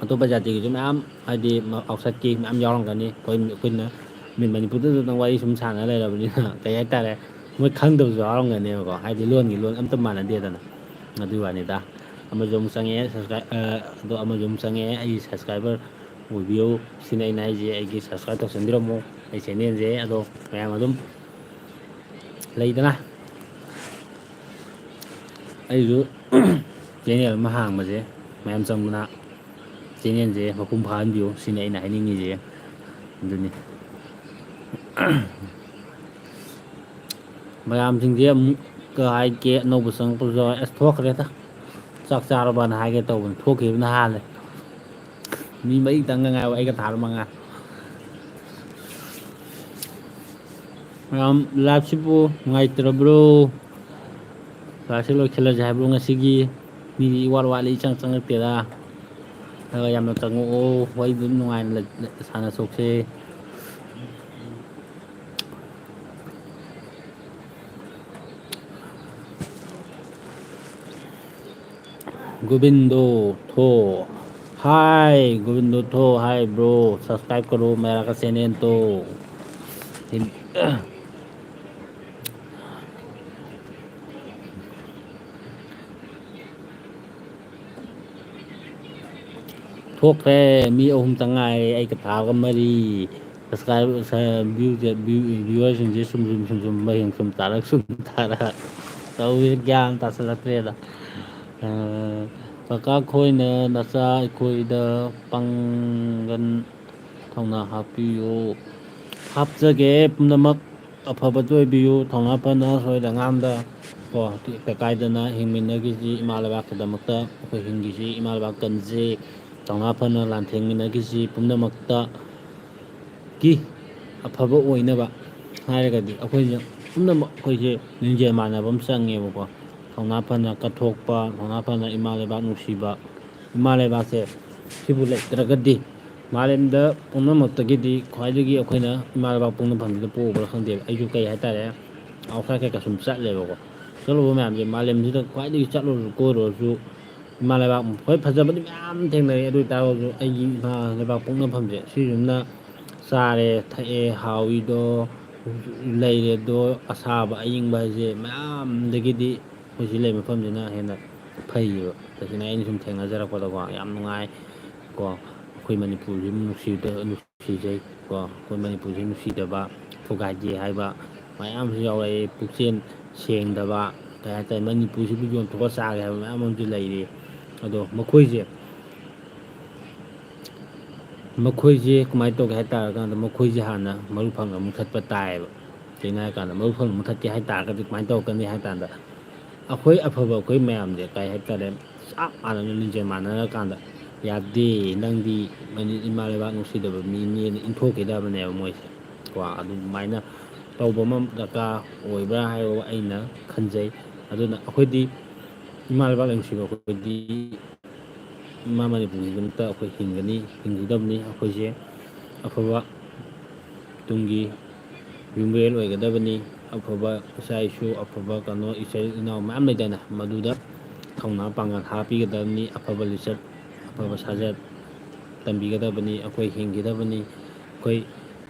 ꯑꯇꯣꯞꯄ ꯖꯥꯇꯤꯒꯤꯁꯨ ꯃꯌꯥꯝ, ꯍꯥꯏꯗꯤ, ꯃ-, ꯑꯥꯎꯠꯁꯥꯏꯠꯀꯤ ꯃꯌꯥꯝ ꯌꯥꯎꯔꯝꯒꯅꯤ꯫ ꯑꯩꯈꯣꯏ, ꯑꯩꯈꯣꯏꯅ ꯃꯤ ꯃꯅꯤꯄꯨꯔꯗ ꯈꯛꯇꯪ ꯋꯥꯔꯤ ꯁꯨꯝ ꯁꯥꯟꯅ ꯂꯩꯔꯕꯅꯤꯅ, ꯀꯩ ꯍꯥꯏꯇꯥꯔꯦ, ꯃꯣꯏ ꯈꯪꯗꯕꯁꯨ ꯌꯥꯎꯔꯝꯒꯅꯦꯕꯀꯣ, ꯍꯥꯏꯗꯤ ꯂꯣꯟꯒꯤ ꯂꯣꯟ ꯑꯝꯇ ꯃꯥꯟꯅꯗꯦꯗꯅ꯫ ꯑꯗꯨꯒꯤ ꯋꯥꯅꯤꯗ꯫ ꯑꯃꯁꯨ ꯑꯃꯨꯛ ꯆꯪꯉꯛꯑꯦ, subscribe, ꯑ, ꯑꯗꯣ ꯑꯃꯁꯨ ꯑꯃꯨꯛ ꯆꯪꯉꯛꯑꯦ, ꯑꯩꯒꯤ subscriber ꯑꯣꯏꯕꯤꯌꯨ꯫ ꯁꯤꯅ ꯑꯩꯅ ꯍꯥꯏꯁꯦ, ꯑꯩꯒꯤ subscribe ꯇꯧꯁꯟꯕꯤꯔꯝꯃꯣ ꯑꯩ channelꯁꯦ꯫ ꯑꯗꯣ ꯃꯌꯥꯝ ꯑꯗꯨꯝ ꯂꯩꯗꯅ, ꯑꯩꯁꯨ channel ꯑꯃ ꯍꯥꯡꯕꯁꯦ ꯃꯌꯥꯝ ꯆꯪꯗꯅ channelꯁꯦ ꯃꯄꯨꯡ ꯐꯥꯍꯟꯕꯤꯌꯨ, ꯁꯤꯅꯤ ꯑꯩꯅ ꯍꯥꯏꯅꯤꯡꯉꯤꯁꯦ꯫ ꯑꯗꯨꯅꯤ꯫ ꯃꯌꯥꯝꯁꯤꯡꯁꯦ ꯑꯃꯨꯛꯀ ꯍꯥꯏꯒꯦ, ꯑꯅꯧꯕ ꯆꯪꯉꯛꯄꯁꯨ ꯌꯥꯎꯋꯦ꯫ ꯑꯁ, ꯊꯣꯛꯈ꯭ꯔꯦꯗ꯫ ꯆꯥꯛ ꯆꯥꯔꯕꯅ ꯍꯥꯏꯒꯦ ꯇꯧꯕꯅꯤ, ꯊꯣꯛꯈꯤꯕꯅ ꯍꯥꯜꯂꯦ꯫ ꯃꯤ ꯃꯔꯤꯇꯪꯒ ꯉꯥꯏꯕ, ꯑꯩꯒ ꯊꯥꯔ ꯃꯉꯥ꯫ ꯃꯌꯥꯝ, ꯂꯥꯏꯐꯁꯤꯕꯨ ꯅꯨꯡꯉꯥꯏꯇ꯭ꯔꯕ꯭ꯔꯣ? ꯂꯥꯏꯐꯁꯤ ꯂꯣꯏꯁꯤꯜꯂꯁꯦ ꯍꯥꯏꯕ꯭ꯔꯣ ꯉꯁꯤꯒꯤ? ꯃꯤꯗꯤ ꯏꯋꯥꯠ ꯋꯥꯠꯂꯤ, ꯏꯆꯪ ꯆꯪꯉꯛꯇꯦꯗ꯫ ꯑꯗꯨꯒ ꯌꯥꯝꯅ ꯆꯪꯉꯛꯑꯣ, ꯋꯥꯔꯤꯗꯨ ꯑꯗꯨꯝ ꯅꯨꯡꯉꯥꯏꯅ ꯂꯩ-, ꯂꯩ-, ꯁꯥꯟꯅꯊꯣꯛꯁꯦ꯫ ꯒꯣꯕꯤꯟꯗꯣ, ꯊꯣ꯫ हाय गोविंदो थो, हाय ब्रो, सब्सक्राइब करो मेरा का चैनल तो। ꯊꯣꯛꯈ꯭ꯔꯦ꯫ ꯃꯤ ꯑꯍꯨꯝꯇ ꯉꯥꯏꯔꯦ ꯑꯩꯒ ꯊꯥꯕꯒ ꯃꯔꯤ꯫ ꯁꯕꯁꯀ꯭ꯔꯥꯏꯕ ꯚ꯭ꯌꯨꯁꯦ, ꯚ꯭ꯌꯨ ꯚ꯭ꯌꯨꯋꯔꯁꯤꯡꯁꯦ ꯁꯨꯝ ꯁꯨꯝ ꯁꯨꯝ ꯁꯨꯝ ꯃꯍꯦꯡ ꯁꯨꯝ ꯇꯥꯔꯛ ꯁꯨꯝ ꯇꯥꯔꯛ꯫ ꯇꯧꯔꯤꯁꯦ ꯒ꯭ꯌꯥꯟ ꯇꯥꯁꯤꯜꯂꯛꯇ꯭ꯔꯦꯗ꯫ ꯀꯀꯥ ꯈꯣꯏꯅ ꯅꯆꯥ ꯑꯩꯈꯣꯏꯗ ꯄꯥꯡꯒꯟ ꯊꯧꯅꯥ ꯍꯥꯞꯄꯤꯌꯨ꯫ ꯍꯥꯞꯆꯒꯦ ꯄꯨꯝꯅꯃꯛ꯫ ꯑꯐꯕꯗ ꯑꯣꯏꯕꯤꯌꯨ꯫ ꯊꯧꯅꯥ ꯐꯅ ꯁꯣꯏꯗ ꯉꯥꯝꯗ ꯀꯣ ꯇꯦꯛꯇ ꯀꯥꯏꯗꯅ ꯍꯤꯡꯃꯤꯟꯅꯈꯤꯁꯤ꯫ ꯏꯃꯥ ꯂꯩꯕꯥꯛꯀꯤꯗꯃꯛꯇ ꯑꯩꯈꯣꯏ ꯍꯤꯡꯈꯤꯁꯤ꯫ ꯏꯃꯥ ꯂꯩꯕꯥꯛ ꯀꯟꯁꯤ꯫ ꯊꯧꯅꯥ ꯐꯅ ꯂꯥꯟꯊꯦꯡꯃꯤꯟꯅꯈꯤꯁꯤ ꯄꯨꯝꯅꯃꯛꯇ꯫ ꯀꯤ ꯑꯐꯕ ꯑꯣꯏꯅꯕ ꯍꯥꯏꯔꯒꯗꯤ ꯑꯩꯈꯣꯏꯁꯦ ꯄꯨꯝꯅꯃꯛ ꯑꯩꯈꯣꯏꯁꯦ ꯂꯤꯡꯖꯦꯜ ꯃꯥꯟꯅꯕ ꯑꯃ ꯆꯪꯉꯦꯕꯀꯣ꯫ ꯊꯧꯅꯥ ꯐꯅ ꯀꯠꯊꯣꯛꯄ, ꯊꯧꯅꯥ ꯐꯅ ꯏꯃꯥ ꯂꯩꯕꯥꯛ ꯅꯨꯡꯁꯤꯕ, ꯏꯃꯥ ꯂꯩꯕꯥꯛꯁꯦ ꯁꯤꯕꯨ ꯂꯩꯇ꯭ꯔꯒꯗꯤ ꯃꯥꯂꯦꯝꯗ ꯄꯨꯝꯅꯃꯛꯇꯒꯤꯗꯤ ꯈ꯭ꯋꯥꯏꯗꯒꯤ ꯑꯩꯈꯣꯏꯅ ꯏꯃꯥ ꯂꯩꯕꯥꯛ ꯄꯣꯛꯅꯐꯝꯁꯤꯗ ꯄꯣꯛꯎꯕ꯭ꯔꯥ ꯈꯪꯗꯦꯕ꯫ ꯑꯩꯁꯨ ꯀꯩ ꯍꯥꯏꯇꯥꯔꯦ, ꯑꯥꯎꯠꯁꯥꯏꯠ ꯀꯩꯀꯥ ꯁꯨꯝ ꯆꯠꯂꯦꯕꯀꯣ꯫ ꯆꯠꯂꯨꯕ ꯃꯌꯥꯝꯁꯦ ꯃꯥꯂꯦꯝꯁꯤꯗ ꯈ꯭ꯋꯥꯏꯗꯒꯤ ꯆꯠꯂꯨꯔꯁꯨ ꯀꯣꯏꯔꯨꯔꯁꯨ ꯏꯃꯥ ꯂꯩꯕꯥꯛ ꯍꯣꯏ ꯐꯖꯕꯗꯤ ꯃꯌꯥꯝ ꯊꯦꯡꯅꯔꯦ, ꯑꯗꯨ ꯑꯣꯏ ꯇꯥꯔꯒꯁꯨ ꯑꯩꯒꯤ ꯏꯃꯥ ꯂꯩꯕꯥꯛ ꯄꯣꯛꯅꯐꯝꯁꯦ ꯁꯤꯁꯤꯅ ꯆꯥꯔꯦ ꯊꯛꯑꯦ ꯍꯥꯎꯏꯗꯣ ꯂꯩꯔꯦꯗꯣ, ꯑꯁꯥꯕ ꯑꯏꯪꯕ ꯍꯥꯏꯁꯦ ꯃꯌꯥꯝꯗꯒꯤꯗꯤ ꯑꯩꯈꯣꯏ ꯁꯤ ꯂꯩ ꯃꯐꯝꯁꯤꯅ ꯍꯦꯟꯅ ꯐꯩꯌꯦꯕ꯫ ꯇꯁꯦꯡꯅ ꯑꯩꯅ ꯁꯨꯝ ꯊꯦꯡꯅꯖꯔꯛꯄꯗꯀꯣ ꯌꯥꯝ ꯅꯨꯡꯉꯥꯏ꯫ ꯀꯣ ꯑꯩꯈꯣꯏ ꯃꯅꯤꯄꯨꯔꯁꯤ ꯅꯨꯡꯁꯤꯗ ꯅꯨꯡꯁꯤꯖꯩ꯫ ꯀꯣ ꯑꯩꯈꯣꯏ ꯃꯅꯤꯄꯨꯔꯁꯤ ꯅꯨꯡꯁꯤꯗꯕ ꯊꯨꯒꯥꯏꯒꯦ ꯍꯥꯏꯕ ꯃꯌꯥꯝꯁꯨ ꯌꯥꯎꯔꯛꯑꯦ꯫ ꯄꯨꯛꯆꯦꯜ ꯁꯦꯡꯗꯕ ꯀꯩ ꯍꯥꯏꯇꯥꯔꯦ, ꯃꯅꯤꯄꯨꯔꯁꯤꯕꯨ ꯌꯣꯟꯊꯣꯛꯑ ꯆꯥꯒꯦ ꯍꯥꯏꯕ ꯃꯌꯥꯝ ꯑꯃꯁꯨ ꯂꯩꯔꯤ꯫ ꯑꯗꯣ ꯃꯈꯣꯏꯁꯦ ꯃꯈꯣꯏꯁꯦ ꯀꯃꯥꯏꯅ ꯇꯧꯒꯦ ꯍꯥꯏ ꯇꯥꯔꯀꯥꯟꯗ ꯃꯈꯣꯏꯁꯦ ꯍꯥꯟꯅ ꯃꯔꯨ ꯐꯪꯅ ꯃꯨꯊꯠꯄ ꯇꯥꯏꯌꯦꯕ꯫ ꯀꯩꯅꯣ ꯍꯥꯏꯔꯀꯥꯟꯗ ꯃꯔꯨ ꯐꯪꯅ ꯃꯨꯊꯠꯀꯦ ꯍꯥꯏ ꯇꯥꯔꯒꯗꯤ ꯀꯃꯥꯏꯅ ꯇꯧꯔꯛꯀꯅꯤ ꯍꯥꯏ ꯀꯥꯟꯗ ꯑꯩꯈꯣꯏ ꯑꯐꯕ ꯑꯩꯈꯣꯏ ꯃꯌꯥꯝꯁꯦ ꯀꯩ ꯍꯥꯏꯇꯥꯔꯦ, ꯆꯞ ꯃꯥꯟꯅꯅ ꯂꯤꯡꯖꯦꯜ ꯃꯥꯟꯅꯔꯀꯥꯟꯗ ꯌꯥꯗꯦ, ꯅꯪꯗꯤ ꯃꯅꯤ-, ꯏꯃꯥ ꯂꯩꯕꯥꯛ ꯅꯨꯡꯁꯤꯗꯕ ꯃꯤꯅꯦꯅ ꯏꯟꯊꯣꯛꯈꯤꯗꯕꯅꯦꯕ ꯃꯣꯏꯁꯦ꯫ ꯀꯣ ꯑꯗꯨꯃꯥꯏꯅ ꯇꯧꯕ ꯑꯃ ꯗꯔꯀꯥꯔ ꯑꯣꯏꯕ꯭ꯔꯥ ꯍꯥꯏꯕ ꯑꯩꯅ ꯈꯟꯖꯩ꯫ ꯑꯗꯨꯅ ꯑꯩꯈꯣꯏꯗꯤ ꯏꯃꯥ ꯂꯩꯕꯥꯛ ꯅꯨꯡꯁꯤꯕ ꯑꯩꯈꯣꯏꯗꯤ ꯏꯃꯥ ꯃꯅꯤꯄꯨꯔꯒꯤꯗꯃꯛꯇ ꯑꯩꯈꯣꯏ ꯍꯤꯡꯒꯅꯤ, ꯍꯤꯡꯒꯗꯕꯅꯤ꯫ ꯑꯩꯈꯣꯏꯁꯦ ꯑꯐꯕ ꯇꯨꯡꯒꯤ ꯌꯨꯝꯕꯤꯔꯦꯜ ꯑꯣꯏꯒꯗꯕꯅꯤ꯫ ꯑꯐꯕ ꯏꯆꯥ ꯏꯁꯨ, ꯑꯐꯕ ꯀꯩꯅꯣ, ꯏꯆꯤꯜ ꯏꯅꯥꯎ ꯃꯌꯥꯝ ꯂꯩꯗꯅ, ꯃꯗꯨꯗ ꯊꯧꯅꯥ ꯄꯥꯡꯒꯜ ꯍꯥꯞꯄꯤꯒꯗꯕꯅꯤ꯫ ꯑꯐꯕ ꯂꯤꯆꯠ, ꯑꯐꯕ ꯁꯥꯖꯠ ꯇꯝꯕꯤꯒꯗꯕꯅꯤ꯫ ꯑꯩꯈꯣꯏ ꯍꯤꯡꯒꯗꯕꯅꯤ, ꯑꯩꯈꯣꯏ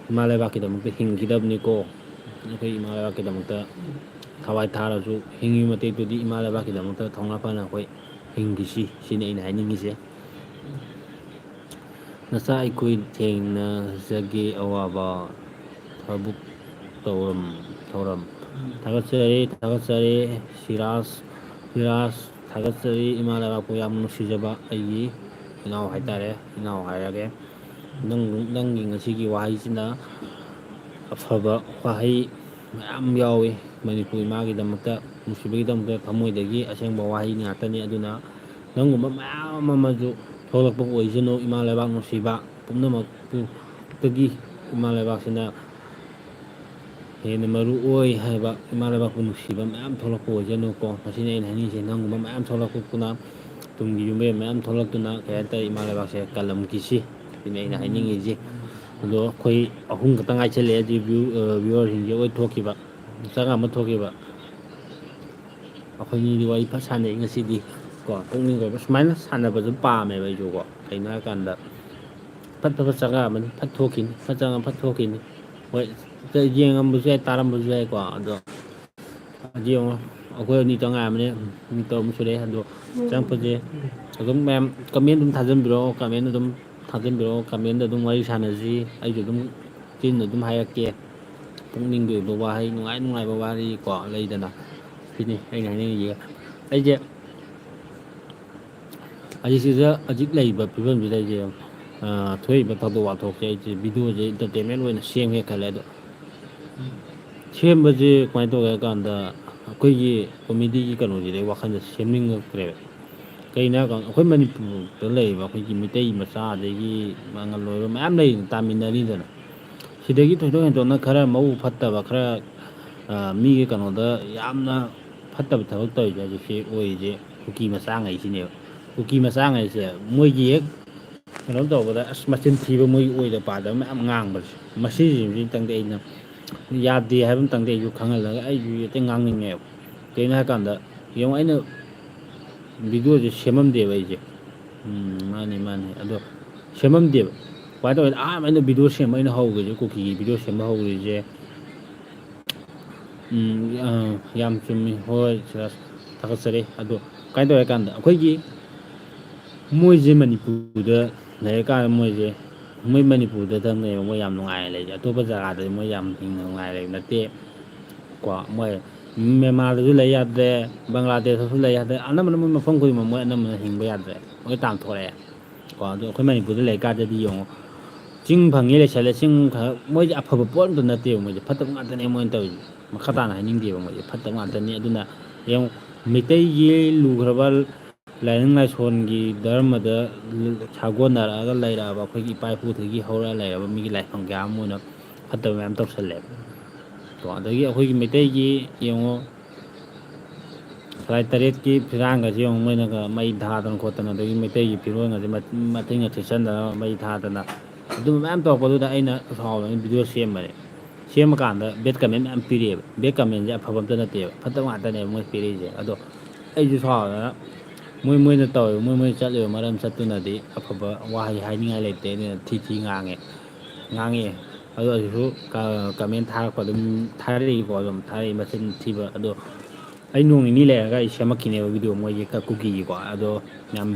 ꯏꯃꯥ ꯂꯩꯕꯥꯛꯀꯤꯗꯃꯛꯇ ꯍꯤꯡꯒꯗꯕꯅꯤꯀꯣ꯫ ꯑꯩꯈꯣꯏ ꯏꯃꯥ ꯂꯩꯕꯥꯛꯀꯤꯗꯃꯛꯇ ꯊꯋꯥꯏ ꯊꯥꯔꯁꯨ ꯍꯤꯡꯉꯤꯕ ꯃꯇꯦꯛꯇꯨꯗꯤ ꯏꯃꯥ ꯂꯩꯕꯥꯛꯀꯤꯗꯃꯛꯇ ꯊꯧꯅꯥ ꯐꯅ ꯑꯩꯈꯣꯏ ꯍꯤꯡꯈꯤꯁꯤ, ꯁꯤꯅꯤ ꯑꯩꯅ ꯍꯥꯏꯅꯤꯡꯉꯤꯁꯦ꯫ ꯅꯆꯥ ꯑꯩꯈꯣꯏ ꯊꯦꯡꯅꯖꯒꯦ ꯑꯋꯥꯕ ꯊꯕꯛ ꯇꯧꯔꯝ ꯊꯧꯔꯝ꯫ ꯊꯥꯒꯠꯆꯔꯤ, ꯊꯥꯒꯠꯆꯔꯤ꯫ ꯁꯤꯔꯥꯖ, ꯁꯤꯔꯥꯖ, ꯊꯥꯒꯠꯆꯔꯤ꯫ ꯏꯃꯥ ꯂꯩꯕꯥꯛꯄꯨ ꯌꯥꯝ ꯅꯨꯡꯁꯤꯖꯕ ꯑꯩꯒꯤ ꯏꯅꯥꯎ ꯍꯥꯏꯇꯥꯔꯦ, ꯏꯅꯥꯎ ꯍꯥꯏꯔꯒꯦ꯫ ꯅꯪ, ꯅꯪꯒꯤ ꯉꯁꯤꯒꯤ ꯋꯥꯍꯩꯁꯤꯅ ꯑꯐꯕ ꯋꯥꯍꯩ ꯃꯌꯥꯝ ꯌꯥꯎꯏ꯫ ꯃꯅꯤꯄꯨꯔ ꯏꯃꯥꯒꯤꯗꯃꯛꯇ, ꯅꯨꯡꯁꯤꯕꯒꯤꯗꯃꯛꯇ ꯊꯃꯣꯏꯗꯒꯤ ꯑꯁꯦꯡꯕ ꯋꯥꯍꯩ ꯉꯥꯛꯇꯅꯤ꯫ ꯑꯗꯨꯅ ꯅꯪꯒꯨꯝꯕ ꯃꯌꯥꯝ ꯑꯃꯁꯨ ꯊꯣꯛꯂꯛꯄ ꯑꯣꯏꯁꯅꯨ꯫ ꯏꯃꯥ ꯂꯩꯕꯥꯛ ꯅꯨꯡꯁꯤꯕ ꯄꯨꯝꯅꯃꯛꯇꯨꯗꯒꯤ ꯏꯃꯥ ꯂꯩꯕꯥꯛꯁꯤꯅ ꯍꯦꯟꯅ ꯃꯔꯨ ꯑꯣꯏ ꯍꯥꯏꯕ, ꯏꯃꯥ ꯂꯩꯕꯥꯛꯄꯨ ꯅꯨꯡꯁꯤꯕ ꯃꯌꯥꯝ ꯊꯣꯛꯂꯛꯄ ꯑꯣꯏꯁꯅꯨꯀꯣ꯫ ꯃꯁꯤꯅꯤ ꯑꯩꯅ ꯍꯥꯏꯅꯤꯡꯉꯤꯁꯦ꯫ ꯅꯪꯒꯨꯝꯕ ꯃꯌꯥꯝ ꯊꯣꯛꯂꯛꯇꯨꯅ, ꯇꯨꯡꯒꯤ ꯌꯨꯝꯕꯤꯔꯦꯟ ꯃꯌꯥꯝ ꯊꯣꯛꯂꯛꯇꯨꯅ, ꯀꯩ ꯍꯥꯏꯇꯥꯔꯦ, ꯏꯃꯥ ꯂꯩꯕꯥꯛꯁꯦ ꯀꯜꯂꯝꯈꯤꯁꯤ꯫ ꯁꯤꯅꯤ ꯑꯩꯅ ꯍꯥꯏꯅꯤꯡꯉꯤꯁꯦ꯫ ꯑꯗꯣ ꯑꯩꯈꯣꯏ ꯑꯍꯨꯝ ꯈꯛꯇ ꯉꯥꯏꯁꯜꯂꯛꯑꯦ, ꯑꯗꯨ ꯚ꯭ꯌꯨ-, ꯑ, viewerꯁꯤꯡꯁꯦ ꯂꯣꯏ ꯊꯣꯛꯈꯤꯕ, ꯆꯥꯝꯃꯉꯥ ꯑꯃ ꯊꯣꯛꯈꯤꯕ꯫ ꯑꯩꯈꯣꯏꯅꯤꯗꯤ ꯋꯥꯔꯤ ꯐꯠ ꯁꯥꯟꯅꯩ ꯉꯁꯤꯗꯤ ꯀꯣ, ꯄꯨꯛꯅꯤꯡꯒꯤ ꯑꯣꯏꯕ ꯁꯨꯃꯥꯏꯅ ꯁꯥꯟꯅꯕꯁꯨ ꯄꯥꯝꯃꯦꯕ ꯑꯩꯁꯨꯀꯣ꯫ ꯀꯩꯅꯣ ꯍꯥꯏꯔꯀꯥꯟꯗ, ꯐꯠ ꯐꯠ ꯆꯪꯉꯛꯑꯃꯅꯤ, ꯐꯠ ꯊꯣꯛꯈꯤꯅꯤ, ꯐꯠ ꯆꯪꯉ ꯐꯠ ꯊꯣꯛꯈꯤꯅꯤ꯫ ꯍꯣꯏ, ꯌꯦꯡꯉꯝꯕꯁꯨ ꯌꯥꯏ, ꯇꯥꯔꯝꯕꯁꯨ ꯌꯥꯏꯀꯣ꯫ ꯑꯗꯣ ꯍꯧꯖꯤꯛ ꯌꯦꯡꯉꯣ, ꯑꯩꯈꯣꯏ ꯑꯅꯤ ꯇꯪ ꯉꯥꯏꯔꯝꯃꯅꯤ, ꯃꯤ ꯇꯔꯨꯛ ꯁꯨꯔꯦ꯫ ꯑꯗꯣ ꯆꯪꯉꯛꯄꯁꯦ ꯑꯗꯨꯝ ꯃꯌꯥꯝ comment ꯑꯗꯨꯝ ꯊꯥꯖꯤꯟꯕꯤꯔꯛꯑꯣ, comment ꯑꯗꯨꯝ ꯊꯥꯖꯤꯟꯕꯤꯔꯛꯑꯣ꯫ Commentꯗ ꯑꯗꯨꯝ ꯋꯥꯔꯤ ꯁꯥꯟꯅꯁꯤ, ꯑꯩꯁꯨ ꯑꯗꯨꯝ ꯆꯤꯟꯅ ꯑꯗꯨꯝ ꯍꯥꯏꯔꯛꯀꯦ꯫ ꯄꯨꯛꯅꯤꯡꯒꯤ ꯑꯣꯏꯕ ꯋꯥꯍꯩ, ꯅꯨꯡꯉꯥꯏ ꯅꯨꯡꯉꯥꯏꯕ ꯋꯥꯔꯤ ꯀꯣ, ꯂꯩꯗꯅ, ꯁꯤꯅꯤ ꯑꯩꯅ ꯍꯥꯏꯅꯤꯡꯉꯤꯁꯦ꯫ ꯑꯩꯁꯦ ꯍꯧꯖꯤꯛꯁꯤꯗ, ꯍꯧꯖꯤꯛ ꯂꯩꯔꯤꯕ ꯐꯤꯕꯝꯁꯤꯗ ꯑꯩꯁꯦ, ꯑ, ꯊꯣꯛꯏꯕ ꯊꯧꯗꯣꯛ ꯋꯥꯊꯣꯛꯁꯦ ꯑꯩꯁꯦ videoꯁꯦ entertainment ꯑꯣꯏꯅ ꯁꯦꯝꯒꯦ ꯈꯜꯂꯦ꯫ ꯑꯗꯣ ꯁꯦꯝꯕꯁꯦ ꯀꯃꯥꯏꯅ ꯇꯧꯒꯦ ꯍꯥꯏ ꯀꯥꯟꯗ, ꯑꯩꯈꯣꯏꯒꯤ comedyꯒꯤ ꯀꯩꯅꯣꯁꯤꯗꯤ ꯑꯩ ꯋꯥꯈꯜꯗ ꯁꯦꯝꯅꯤꯡꯉꯛꯇ꯭ꯔꯦꯕ꯫ ꯀꯩꯒꯤꯅꯣ ꯍꯥꯏ ꯀꯥꯟꯗ, ꯑꯩꯈꯣꯏ ꯃꯅꯤꯄꯨꯔꯗ ꯂꯩꯔꯤꯕ ꯑꯩꯈꯣꯏꯒꯤ ꯃꯤꯇꯩ ꯃꯆꯥ, ꯑꯗꯒꯤ ꯃꯉꯜ ꯑꯣꯏꯕ ꯃꯌꯥꯝ ꯂꯩꯔꯤꯅ, ꯇꯥꯃꯤꯟꯅꯔꯤꯗꯅ꯫ ꯁꯤꯗꯒꯤ ꯊꯣꯏꯗꯣꯛ ꯍꯦꯟꯗꯣꯛꯅ ꯈꯔ ꯃꯕꯨꯛ ꯐꯠꯇꯕ, ꯈꯔ, ꯑ, ꯃꯤꯒꯤ ꯀꯩꯅꯣꯗ ꯌꯥꯝꯅ ꯐꯠꯇꯕ ꯊꯕꯛ ꯇꯧꯔꯤꯁꯦ ꯍꯧꯖꯤꯛꯁꯦ ꯑꯣꯏꯔꯤꯁꯦ ꯀꯨꯀꯤ ꯃꯆꯥꯉꯩꯁꯤꯅꯦꯕ꯫ ꯀꯨꯀꯤ ꯃꯆꯥꯉꯩꯁꯦ ꯃꯣꯏꯒꯤ ꯍꯦꯛ ꯀꯩꯅꯣ ꯇꯧꯕꯗ, ꯑꯁ, ꯃꯆꯤꯟ ꯊꯤꯕ, ꯃꯣꯏꯒꯤ ꯑꯣꯏꯗ ꯄꯥꯗꯕ ꯃꯌꯥꯝ ꯉꯥꯡꯕꯁꯦ, ꯃꯁꯤꯁꯤꯡꯁꯤꯇꯪꯗꯤ ꯑꯩꯅ ꯌꯥꯗꯦ ꯍꯥꯏꯕ ꯑꯃꯇꯪꯗꯤ ꯑꯩꯁꯨ ꯈꯪꯍꯜꯂꯒ ꯑꯩꯁꯨ ꯍꯦꯛꯇ ꯉꯥꯡꯅꯤꯡꯉꯦꯕ꯫ ꯀꯩꯒꯤꯅꯣ ꯍꯥꯏ ꯀꯥꯟꯗ, ꯌꯦꯡꯉꯣ, ꯑꯩꯅ videoꯁꯦ ꯁꯦꯝꯃꯝꯗꯦꯕ ꯑꯩꯁꯦ꯫ ꯎꯝ, ꯃꯥꯅꯤ, ꯃꯥꯅꯤ꯫ ꯑꯗꯣ ꯁꯦꯝꯃꯝꯗꯦꯕ꯫ ꯀꯃꯥꯏꯅ ꯇꯧꯒꯦꯗ, ꯑꯍꯥꯟꯕ ꯑꯩꯅ ꯚꯤꯗꯤꯑꯣ ꯁꯦꯝꯕ, ꯑꯩꯅ ꯍꯧꯈ꯭ꯔꯤꯁꯦ, ꯀꯨꯀꯤꯒꯤ ꯚꯤꯗꯤꯑꯣ ꯁꯦꯝꯕ ꯍꯧꯈ꯭ꯔꯤꯁꯦ, ꯎꯝ, ꯑ, ꯌꯥꯝ ꯆꯨꯝꯃꯤ꯫ ꯍꯣꯏ, ꯁꯤꯔꯥꯖ, ꯊꯥꯒꯠꯆꯔꯤ꯫ ꯑꯗꯣ ꯀꯃꯥꯏꯅ ꯇꯧꯔꯦ ꯍꯥꯏ ꯀꯥꯟꯗ, ꯑꯩꯈꯣꯏꯒꯤ ꯃꯣꯏꯁꯦ ꯃꯅꯤꯄꯨꯔꯗ ꯂꯩꯔꯀꯥꯟꯗ ꯃꯣꯏꯁꯦ, ꯃꯣꯏ ꯃꯅꯤꯄꯨꯔꯗ ꯊꯝꯅꯩꯕ, ꯃꯣꯏ ꯌꯥꯝ ꯅꯨꯡꯉꯥꯏꯅ ꯂꯩꯔꯤ꯫ ꯑꯇꯣꯞꯄ ꯖꯒꯥꯗꯗꯤ ꯃꯣꯏ ꯌꯥꯝ ꯍꯤꯡꯅ ꯅꯨꯡꯉꯥꯏꯅ ꯂꯩꯕ ꯅꯠꯇꯦ꯫ ꯀꯣ, ꯃꯣꯏ ꯃ꯭ꯌꯥꯟꯃꯥꯔꯗꯁꯨ ꯂꯩ ꯌꯥꯗ꯭ꯔꯦ, ꯕꯪꯒ꯭ꯂꯥꯗꯦꯁꯇꯁꯨ ꯂꯩ ꯌꯥꯗ꯭ꯔꯦ, ꯑꯅꯝꯕꯅ ꯃꯣꯏ ꯃꯐꯝ ꯈꯨꯗꯤꯡꯃꯛ ꯃꯣꯏ ꯑꯅꯝꯕꯅ ꯍꯤꯡꯕ ꯌꯥꯗ꯭ꯔꯦ, ꯂꯣꯏ ꯇꯥꯟꯊꯣꯔꯛꯑꯦ꯫ ꯀꯣ, ꯑꯗꯣ ꯑꯩꯈꯣꯏ ꯃꯅꯤꯄꯨꯔꯗ ꯂꯩꯀꯥꯟꯗꯗꯤ ꯌꯦꯡꯉꯣ, ꯆꯤꯡ ꯐꯪꯉꯤ ꯂꯩꯁꯜꯂꯦ, ꯆꯤꯡ ꯈꯔ, ꯃꯣꯏꯁꯦ ꯑꯐꯕ ꯄꯣꯠ ꯑꯝꯇ ꯅꯠꯇꯦꯕ, ꯃꯣꯏꯁꯦ ꯐꯠꯇꯕ ꯉꯥꯛꯇꯅꯦ ꯃꯣꯏꯅ ꯇꯧꯔꯤꯁꯦ꯫ ꯃꯈꯥ ꯇꯥꯅ ꯍꯥꯏꯅꯤꯡꯗꯦꯕ, ꯃꯣꯏꯁꯦ ꯐꯠꯇꯕ ꯉꯥꯛꯇꯅꯤ꯫ ꯑꯗꯨꯅ ꯌꯦꯡꯉꯣ, ꯃꯩꯇꯩꯒꯤ ꯂꯨꯈ꯭ꯔꯕ ꯂꯥꯏꯅꯤꯡ ꯂꯥꯏꯁꯣꯟꯒꯤ ꯙꯔꯃꯗ ꯁꯥꯒꯣꯟꯅꯔꯛꯑꯒ ꯂꯩꯔꯛꯑꯕ, ꯑꯩꯈꯣꯏꯒꯤ ꯏꯄꯥ ꯏꯄꯨꯗꯒꯤ ꯍꯧꯔꯒ ꯂꯩꯔꯕ ꯃꯤꯒꯤ ꯂꯥꯏꯐꯝ ꯀꯌꯥ ꯑꯃ ꯃꯣꯏꯅ ꯐꯠꯇꯕ ꯃꯌꯥꯝ ꯇꯧꯁꯜꯂꯦꯕ꯫ ꯀꯣ, ꯑꯗꯒꯤ ꯑꯩꯈꯣꯏꯒꯤ ꯃꯩꯇꯩꯒꯤ ꯌꯦꯡꯉꯣ, ꯁꯂꯥꯏ ꯇꯔꯦꯠꯀꯤ ꯐꯤꯔꯥꯡꯒꯁꯦ ꯌꯦꯡꯉꯣ, ꯃꯣꯏꯅꯒ ꯃꯩ ꯊꯥꯗꯅ ꯈꯣꯠꯇꯅ, ꯑꯗꯒꯤ ꯃꯩꯇꯩꯒꯤ ꯐꯤꯔꯣꯜꯒꯁꯦ ꯃꯠ-, ꯃꯇꯤꯟꯒ ꯊꯤꯠꯆꯟꯗꯅ ꯃꯩ ꯊꯥꯗꯅ, ꯑꯗꯨꯝꯕ ꯃꯌꯥꯝ ꯇꯧꯔꯛꯄꯗꯨꯗ ꯑꯩꯅ ꯁꯥꯎꯗꯅ ꯚꯤꯗꯤꯑꯣ ꯁꯦꯝꯕꯅꯦ꯫ ꯁꯦꯝꯃꯀꯥꯟꯗ ꯕꯦꯠ ꯀꯃꯦꯟ ꯃꯌꯥꯝ ꯄꯤꯔꯛꯑꯦꯕ꯫ ꯕꯦꯠ ꯀꯃꯦꯟꯁꯦ ꯑꯐꯕ ꯑꯝꯇ ꯅꯠꯇꯦꯕ, ꯐꯠꯇꯕ ꯉꯥꯛꯇꯅꯦꯕ ꯃꯣꯏ ꯄꯤꯔꯛꯏꯁꯦ꯫ ꯑꯗꯣ ꯑꯩꯁꯨ ꯁꯥꯎꯗꯅ, ꯃꯣꯏ ꯃꯣꯏꯅ ꯇꯧꯔꯤꯕ, ꯃꯣꯏ ꯃꯣꯏ ꯆꯠꯂꯤꯕ ꯃꯔꯝ ꯆꯠꯇꯨꯅꯗꯤ ꯑꯐꯕ ꯋꯥꯍꯩ ꯍꯥꯏꯅꯤꯡꯉꯥꯏ ꯂꯩꯇꯦ꯫ ꯑꯩꯅ ꯊꯤ ꯊꯤ ꯉꯥꯡꯉꯦ, ꯉꯥꯡꯉꯦ꯫ ꯑꯗꯣ ꯑꯩꯁꯨ ꯀ-, ꯀꯃꯦꯟ ꯊꯥꯔꯛꯄ ꯑꯗꯨꯝ ꯊꯥꯔꯛꯏꯀꯣ, ꯑꯗꯨꯝ ꯊꯥꯔꯛꯏ ꯃꯆꯤꯟ ꯊꯤꯕ꯫ ꯑꯗꯣ ꯑꯩ ꯅꯣꯡ ꯅꯤꯅꯤ ꯂꯩꯔꯒ ꯑꯩ ꯁꯦꯝꯃꯛꯈꯤꯅꯦꯕ ꯚꯤꯗꯤꯑꯣ ꯃꯣꯏꯒꯤ ꯀ-, ꯀꯨꯀꯤꯒꯤꯀꯣ꯫ ꯑꯗꯣ ꯌꯥꯝ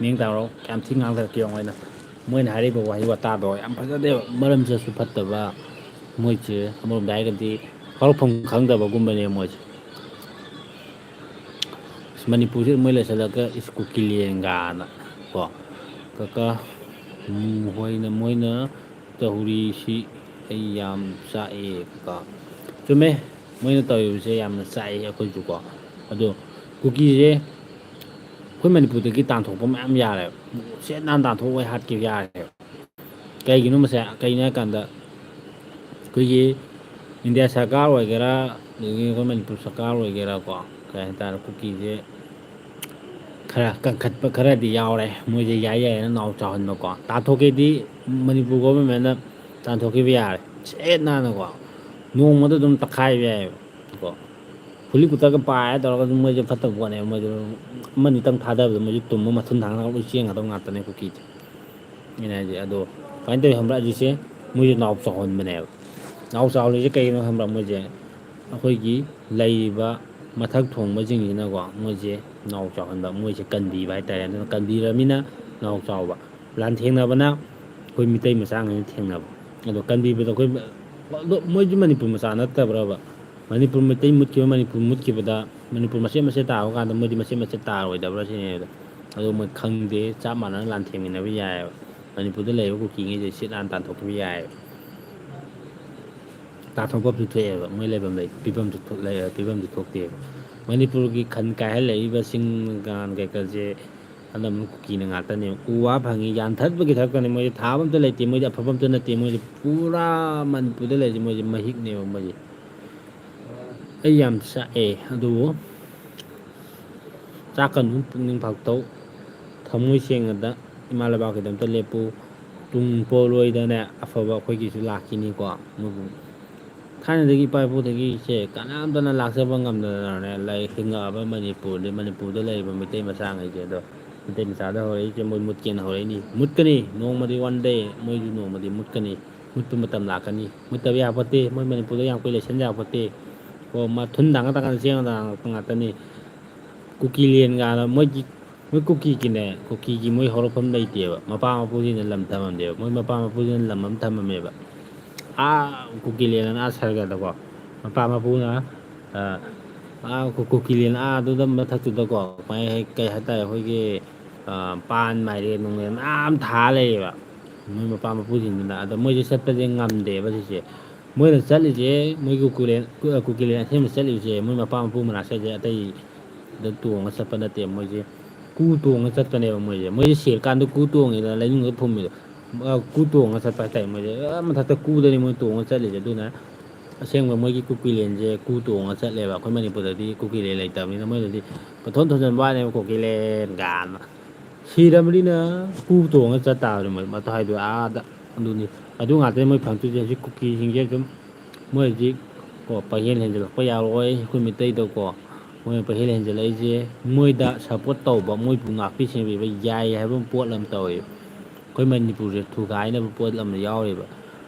ꯅꯤꯡ ꯇꯥꯔꯣ, ꯌꯥꯝ ꯊꯤ ꯉꯥꯡꯊꯔꯛꯀꯦ ꯌꯦꯡꯉꯣ꯫ ꯑꯩꯅ, ꯃꯣꯏꯅ ꯍꯥꯏꯔꯤꯕ ꯋꯥꯍꯩ ꯋꯥꯇꯥꯗꯣ ꯌꯥꯝ ꯐꯖꯗꯦꯕ, ꯃꯔꯝ ꯆꯠꯁꯨ ꯐꯠꯇꯕ꯫ ꯃꯣꯏꯁꯦ ꯑꯃꯔꯣꯝꯗ ꯍꯥꯏꯔꯒꯗꯤ ꯍꯧꯔꯛꯐꯝ ꯈꯪꯗꯕꯒꯨꯝꯕꯅꯦ ꯃꯣꯏꯁꯦ꯫ ꯑꯁ, ꯃꯅꯤꯄꯨꯔꯁꯤ ꯃꯣꯏ ꯂꯩꯁꯜꯂꯒ ꯏꯁ ꯀꯨꯀꯤ ꯂꯦꯟꯒꯥꯅ ꯀꯣ, ꯀꯀꯥ, ꯎꯝ, ꯍꯣꯏꯅ ꯃꯣꯏꯅ ꯇꯧꯔꯤꯁꯤ ꯑꯩ ꯌꯥꯝ ꯆꯥꯛꯑꯦ ꯀꯀꯥ꯫ ꯆꯨꯝꯃꯦ, ꯃꯣꯏꯅ ꯇꯧꯔꯤꯕꯁꯦ ꯌꯥꯝꯅ ꯆꯥꯛꯑꯦ ꯑꯩꯈꯣꯏꯁꯨꯀꯣ꯫ ꯑꯗꯣ ꯀꯨꯀꯤꯁꯦ ꯑꯩꯈꯣꯏ ꯃꯅꯤꯄꯨꯔꯗꯒꯤ ꯇꯥꯟꯊꯣꯛꯄ ꯃꯌꯥꯝ ꯌꯥꯔꯦꯕ꯫ ꯁꯦꯠ ꯅꯥꯟ ꯇꯥꯟꯊꯣꯛꯑꯒ ꯍꯥꯠꯈꯤꯕ ꯌꯥꯔꯦꯕ꯫ ꯀꯩꯒꯤꯅꯣ ꯃꯁꯦ? ꯀꯩꯅꯣ ꯍꯥꯏ ꯀꯥꯟꯗ, ꯑꯩꯈꯣꯏꯒꯤ ꯏꯟꯗꯤꯌꯥ ꯁꯔꯀꯥꯔ ꯑꯣꯏꯒꯦꯔꯥ, ꯑꯗꯒꯤ ꯑꯩꯈꯣꯏ ꯃꯅꯤꯄꯨꯔ ꯁꯔꯀꯥꯔ ꯑꯣꯏꯒꯦꯔꯥꯀꯣ, ꯀꯩ ꯍꯥꯏꯇꯥꯔꯦ, ꯀꯨꯀꯤꯁꯦ ꯈꯔ ꯀꯟꯈꯠꯄ ꯈꯔꯗꯤ ꯌꯥꯎꯔꯦ꯫ ꯃꯣꯏꯁꯦ ꯌꯥꯏ ꯌꯥꯏꯅ ꯅꯥꯎ ꯆꯥꯎꯍꯟꯕꯀꯣ꯫ ꯇꯥꯟꯊꯣꯛꯀꯦꯗꯤ ꯃꯅꯤꯄꯨꯔ ꯒꯣꯚꯔꯟꯃꯦꯟꯅ ꯇꯥꯟꯊꯣꯛꯈꯤꯕ ꯌꯥꯔꯦ, ꯁꯦꯠ ꯅꯥꯟꯅꯀꯣ, ꯅꯣꯡꯃꯗ ꯑꯗꯨꯝ ꯇꯛꯈꯥꯏꯕ ꯌꯥꯏꯑꯕ ꯀꯣ꯫ ꯍꯦꯂꯤꯀꯣꯞꯇꯔꯒ ꯄꯥꯏꯔ ꯇꯧꯔꯒ ꯑꯗꯨꯝ ꯃꯣꯏꯁꯦ ꯐꯠꯇꯕ ꯄꯣꯠꯅꯦꯕ꯫ ꯃꯣꯏꯁꯦ ꯑꯃꯅꯤꯇꯪ ꯊꯥꯗꯕꯗ ꯃꯣꯏꯁꯦ ꯇꯨꯝꯕ ꯃꯊꯨꯟ ꯊꯥꯡꯅꯒ ꯂꯣꯏ ꯆꯦꯟꯒꯗꯕ ꯉꯥꯛꯇꯅꯦ ꯀꯨꯀꯤꯁꯦ꯫ ꯑꯩꯅ ꯍꯥꯏꯁꯦ꯫ ꯑꯗꯣ ꯀꯃꯥꯏꯅ ꯇꯧꯋꯤ ꯈꯪꯕ꯭ꯔꯥ? ꯍꯧꯖꯤꯛꯁꯦ ꯃꯣꯏꯁꯦ ꯅꯥꯎ ꯆꯥꯎꯍꯟꯕꯅꯦꯕ꯫ ꯅꯥꯎ ꯆꯥꯎꯍꯜꯂꯤꯁꯦ ꯀꯩꯒꯤꯅꯣ ꯈꯪꯕ꯭ꯔꯥ? ꯃꯣꯏꯁꯦ ꯑꯩꯈꯣꯏꯒꯤ ꯂꯩꯔꯤꯕ ꯃꯊꯛ ꯊꯣꯡꯕꯁꯤꯡꯁꯤꯅꯀꯣ, ꯃꯣꯏꯁꯦ ꯅꯥꯎ ꯆꯥꯎꯍꯟꯕ, ꯃꯣꯏꯁꯦ ꯀꯟꯕꯤꯕ ꯍꯥꯏꯇꯥꯔꯦ꯫ ꯑꯗꯨꯅ ꯀꯟꯕꯤꯔꯃꯤꯅ ꯅꯥꯎ ꯆꯥꯎꯕ꯫ ꯂꯥꯟꯊꯦꯡꯅꯕꯅ ꯑꯩꯈꯣꯏ ꯃꯤꯇꯩ ꯃꯆꯥꯉꯩꯅ ꯊꯦꯡꯅꯕ꯫ ꯑꯗꯣ ꯀꯟꯕꯤꯕꯗꯣ ꯑꯩꯈꯣꯏ, ꯑꯗꯣ ꯃꯣꯏꯁꯨ ꯃꯅꯤꯄꯨꯔ ꯃꯆꯥ ꯅꯠꯇꯕ꯭ꯔꯕ? ꯃꯅꯤꯄꯨꯔ ꯃꯩꯇꯩ ꯃꯨꯠꯈꯤꯕ, ꯃꯅꯤꯄꯨꯔ ꯃꯨꯠꯈꯤꯕꯗ ꯃꯅꯤꯄꯨꯔ ꯃꯆꯦꯠ ꯃꯆꯦꯠ ꯇꯥꯕ ꯀꯥꯟꯗ ꯃꯣꯏꯗꯤ ꯃꯆꯦꯠ ꯃꯆꯦꯠ ꯇꯥꯔꯣꯏꯗꯕ꯭ꯔꯥ ꯁꯤꯅꯦꯕ꯫ ꯑꯗꯣ ꯃꯣꯏ ꯈꯪꯗꯦ, ꯆꯞ ꯃꯥꯟꯅꯅ ꯂꯥꯟꯊꯦꯡꯃꯤꯟꯅꯕ ꯌꯥꯏꯑꯕ꯫ ꯃꯅꯤꯄꯨꯔꯗ ꯂꯩꯔꯤꯕ ꯀꯨꯀꯤꯉꯩꯁꯦ ꯁꯤꯠ ꯅꯥꯟ ꯇꯥꯟꯊꯣꯛꯈꯤꯕ ꯌꯥꯏꯑꯕ꯫ ꯇꯥꯟꯊꯣꯛꯐꯝꯁꯨ ꯊꯣꯛꯑꯦꯕ, ꯃꯣꯏ ꯂꯩꯐꯝ ꯂꯩ-, ꯄꯤꯐꯝꯁꯨ ꯊꯣꯛ-, ꯂꯩ-, ꯄꯤꯐꯝꯁꯨ ꯊꯣꯛꯇꯦꯕ꯫ ꯃꯅꯤꯄꯨꯔꯒꯤ ꯈꯟ ꯀꯥꯏꯍꯜꯂꯛꯏꯕ ꯁꯤꯡ ꯀꯥꯟ ꯀꯩꯀꯥꯁꯦ ꯑꯅꯝꯕꯅ ꯀꯨꯀꯤꯅ ꯉꯥꯛꯇꯅꯦꯕ꯫ ꯎ ꯋꯥ ꯐꯪꯉꯤ, ꯌꯥꯟꯊꯠꯄꯒꯤ ꯊꯕꯛꯇꯅꯤ꯫ ꯃꯣꯏꯁꯦ ꯊꯥꯕ ꯑꯝꯇ ꯂꯩꯇꯦ, ꯃꯣꯏꯗꯤ ꯑꯐꯕ ꯑꯝꯇ ꯅꯠꯇꯦ꯫ ꯃꯣꯏꯁꯦ ꯄꯨꯔꯥ ꯃꯅꯤꯄꯨꯔꯗ ꯂꯩꯔꯤꯁꯦ ꯃꯣꯏꯁꯦ ꯃꯍꯤꯛꯅꯦꯕ ꯃꯣꯏꯁꯦ꯫ ꯑꯩ ꯌꯥꯝ ꯆꯥꯛꯑꯦ, ꯑꯗꯨꯕꯨ ꯆꯥꯛꯀꯅꯨ, ꯄꯨꯛꯅꯤꯡ ꯐꯥꯛꯇꯧ, ꯊꯃꯣꯏ ꯁꯦꯡꯅꯗ ꯏꯃꯥ ꯂꯩꯕꯥꯛꯀꯤꯗꯃꯛꯇ ꯂꯦꯞꯄꯨ꯫ ꯇꯨꯡ ꯄꯣꯂꯣꯏꯗꯅꯦ ꯑꯐꯕ ꯑꯩꯈꯣꯏꯒꯤꯁꯨ ꯂꯥꯛꯈꯤꯅꯤꯀꯣ꯫ ꯃꯣꯏꯕꯨ ꯊꯥꯏꯅꯗꯒꯤ ꯏꯄꯥ ꯏꯄꯨꯗꯒꯤ ꯁꯦ ꯀꯅꯥꯝꯇꯅ ꯂꯥꯛꯆꯕ ꯉꯝꯗꯅꯅꯦ ꯂꯩ-, ꯍꯤꯡꯉꯛꯑꯕ ꯃꯅꯤꯄꯨꯔꯗꯤ, ꯃꯅꯤꯄꯨꯔꯗ ꯂꯩꯔꯤꯕ ꯃꯩꯇꯩ ꯃꯆꯥꯉꯩꯁꯦ꯫ ꯑꯗꯣ ꯃꯩꯇꯩ ꯃꯆꯥꯗ ꯍꯧꯔꯛꯏꯁꯦ ꯃꯣꯏ ꯃꯨꯠꯀꯦꯅ ꯍꯧꯔꯛꯏꯅꯤ꯫ ꯃꯨꯠꯀꯅꯤ, ꯅꯣꯡꯃꯗꯤ, one day, ꯃꯣꯏꯁꯨ ꯅꯣꯡꯃꯗꯤ ꯃꯨꯠꯀꯅꯤ꯫ ꯃꯨꯠꯄ ꯃꯇꯝ ꯂꯥꯛꯀꯅꯤ꯫ ꯃꯨꯠꯇꯕ ꯌꯥꯄꯣꯠꯇꯦ꯫ ꯃꯣꯏ ꯃꯅꯤꯄꯨꯔꯗ ꯌꯥꯝ ꯀꯨꯏ ꯂꯩꯁꯟ ꯌꯥꯄꯣꯠꯇꯦ꯫ ꯀꯣ, ꯃꯊꯨꯟ ꯊꯥꯡꯒꯠ ꯊꯥꯡꯒꯠ ꯆꯦꯟꯒꯗꯕ ꯉꯥꯛꯇꯅꯤ꯫ ꯀꯨꯀꯤꯂꯦꯟ ꯀꯥꯏꯅ ꯃꯣꯏꯒꯤ, ꯃꯣꯏ ꯀꯨꯀꯤꯒꯤꯅꯦ, ꯀꯨꯀꯤꯒꯤ ꯃꯣꯏ ꯍꯧꯔꯛꯐꯝ ꯂꯩꯇꯦꯕ꯫ ꯃꯄꯥ ꯃꯄꯨꯁꯤꯡꯅ ꯂꯝ ꯊꯝꯃꯝꯗꯦꯕ꯫ ꯃꯣꯏ ꯃꯄꯥ ꯃꯄꯨꯁꯤꯡꯅ ꯂꯝ ꯑꯃ ꯊꯝꯃꯝꯃꯦꯕ꯫ ꯑꯥ ꯀꯨꯀꯤꯂꯦꯟ ꯑꯅ ꯑꯥ ꯁꯔꯒꯗꯀꯣ꯫ ꯃꯄꯥ ꯃꯄꯨꯅ, ꯑ, ꯑꯥ ꯀꯨ-, ꯀꯨꯀꯤꯂꯦꯟ ꯑꯥ ꯑꯗꯨꯗ ꯃꯊꯛꯇꯨꯗꯀꯣ, ꯀꯃꯥꯏ ꯍꯥꯏ-, ꯀꯩ ꯍꯥꯏꯇꯥꯔꯦ, ꯑꯩꯈꯣꯏꯒꯤ, ꯑ, ꯄꯥꯟ, ꯃꯥꯏꯔꯦꯟ ꯅꯨꯡꯂꯦꯟ ꯃꯌꯥꯝ ꯊꯥ ꯂꯩꯌꯦꯕ꯫ ꯃꯣꯏ ꯃꯄꯥ ꯃꯄꯨꯁꯤꯡꯗꯨꯅ꯫ ꯑꯗꯣ ꯃꯣꯏꯁꯦ ꯆꯠꯄꯁꯦ ꯉꯝꯗꯦꯕ ꯁꯤꯁꯦ꯫ ꯃꯣꯏꯅ ꯆꯠꯂꯤꯁꯦ, ꯃꯣꯏ ꯀꯨꯀꯤꯂꯦꯟ, ꯀꯨ-, ꯀꯨꯀꯤꯂꯦꯟ ꯑꯁꯦꯡꯕ ꯆꯠꯂꯤꯕꯁꯦ ꯃꯣꯏ ꯃꯄꯥ ꯃꯄꯨ ꯃꯅꯥꯛ ꯆꯠꯂꯤꯁꯦ, ꯑꯇꯩꯗ ꯇꯣꯡꯉ ꯆꯠꯄ ꯅꯠꯇꯦ꯫ ꯃꯣꯏꯁꯦ ꯀꯨ ꯇꯣꯡꯉ ꯆꯠꯄꯅꯦꯕ ꯃꯣꯏꯁꯦ꯫ ꯃꯣꯏꯁꯦ ꯁꯤꯔꯀꯥꯟꯗ ꯀꯨ ꯇꯣꯡꯉꯤꯗꯅ ꯂꯩꯅꯨꯡꯗ ꯐꯨꯝꯃꯤꯗꯣ꯫ ꯑ, ꯀꯨ ꯇꯣꯡꯉ ꯆꯠꯄ ꯍꯥꯏꯇꯥꯔꯦ ꯃꯣꯏꯁꯦ꯫ ꯑ, ꯃꯊꯛꯇ ꯀꯨꯗꯅꯤ ꯃꯣꯏ ꯇꯣꯡꯉ ꯆꯠꯂꯤꯁꯦ꯫ ꯑꯗꯨꯅ ꯑꯁꯦꯡꯕ ꯃꯣꯏꯒꯤ ꯀꯨꯀꯤꯂꯦꯟꯁꯦ ꯀꯨ ꯇꯣꯡꯉ ꯆꯠꯂꯦꯕ꯫ ꯑꯩꯈꯣꯏ ꯃꯅꯤꯄꯨꯔꯗꯗꯤ ꯀꯨꯀꯤꯂꯦꯟ ꯂꯩꯇꯕꯅꯤꯅ ꯃꯣꯏꯗꯗꯤ ꯄꯪꯊꯣꯟ ꯊꯣꯟꯖꯟꯕ ꯋꯥꯅꯦꯕ ꯀꯨꯀꯤꯂꯦꯟ ꯀꯥꯏꯅ꯫ ꯁꯤꯔꯕꯅꯤꯅ ꯀꯨ ꯇꯣꯡꯉ ꯆꯠ ꯇꯥꯕꯅꯤ ꯃꯣꯏ꯫ ꯃꯇꯥꯏꯗꯣ ꯑꯥꯗ꯫ ꯑꯗꯨꯅꯤ꯫ ꯑꯗꯨ ꯉꯥꯛꯇꯅꯤ ꯃꯣꯏ ꯐꯪꯗꯣꯏꯁꯦ꯫ ꯍꯧꯖꯤꯛ ꯀꯨꯀꯤꯁꯤꯡꯁꯦ ꯑꯗꯨꯝ ꯃꯣꯏ ꯍꯧꯖꯤꯛ ꯀꯣ, ꯄꯪꯍꯦꯟ ꯍꯦꯟꯖꯜꯂꯛꯄ ꯌꯥꯔꯣꯏ꯫ ꯑꯩꯈꯣꯏ ꯃꯤꯇꯩꯗꯀꯣ, ꯃꯣꯏꯅ ꯄꯪꯍꯦꯟ ꯍꯦꯟꯖꯜꯂꯛꯏꯁꯦ, ꯃꯣꯏꯗ ꯁꯞꯄꯣꯔꯠ ꯇꯧꯕ, ꯃꯣꯏꯕꯨ ꯉꯥꯛꯄꯤ ꯁꯦꯟꯕꯤꯕ ꯌꯥꯏ ꯍꯥꯏꯕ ꯑꯃ ꯄꯣꯠ ꯑꯃ ꯇꯧꯋꯦꯕ꯫ ꯑꯩꯈꯣꯏ ꯃꯅꯤꯄꯨꯔꯁꯦ ꯊꯨꯒꯥꯏꯅꯕ ꯄꯣꯠ ꯑꯃ ꯌꯥꯎꯔꯤꯕ꯫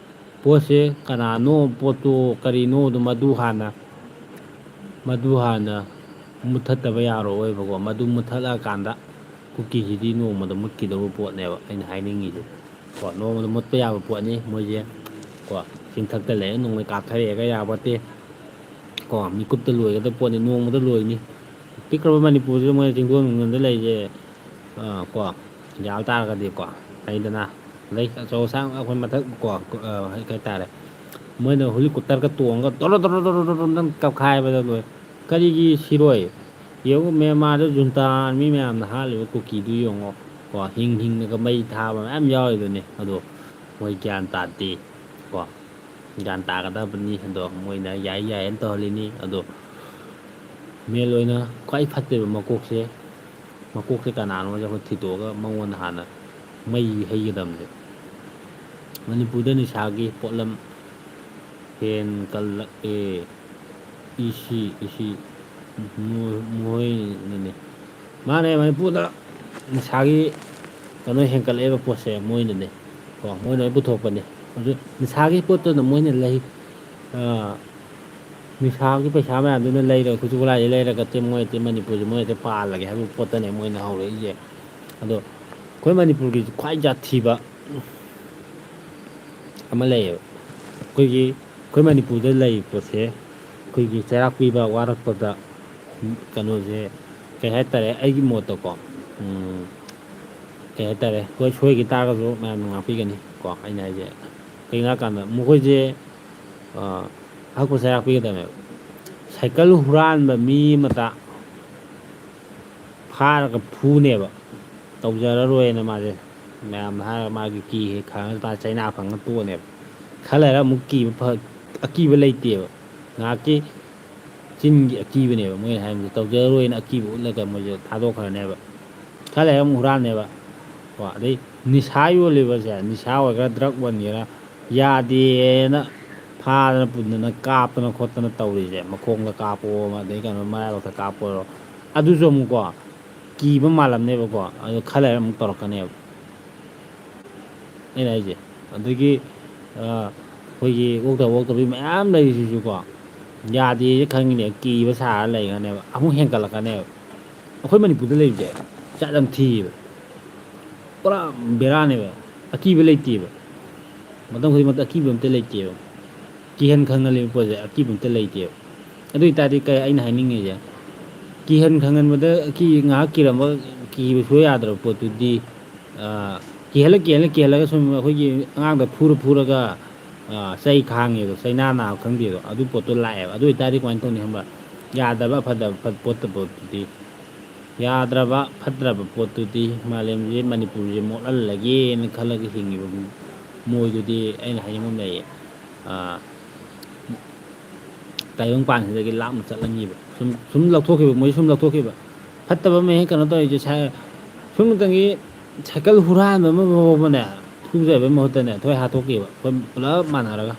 ꯄꯣꯠꯁꯦ ꯀꯅꯥꯅꯣ, ꯄꯣꯠꯇꯣ ꯀꯔꯤꯅꯣꯗꯣ, ꯃꯗꯨ ꯍꯥꯟꯅ, ꯃꯗꯨ ꯍꯥꯟꯅ ꯃꯨꯠꯊꯠꯇꯕ ꯌꯥꯔꯣꯏꯕꯀꯣ꯫ ꯃꯗꯨ ꯃꯨꯠꯊꯠꯂꯛꯑꯀꯥꯟꯗ ꯀꯨꯀꯤꯁꯤꯗꯤ ꯅꯣꯡꯃꯗ ꯃꯨꯠꯈꯤꯗꯧꯕ ꯄꯣꯠꯅꯦꯕ, ꯑꯩꯅ ꯍꯥꯏꯅꯤꯡꯉꯤꯁꯦ꯫ ꯀꯣ, ꯅꯣꯡꯃꯗ ꯃꯨꯠꯄ ꯌꯥꯕ ꯄꯣꯠꯅꯤ ꯃꯣꯏꯁꯦ꯫ ꯀꯣ, ꯆꯤꯡꯊꯛꯇ ꯂꯩꯔ ꯅꯣꯡꯃꯩ ꯀꯥꯞꯊꯔꯛꯑꯦꯒ ꯌꯥꯄꯣꯠꯇꯦ꯫ ꯀꯣ, ꯃꯤꯀꯨꯞꯇ ꯂꯣꯏꯒꯗꯕ ꯄꯣꯠꯅꯤ, ꯅꯣꯡꯃꯗ ꯂꯣꯏꯅꯤ꯫ ꯄꯤꯛꯈ꯭ꯔꯕ ꯃꯅꯤꯄꯨꯔꯁꯤꯗ ꯃꯣꯏꯅ ꯆꯤꯡꯗꯣꯟ ꯅꯨꯡꯗꯣꯟꯗ ꯂꯩꯔꯤꯁꯦ, ꯑ, ꯀꯣ, ꯌꯥꯕ ꯇꯥꯔꯒꯗꯤꯀꯣ, ꯂꯩꯗꯅ, ꯂꯩ, ꯑꯆꯧ ꯑꯁꯥꯡ ꯑꯩꯈꯣꯏ ꯃꯊꯛ ꯀꯣ, ꯑ, ꯀꯩ ꯍꯥꯏꯇꯥꯔꯦ, ꯃꯣꯏꯅ ꯍꯦꯂꯤꯀꯣꯞꯇꯔꯒ ꯇꯣꯡꯉꯒ ꯗꯣꯔꯣ ꯗꯣꯔꯣ ꯗꯣꯔꯣ ꯗꯣꯔꯣ ꯅꯪ ꯀꯞꯈꯥꯏꯕꯗ ꯂꯣꯏ꯫ ꯀꯔꯤꯒꯤ ꯁꯤꯔꯣꯏ? ꯌꯦꯡꯉꯨ, ꯃ꯭ꯌꯥꯟꯃꯥꯔꯗ ꯖꯨꯟꯇꯥ ꯑꯥꯔꯃꯤ ꯃꯌꯥꯝꯅ ꯍꯥꯠꯂꯤꯕ ꯀꯨꯀꯤꯗꯨ ꯌꯦꯡꯉꯣ꯫ ꯀꯣ, ꯍꯤꯡ ꯍꯤꯡꯅꯒ ꯃꯩ ꯊꯥꯕ ꯃꯌꯥꯝ ꯌꯥꯎꯔꯤꯗꯨꯅꯤ꯫ ꯑꯗꯣ ꯃꯣꯏ ꯒ꯭ꯌꯥꯟ ꯇꯥꯗꯦ꯫ ꯀꯣ, ꯒ꯭ꯌꯥꯟ ꯇꯥꯒꯗꯕꯅꯤ꯫ ꯑꯗꯣ ꯃꯣꯏꯅ ꯌꯥꯏ ꯌꯥꯏꯌꯦꯅ ꯇꯧꯍꯜꯂꯤꯅꯤ꯫ ꯑꯗꯣ ꯃꯦꯟ ꯑꯣꯏꯅ ꯈ꯭ꯋꯥꯏ ꯐꯠꯇꯕ ꯃꯀꯣꯛꯁꯦ, ꯃꯀꯣꯛꯁꯦ ꯀꯅꯥꯅꯣꯁꯦ ꯑꯩꯈꯣꯏ ꯊꯤꯗꯣꯛꯑꯒ ꯃꯉꯣꯟꯗ ꯍꯥꯟꯅ ꯃꯩ ꯍꯩꯒꯗꯕꯅꯦ꯫ ꯃꯅꯤꯄꯨꯔꯗ ꯅꯤꯁꯥꯒꯤ ꯄꯣꯠꯂꯝ ꯍꯦꯟꯒꯠꯂꯛꯑꯦ꯫ ꯏꯁꯤ, ꯏꯁꯤ, ꯃꯣꯏ-, ꯃꯣꯏꯅꯅꯦ꯫ ꯃꯥꯅꯦ, ꯃꯅꯤꯄꯨꯔꯗ ꯅꯤꯁꯥꯒꯤ ꯀꯩꯅꯣ ꯍꯦꯟꯒꯠꯂꯛꯏꯕ ꯄꯣꯠꯁꯦ ꯃꯣꯏꯅꯅꯦ꯫ ꯀꯣ, ꯃꯣꯏꯅ ꯂꯣꯏ ꯄꯨꯊꯣꯛꯄꯅꯦ꯫ ꯑꯗꯨ ꯅꯤꯁꯥꯒꯤ ꯄꯣꯠꯇꯨꯅ ꯃꯣꯏꯅ ꯂꯩ-, ꯑ, ꯅꯤꯁꯥꯒꯤ ꯄꯩꯁꯥ ꯃꯌꯥꯝꯗꯨꯅ ꯂꯩꯔꯒ, ꯈꯨꯠꯁꯨ ꯈꯨꯠꯂꯥꯏꯁꯦ ꯂꯩꯔꯒ ꯇꯦ-, ꯃꯣꯏ ꯇꯦ-, ꯃꯅꯤꯄꯨꯔꯁꯦ ꯃꯣꯏ ꯍꯦꯛꯇ ꯄꯥꯜꯂꯒꯦ ꯍꯥꯏꯕ ꯄꯣꯠꯇꯅꯦ ꯃꯣꯏꯅ ꯍꯧꯔꯛꯏꯁꯦ꯫ ꯑꯗꯣ ꯑꯩꯈꯣꯏ ꯃꯅꯤꯄꯨꯔꯒꯤ ꯈ꯭ꯋꯥꯏ ꯖꯥꯊꯤꯕ ꯑꯃ ꯂꯩꯌꯦꯕ꯫ ꯑꯩꯈꯣꯏꯒꯤ, ꯑꯩꯈꯣꯏ ꯃꯅꯤꯄꯨꯔꯗ ꯂꯩꯔꯤꯕ ꯄꯣꯠꯁꯦ, ꯑꯩꯈꯣꯏꯒꯤ ꯆꯩꯔꯥꯛ ꯄꯤꯕ ꯋꯥꯔꯛꯄꯗ, ꯀꯩꯅꯣꯁꯦ, ꯀꯩ ꯍꯥꯏꯇꯥꯔꯦ, ꯑꯩꯒꯤ ꯃꯣꯠꯇꯀꯣ, ꯎꯝ, ꯀꯩ ꯍꯥꯏꯇꯥꯔꯦ, ꯑꯩꯈꯣꯏ ꯁꯣꯏꯈꯤ ꯇꯥꯔꯒꯁꯨ ꯃꯌꯥꯝꯅ ꯉꯥꯛꯄꯤꯒꯅꯤ ꯀꯣ꯫ ꯑꯩꯅ ꯍꯥꯏꯁꯦ ꯀꯩꯒꯤꯅꯣ ꯍꯥꯏ ꯀꯥꯟꯗ ꯃꯈꯣꯏꯁꯦ, ꯑ, ꯍꯛꯄ ꯆꯩꯔꯥꯛ ꯄꯤꯒꯗꯕꯅꯦꯕ꯫ ꯁꯥꯏꯀꯜ ꯍꯨꯔꯥꯟꯕ ꯃꯤ ꯑꯃꯇ ꯐꯥꯔꯒ ꯐꯨꯅꯦꯕ, ꯇꯧꯖꯔꯔꯣꯏꯅ ꯃꯥꯁꯦ꯫ ꯃꯌꯥꯝꯅ ꯍꯥꯏꯔꯒ ꯃꯥꯒꯤ ꯀꯤ ꯍꯦꯛ ꯈꯪꯉꯒ ꯃꯥ ꯆꯩꯅꯥ ꯐꯪꯉ ꯇꯣꯛꯑꯅꯦꯕ꯫ ꯈꯔ ꯂꯩꯔꯒ ꯑꯃꯨꯛ ꯀꯤꯕ ꯐ-, ꯑꯀꯤꯕ ꯂꯩꯇꯦꯕ꯫ ꯉꯥꯏꯍꯥꯛꯀꯤ ꯆꯤꯟꯒꯤ ꯑꯀꯤꯕꯅꯦꯕ ꯃꯣꯏꯅ ꯍꯥꯏꯕꯁꯦ, ꯇꯧꯖꯔꯔꯣꯏꯅ ꯑꯀꯤꯕ ꯎꯠꯂꯒ ꯃꯣꯏꯁꯦ ꯊꯥꯗꯣꯛꯈ꯭ꯔꯅꯦꯕ꯫ ꯈꯔ ꯂꯩꯔꯒ ꯑꯃꯨꯛ ꯍꯨꯔꯥꯟꯅꯦꯕ꯫ ꯀꯣ, ꯑꯗꯩ ꯅꯤꯁꯥ ꯌꯣꯜꯂꯤꯕꯁꯦ, ꯅꯤꯁꯥ ꯑꯣꯏꯒꯦꯔꯥ ꯗ꯭ꯔꯒ ꯑꯣꯏꯒꯦꯔꯥ, ꯌꯥꯗꯦꯅ ꯐꯥꯗꯅ ꯄꯨꯟꯗꯅ ꯀꯥꯞꯇꯅ ꯈꯣꯠꯇꯅ ꯇꯧꯔꯤꯁꯦ, ꯃꯈꯣꯡꯗ ꯀꯥꯞꯄꯣ ꯑꯃ, ꯑꯗꯩ ꯀꯩꯅꯣ ꯃꯔꯥꯏꯕꯛꯇ ꯀꯥꯞꯄꯣ ꯑꯣꯏꯔꯣ, ꯑꯗꯨꯁꯨ ꯑꯃꯨꯛꯀꯣ ꯀꯤꯕ ꯃꯥꯜꯂꯝꯅꯦꯕꯀꯣ, ꯑꯗꯨ ꯈꯔ ꯂꯩꯔ ꯑꯃꯨꯛ ꯇꯧꯔꯛꯀꯅꯦꯕ꯫ ꯑꯩꯅ ꯍꯥꯏꯁꯦ꯫ ꯑꯗꯒꯤ ꯑꯩꯈꯣꯏꯒꯤ ꯑꯣꯛꯇꯕ ꯑꯣꯛꯇꯕꯤ ꯃꯌꯥꯝ ꯂꯩꯔꯤꯁꯤꯁꯨꯀꯣ, ꯌꯥꯗꯦꯁꯦ ꯈꯪꯉꯤꯅꯦ, ꯀꯤꯕ ꯁꯥꯔ ꯂꯩꯒꯅꯦꯕ, ꯑꯃꯨꯛ ꯍꯦꯟꯒꯠꯂꯛꯀꯅꯦꯕ꯫ ꯑꯩꯈꯣꯏ ꯃꯅꯤꯄꯨꯔꯗ ꯂꯩꯕꯁꯦ ꯖꯥꯠ ꯌꯥꯝ ꯊꯤꯌꯦꯕ, ꯄꯨꯔꯥ ꯕꯦꯔꯥꯅꯦꯕ꯫ ꯑꯀꯤꯕ ꯂꯩꯇꯦꯕ, ꯃꯇꯝ ꯈꯨꯗꯤꯡꯃꯛꯇ ꯑꯀꯤꯕ ꯑꯝꯇ ꯂꯩꯇꯦꯕ꯫ ꯀꯤꯍꯟ ꯈꯪꯍꯜꯂꯤꯕ ꯄꯣꯠꯁꯦ ꯑꯀꯤꯕ ꯑꯝꯇ ꯂꯩꯇꯦꯕ꯫ ꯑꯗꯨ ꯑꯣꯏꯇꯥꯔꯗꯤ ꯀꯩ ꯑꯩꯅ ꯍꯥꯏꯅꯤꯡꯉꯤꯁꯦ, ꯀꯤꯍꯟ ꯈꯪꯍꯟꯕꯗ ꯉꯥꯏꯍꯥꯛ ꯀꯤꯔꯝꯕ, ꯀꯤꯕ ꯁꯨꯡꯌꯥ ꯌꯥꯗ꯭ꯔꯕ ꯄꯣꯠꯇꯨꯗꯤ, ꯀꯤꯍꯜꯂ ꯀꯤꯍꯜꯂ ꯀꯤꯍꯜꯂꯒ ꯁꯨꯝ ꯑꯩꯈꯣꯏꯒꯤ ꯑꯉꯥꯡꯗ ꯐꯨꯔ ꯐꯨꯔꯒ ꯆꯩ ꯈꯥꯡꯉꯦꯗꯣ, ꯆꯩꯅꯥ ꯅꯥꯕ ꯈꯪꯗꯦꯗꯣ, ꯑꯗꯨ ꯄꯣꯠꯇꯣ ꯂꯥꯛꯑꯦꯕ꯫ ꯑꯗꯨ ꯑꯣꯏꯇꯥꯔꯗꯤ ꯀꯃꯥꯏꯅ ꯇꯧꯅꯤ ꯈꯪꯕ꯭ꯔꯥ? ꯌꯥꯗꯕ, ꯐꯠꯇꯕ, ꯐꯠ-, ꯄꯣꯠꯇ ꯄꯣꯠꯇꯨꯗꯤ, ꯌꯥꯗ꯭ꯔꯕ ꯐꯠꯇ꯭ꯔꯕ ꯄꯣꯠꯇꯨꯗꯤ, ꯃꯥꯂꯦꯝꯁꯦ, ꯃꯅꯤꯄꯨꯔꯁꯦ ꯃꯣꯠꯍꯜꯂꯒꯦꯅ ꯈꯜꯂꯒ ꯍꯤꯡꯉꯤꯕ ꯃꯣꯏꯗꯨꯗꯤ ꯑꯩꯅ ꯍꯥꯏꯅꯤꯡꯕ ꯑꯃ ꯂꯩꯌꯦ꯫ ꯇꯥꯏꯕꯪꯄꯥꯟꯁꯤꯗꯒꯤ ꯂꯥꯞꯅ ꯆꯠꯂꯅꯤꯕ꯫ ꯁꯨꯝ ꯁꯨꯝ ꯂꯧꯊꯣꯛꯈꯤꯕ, ꯃꯣꯏꯁꯨ ꯁꯨꯝ ꯂꯧꯊꯣꯛꯈꯤꯕ꯫ ꯐꯠꯇꯕ ꯑꯃ ꯍꯦꯛ ꯀꯩꯅꯣ ꯇꯧꯔꯤꯁꯦ, ꯁꯨꯝ ꯃꯇꯝꯒꯤ ꯁꯥꯏꯀꯜ ꯍꯨꯔꯥꯟꯕ ꯑꯃ ꯐꯥꯎꯕꯅꯦ, ꯐꯨꯖꯕꯩ ꯃꯍꯨꯠꯇꯅꯦ ꯊꯣꯏ ꯍꯥꯠꯇꯣꯛꯈꯤꯕ, ꯑꯩꯈꯣꯏ ꯄꯨꯂꯞ ꯃꯥꯟꯅꯔꯒ꯫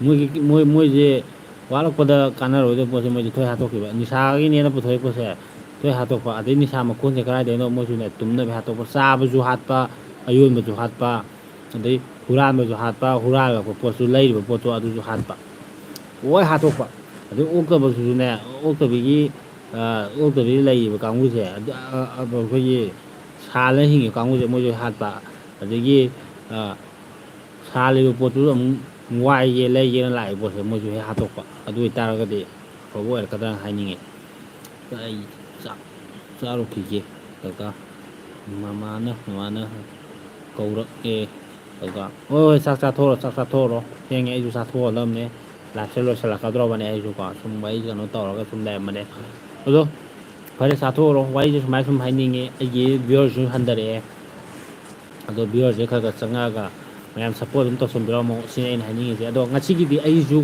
ꯃꯣꯏꯒꯤ, ꯃꯣꯏ, ꯃꯣꯏꯁꯦ ꯋꯥꯠꯂꯛꯄꯗ ꯀꯥꯟꯅꯔꯣꯏꯗꯕ ꯄꯣꯠꯁꯦ ꯃꯣꯏꯁꯦ ꯊꯣꯏ ꯍꯥꯠꯇꯣꯛꯈꯤꯕ꯫ ꯅꯤꯁꯥꯒꯤꯅꯦꯅ ꯄꯨꯊꯣꯔꯛꯄꯁꯦ ꯊꯣꯏ ꯍꯥꯠꯇꯣꯛꯄ꯫ ꯑꯗꯩ ꯅꯤꯁꯥ ꯃꯈꯣꯟꯁꯦ ꯀꯗꯥꯏꯗꯩꯅꯣ? ꯃꯣꯏꯁꯨꯅꯦ ꯇꯨꯝꯅꯕ ꯍꯥꯠꯇꯣꯛꯄ, ꯆꯥꯕꯁꯨ ꯍꯥꯠꯄ, ꯑꯌꯣꯟꯕꯁꯨ ꯍꯥꯠꯄ, ꯑꯗꯩ ꯍꯨꯔꯥꯟꯕꯁꯨ ꯍꯥꯠꯄ, ꯍꯨꯔꯥꯜꯂꯛꯄ ꯄꯣꯠꯁꯨ, ꯂꯩꯔꯤꯕ ꯄꯣꯠꯁꯨ ꯑꯗꯨꯁꯨ ꯍꯥꯠꯄ, ꯂꯣꯏ ꯍꯥꯠꯇꯣꯛꯄ꯫ ꯑꯗꯩ ꯑꯣꯛꯇꯕꯁꯤꯁꯨꯅꯦ, ꯑꯣꯛꯇꯕꯤꯒꯤ, ꯑꯣꯛꯇꯕꯤ ꯂꯩꯔꯤꯕ ꯀꯥꯡꯕꯨꯁꯦ, ꯑꯗꯨ, ꯑꯩꯈꯣꯏꯒꯤ ꯁꯥꯜꯂ ꯍꯤꯡꯉꯤꯕ ꯀꯥꯡꯕꯨꯁꯦ ꯃꯣꯏꯁꯨ ꯍꯥꯠꯄ꯫ ꯑꯗꯒꯤ ꯁꯥꯜꯂꯤꯕ ꯄꯣꯠꯇꯨꯁꯨ ꯑꯃꯨꯛ ꯋꯥꯏꯒꯦ, ꯂꯩꯒꯦꯅ ꯂꯥꯛꯏꯕ ꯄꯣꯠꯁꯦ ꯃꯣꯏꯁꯨ ꯍꯦꯛ ꯍꯥꯠꯇꯣꯛꯄ꯫ ꯑꯗꯨ ꯑꯣꯏꯇꯥꯔꯒꯗꯤ ꯑꯐꯕ ꯑꯣꯏꯔꯛꯀꯗ꯭ꯔꯥꯅ ꯍꯥꯏꯅꯤꯡꯉꯤ꯫ ꯑꯩ ꯆꯥꯛ ꯆꯥꯔꯨꯈꯤꯒꯦ꯫ ꯀꯀꯥ, ꯃꯃꯥꯅ, ꯃꯃꯥꯅ ꯀꯧꯔꯛꯑꯦ꯫ ꯀꯀꯥ, ꯍꯣꯏ, ꯍꯣꯏ, ꯆꯥꯛ ꯆꯥꯊꯣꯛꯑꯣꯔꯣ, ꯆꯥꯛ ꯆꯥꯊꯣꯛꯑꯣꯔꯣ꯫ ꯊꯦꯡꯉꯦ, ꯑꯩꯁꯨ ꯆꯥꯊꯣꯛꯑꯗꯕꯅꯦ꯫ ꯂꯥꯏꯐꯁꯦ ꯂꯣꯏꯁꯤꯜꯂꯛꯀꯗ꯭ꯔꯕꯅꯦ꯫ ꯑꯩꯁꯨꯀꯣ ꯁꯨꯝ ꯋꯥꯔꯤ ꯀꯩꯅꯣ ꯇꯧꯔꯒ ꯁꯨꯝ ꯂꯩꯔꯝꯕꯅꯦ꯫ ꯑꯗꯣ ꯐꯔꯦ, ꯆꯥꯊꯣꯛꯑꯣꯔꯣ꯫ ꯋꯥꯔꯤꯁꯦ ꯁꯨꯃꯥꯏ ꯁꯨꯝ ꯍꯥꯏꯅꯤꯡꯉꯦ꯫ ꯑꯩꯒꯤ viewersꯁꯨ ꯍꯟꯊꯔꯛꯑꯦ꯫ ꯑꯗꯣ viewerꯁꯦ ꯈꯔ ꯈꯔ ꯆꯪꯉꯛꯑꯒ ꯃꯌꯥꯝ support ꯑꯗꯨꯝ ꯇꯧꯁꯟꯕꯤꯔꯝꯃꯣ ꯁꯤꯅꯤ ꯑꯩꯅ ꯍꯥꯏꯅꯤꯡꯉꯤꯁꯦ꯫ ꯑꯗꯣ ꯉꯁꯤꯒꯤꯗꯤ ꯑꯩꯁꯨ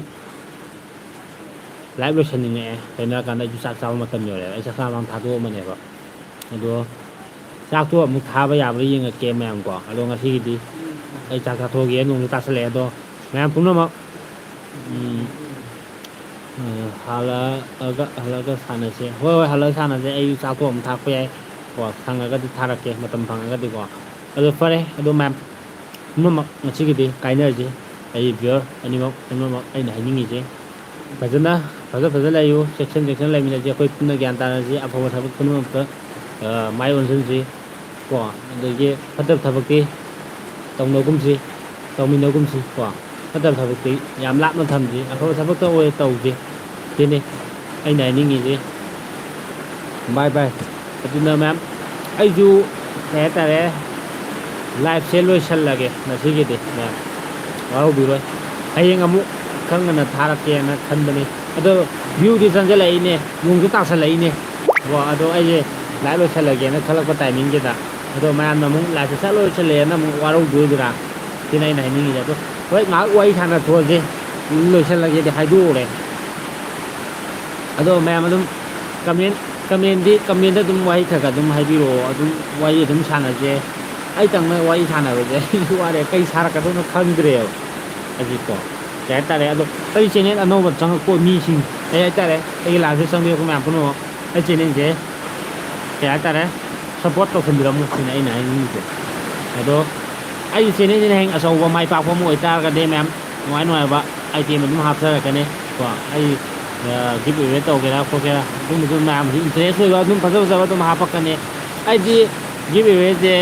live ꯂꯣꯏꯁꯟꯅꯤꯡꯉꯛꯑꯦ꯫ ꯀꯩꯅꯣ ꯍꯥꯏꯔꯀꯥꯟꯗ ꯑꯩꯁꯨ ꯆꯥꯛ ꯆꯥꯕ ꯃꯇꯝ ꯌꯧꯔꯛꯑꯦ꯫ ꯑꯩ ꯆꯥꯛ ꯆꯥꯕ ꯍꯥꯟꯅ ꯊꯥꯗꯣꯛꯑꯝꯕꯅꯦꯕ꯫ ꯑꯗꯣ ꯆꯥꯛꯇꯣ ꯑꯃꯨꯛ ꯊꯥꯕ ꯌꯥꯕ꯭ꯔꯥ ꯌꯦꯡꯉꯛꯀꯦ ꯃꯌꯥꯝꯀꯣ꯫ ꯑꯗꯣ ꯉꯁꯤꯒꯤꯗꯤ ꯑꯩ ꯆꯥꯛ ꯆꯥꯊꯣꯛꯑꯒꯦ꯫ ꯅꯣꯡꯁꯨ ꯇꯥꯁꯜꯂꯛꯑꯦ꯫ ꯑꯗꯣ ꯃꯌꯥꯝ ꯄꯨꯝꯅꯃꯛ ꯎꯝ, ꯑ, ꯍꯜꯂꯛꯑꯒ, ꯍꯜꯂꯛꯑꯒ ꯁꯥꯟꯅꯁꯦ꯫ ꯍꯣꯏ, ꯍꯣꯏ, ꯍꯜꯂꯛꯑꯒ ꯁꯥꯟꯅꯁꯦ꯫ ꯑꯩ ꯆꯥꯛꯇꯣ ꯑꯃꯨꯛ ꯊꯥꯛꯄ ꯌꯥꯏ꯫ ꯀꯣ, ꯁꯪꯉꯒꯗꯤ ꯊꯥꯔꯛꯀꯦ, ꯃꯇꯝ ꯐꯪꯉꯒꯗꯤꯀꯣ꯫ ꯑꯗꯣ ꯐꯔꯦ, ꯑꯗꯣ ꯃꯌꯥꯝ ꯄꯨꯝꯅꯃꯛ ꯉꯁꯤꯒꯤꯗꯤ ꯀꯥꯏꯅꯔꯁꯤ꯫ ꯑꯩ viewer ꯑꯅꯤꯃꯛ, ꯄꯨꯝꯅꯃꯛ ꯑꯩꯅ ꯍꯥꯏꯅꯤꯡꯉꯤꯁꯦ, ꯐꯖꯅ, ꯐꯖ ꯐꯖ ꯂꯩꯌꯨ, ꯆꯦꯛꯁꯤꯟ ꯆꯦꯛꯁꯤꯟ ꯂꯩꯃꯤꯟꯅꯁꯤ꯫ ꯑꯩꯈꯣꯏ ꯄꯨꯟꯅ ꯒ꯭ꯌꯥꯟ ꯇꯥꯅꯁꯤ, ꯑꯐꯕ ꯊꯕꯛ ꯄꯨꯝꯅꯃꯛꯇ, ꯑ, ꯃꯥꯏ ꯑꯣꯟꯁꯤꯟꯁꯤ꯫ ꯀꯣ, ꯑꯗꯒꯤ ꯐꯠꯇꯕ ꯊꯕꯛꯇꯤ ꯇꯧꯅꯒꯨꯝꯁꯤ, ꯇꯧꯃꯤꯟꯅꯒꯨꯝꯁꯤ꯫ ꯀꯣ, ꯐꯠꯇꯕ ꯊꯕꯛꯇꯤ ꯌꯥꯝ ꯂꯥꯞꯅ ꯊꯝꯁꯤ, ꯑꯐꯕ ꯊꯕꯛꯇ ꯑꯣꯏꯅ ꯇꯧꯁꯤ꯫ ꯁꯤꯅꯤ ꯑꯩꯅ ꯍꯥꯏꯅꯤꯡꯉꯤꯁꯤ꯫ Bye bye꯫ ꯑꯗꯨꯅ ꯃꯌꯥꯝ, ꯑꯩꯁꯨ ꯀꯩ ꯍꯥꯏꯇꯥꯔꯦ, live ꯁꯦ ꯂꯣꯏꯁꯜꯂꯒꯦ ꯉꯁꯤꯒꯤꯗꯤ꯫ ꯃꯌꯥꯝ ꯋꯥꯔꯧꯕꯤꯔꯣꯏ, ꯍꯌꯦꯡ ꯑꯃꯨꯛ ꯈꯔ ꯉꯟꯅ ꯊꯥꯔꯛꯀꯦꯅ ꯈꯟꯕꯅꯤ꯫ ꯑꯗꯣ view ꯗꯤ ꯆꯪꯁꯤꯜꯂꯛꯏꯅꯦ, ꯅꯣꯡꯁꯨ ꯇꯥꯁꯜꯂꯛꯏꯅꯦ꯫ ꯀꯣ, ꯑꯗꯣ ꯑꯩꯁꯦ live ꯂꯣꯏꯁꯜꯂꯒꯦꯅ ꯈꯜꯂꯛꯄ timing ꯁꯤꯗ꯫ ꯑꯗꯣ ꯃꯌꯥꯝꯅ ꯑꯃꯨꯛ live ꯁꯦ ꯁꯠ ꯂꯣꯏꯁꯜꯂꯛꯑꯦꯅ ꯑꯃꯨꯛ ꯋꯥꯔꯧꯗꯣꯏꯗꯨꯔꯥ? ꯁꯤꯅ ꯑꯩꯅ ꯍꯥꯏꯅꯤꯡꯉꯤꯁꯦ꯫ ꯑꯗꯣ ꯍꯣꯏ, ꯉꯥꯏꯍꯥꯛ ꯋꯥꯔꯤ ꯁꯥꯟꯅꯊꯣꯛꯑꯁꯦ, ꯂꯣꯏꯁꯜꯂꯒꯦꯗꯤ ꯍꯥꯏꯗꯣꯛꯎꯔꯦ꯫ ꯑꯗꯣ ꯃꯌꯥꯝ ꯑꯗꯨꯝ comment, comment ꯗꯤ, comment ꯗ ꯑꯗꯨꯝ ꯋꯥꯍꯩ ꯈꯔ ꯈꯔ ꯑꯗꯨꯝ ꯍꯥꯏꯕꯤꯔꯛꯑꯣ, ꯑꯗꯨꯝ ꯋꯥꯔꯤ ꯑꯗꯨꯝ ꯁꯥꯟꯅꯁꯦ꯫ ꯑꯩꯇꯪꯅ ꯋꯥꯔꯤ ꯁꯥꯟꯅꯕꯁꯦ ꯑꯩꯁꯨ ꯋꯥꯔꯦ, ꯀꯩ ꯁꯥꯔꯛꯀꯗꯣꯏꯅꯣ ꯈꯪꯗ꯭ꯔꯦꯕ꯫ ꯑꯩꯁꯦꯀꯣ, ꯀꯩ ꯍꯥꯏꯇꯥꯔꯦ, ꯑꯗꯣ ꯑꯩ channel ꯑꯅꯧꯕ ꯆꯪꯉꯛꯄ ꯃꯤꯁꯤꯡ, ꯀꯩ ꯍꯥꯏꯇꯥꯔꯦ, ꯑꯩꯒꯤ live ꯁꯦ ꯆꯪꯕꯤꯔꯛꯄ ꯃꯌꯥꯝ ꯄꯨꯝꯅꯃꯛ, ꯑꯩ channel ꯁꯦ, ꯀꯩ ꯍꯥꯏꯇꯥꯔꯦ, support ꯇꯧꯁꯟꯕꯤꯔꯝꯃꯨ ꯁꯤꯅꯤ ꯑꯩꯅ ꯍꯥꯏꯅꯤꯡꯉꯤꯁꯦ꯫ ꯑꯗꯣ ꯑꯩꯒꯤ channel ꯁꯤꯅ ꯍꯌꯦꯡ ꯑꯆꯧꯕ ꯃꯥꯏ ꯄꯥꯛꯄ ꯑꯃ ꯑꯣꯏꯇꯥꯔꯒꯗꯤ ꯃꯌꯥꯝ, ꯅꯨꯡꯉꯥꯏ ꯅꯨꯡꯉꯥꯏꯕ item ꯑꯗꯨꯝ ꯍꯥꯞꯆꯔꯛꯀꯅꯤ꯫ ꯀꯣ, ꯑꯩ, ꯑ, give away ꯇꯧꯒꯦꯔꯥ ꯈꯣꯠꯀꯦꯔꯥ, ꯑꯗꯨꯝꯕꯁꯨ ꯃꯌꯥꯝ interest ꯑꯣꯏꯕ ꯑꯗꯨꯝ ꯐꯖ ꯐꯖꯕ ꯑꯗꯨꯝ ꯍꯥꯄꯛꯀꯅꯤ꯫ ꯑꯩꯗꯤ give away ꯁꯦ,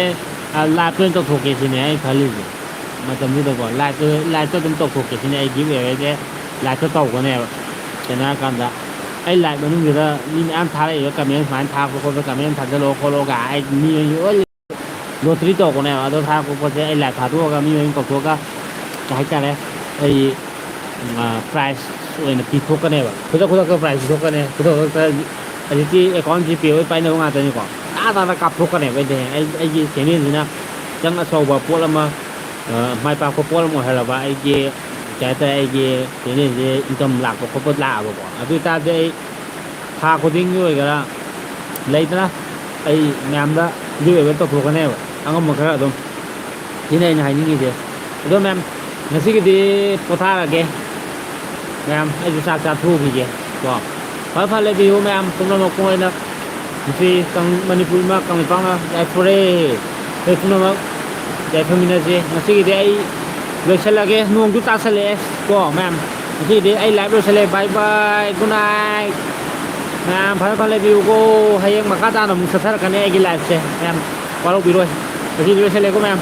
ꯑ, live ꯇ ꯑꯣꯏꯅ ꯇꯧꯊꯣꯛꯀꯦ ꯁꯤꯅꯦ ꯑꯩ ꯈꯜꯂꯤꯁꯦ꯫ ꯃꯇꯝꯗꯨꯗꯀꯣ live ꯇ, live ꯇ ꯑꯗꯨꯝ ꯇꯧꯊꯣꯛꯀꯦ ꯁꯤꯅꯦ ꯑꯩ give away ꯁꯦ꯫ Live ꯇ ꯇꯧꯒꯅꯦꯕ꯫ ꯀꯩꯅꯣ ꯍꯥꯏꯔꯀꯥꯟꯗ ꯑꯩ live ꯃꯅꯨꯡꯁꯤꯗ ꯃꯤ ꯃꯌꯥꯝ ꯊꯥꯔꯛꯏꯕ comment ꯁꯨꯃꯥꯏꯅ ꯊꯥꯔꯛꯄ ꯈꯣꯠꯄ, comment ꯊꯥꯖꯜꯂꯛꯑꯣ ꯈꯣꯠꯂꯣꯒ ꯍꯥꯏ, ꯃꯤ ꯃꯌꯨꯝ ꯂꯣꯏ lottery ꯇꯧꯔꯛꯄꯅꯦꯕ꯫ ꯑꯗꯣ ꯊꯥꯔꯛꯄ ꯄꯣꯠꯁꯦ ꯑꯩ live ꯊꯥꯗꯣꯛꯑꯒ ꯃꯤ ꯃꯌꯨꯝ ꯀꯧꯊꯣꯛꯑꯒ, ꯀꯩ ꯍꯥꯏꯇꯥꯔꯦ, ꯑꯩ, ꯑ, prize ꯑꯣꯏꯅ ꯄꯤꯊꯣꯛꯀꯅꯦꯕ꯫ ꯈꯨꯗꯛ ꯈꯨꯗꯛꯇ prize ꯄꯤꯊꯣꯛꯀꯅꯤ꯫ ꯈꯨꯗꯛ ꯈꯨꯗꯛꯇ ꯍꯧꯖꯤꯛꯇꯤ account GPay ꯂꯣꯏ ꯄꯥꯏꯅꯕ ꯉꯥꯛꯇꯅꯤꯀꯣ꯫ ꯇꯥ ꯇꯥꯅ ꯀꯥꯞꯊꯣꯛꯀꯅꯦꯕ ꯑꯩꯗꯤ꯫ ꯑꯩ, ꯑꯩꯒꯤ channel ꯁꯤꯅ ꯈꯤꯇꯪ ꯑꯆꯧꯕ ꯄꯣꯠ ꯑꯃ, ꯑ, ꯃꯥꯏ ꯄꯥꯛꯄ ꯄꯣꯠ ꯑꯃ ꯑꯣꯏꯍꯜꯂꯕ ꯑꯩꯒꯤ, ꯀꯩ ꯍꯥꯏꯇꯥꯔꯦ, ꯑꯩꯒꯤ channel ꯁꯦ income ꯂꯥꯛꯄ ꯈꯣꯠꯄ ꯂꯥꯛꯑꯕꯀꯣ꯫ ꯑꯗꯨ ꯑꯣꯏꯇꯥꯔꯗꯤ ꯑꯩ ꯊꯥ ꯈꯨꯗꯤꯡꯒꯤ ꯑꯣꯏꯒꯦꯔꯥ, ꯂꯩꯗꯅ, ꯑꯩ ꯃꯌꯥꯝꯗ give away ꯇꯧꯊꯣꯛꯀꯅꯦꯕ, ꯑꯉꯝꯕ ꯈꯔ ꯑꯗꯨꯝ꯫ ꯁꯤꯅꯤ ꯑꯩꯅ ꯍꯥꯏꯅꯤꯡꯉꯤꯁꯦ꯫ ꯑꯗꯣ ꯃꯌꯥꯝ, ꯉꯁꯤꯒꯤꯗꯤ ꯄꯣꯊꯥꯔꯒꯦ꯫ ꯃꯌꯥꯝ, ꯑꯩꯁꯨ ꯆꯥꯛ ꯆꯥꯊꯣꯛꯎꯈꯤꯒꯦ ꯀꯣ꯫ ꯐꯔꯦ ꯐꯔꯦ, ꯂꯩꯕꯤꯌꯨ ꯃꯌꯥꯝ ꯄꯨꯝꯅꯃꯛꯄꯨ ꯑꯣꯏꯅ꯫ ꯉꯁꯤ ꯀꯪ-, ꯃꯅꯤꯄꯨꯔ ꯏꯃꯥ ꯀꯪꯂꯩꯄꯥꯛꯅ ꯌꯥꯏꯐꯔꯦ꯫ ꯑꯩꯈꯣꯏ ꯄꯨꯝꯅꯃꯛ ꯌꯥꯏꯐꯃꯤꯟꯅꯁꯦ꯫ ꯉꯁꯤꯒꯤꯗꯤ ꯑꯩ ꯂꯣꯏꯁꯤꯜꯂꯒꯦ꯫ ꯅꯣꯡꯁꯨ ꯇꯥꯁꯜꯂꯛꯑꯦ ꯀꯣ ꯃꯌꯥꯝ꯫ ꯉꯁꯤꯒꯤꯗꯤ ꯑꯩ live ꯂꯣꯏꯁꯤꯜꯂꯦ꯫ Bye bye, good night꯫ ꯃꯌꯥꯝ ꯐꯖ ꯐꯖ ꯂꯩꯕꯤꯌꯨꯀꯣ꯫ ꯍꯌꯦꯡ ꯃꯈꯥ ꯇꯥꯅ ꯑꯃꯨꯛ ꯆꯠꯊꯔꯛꯀꯅꯤ ꯑꯩꯒꯤ liveꯁꯦ꯫ ꯃꯌꯥꯝ ꯋꯥꯔꯧꯕꯤꯔꯣꯏ꯫ ꯉꯁꯤꯗꯤ ꯂꯣꯏꯁꯤꯜꯂꯦꯀꯣ ꯃꯌꯥꯝ꯫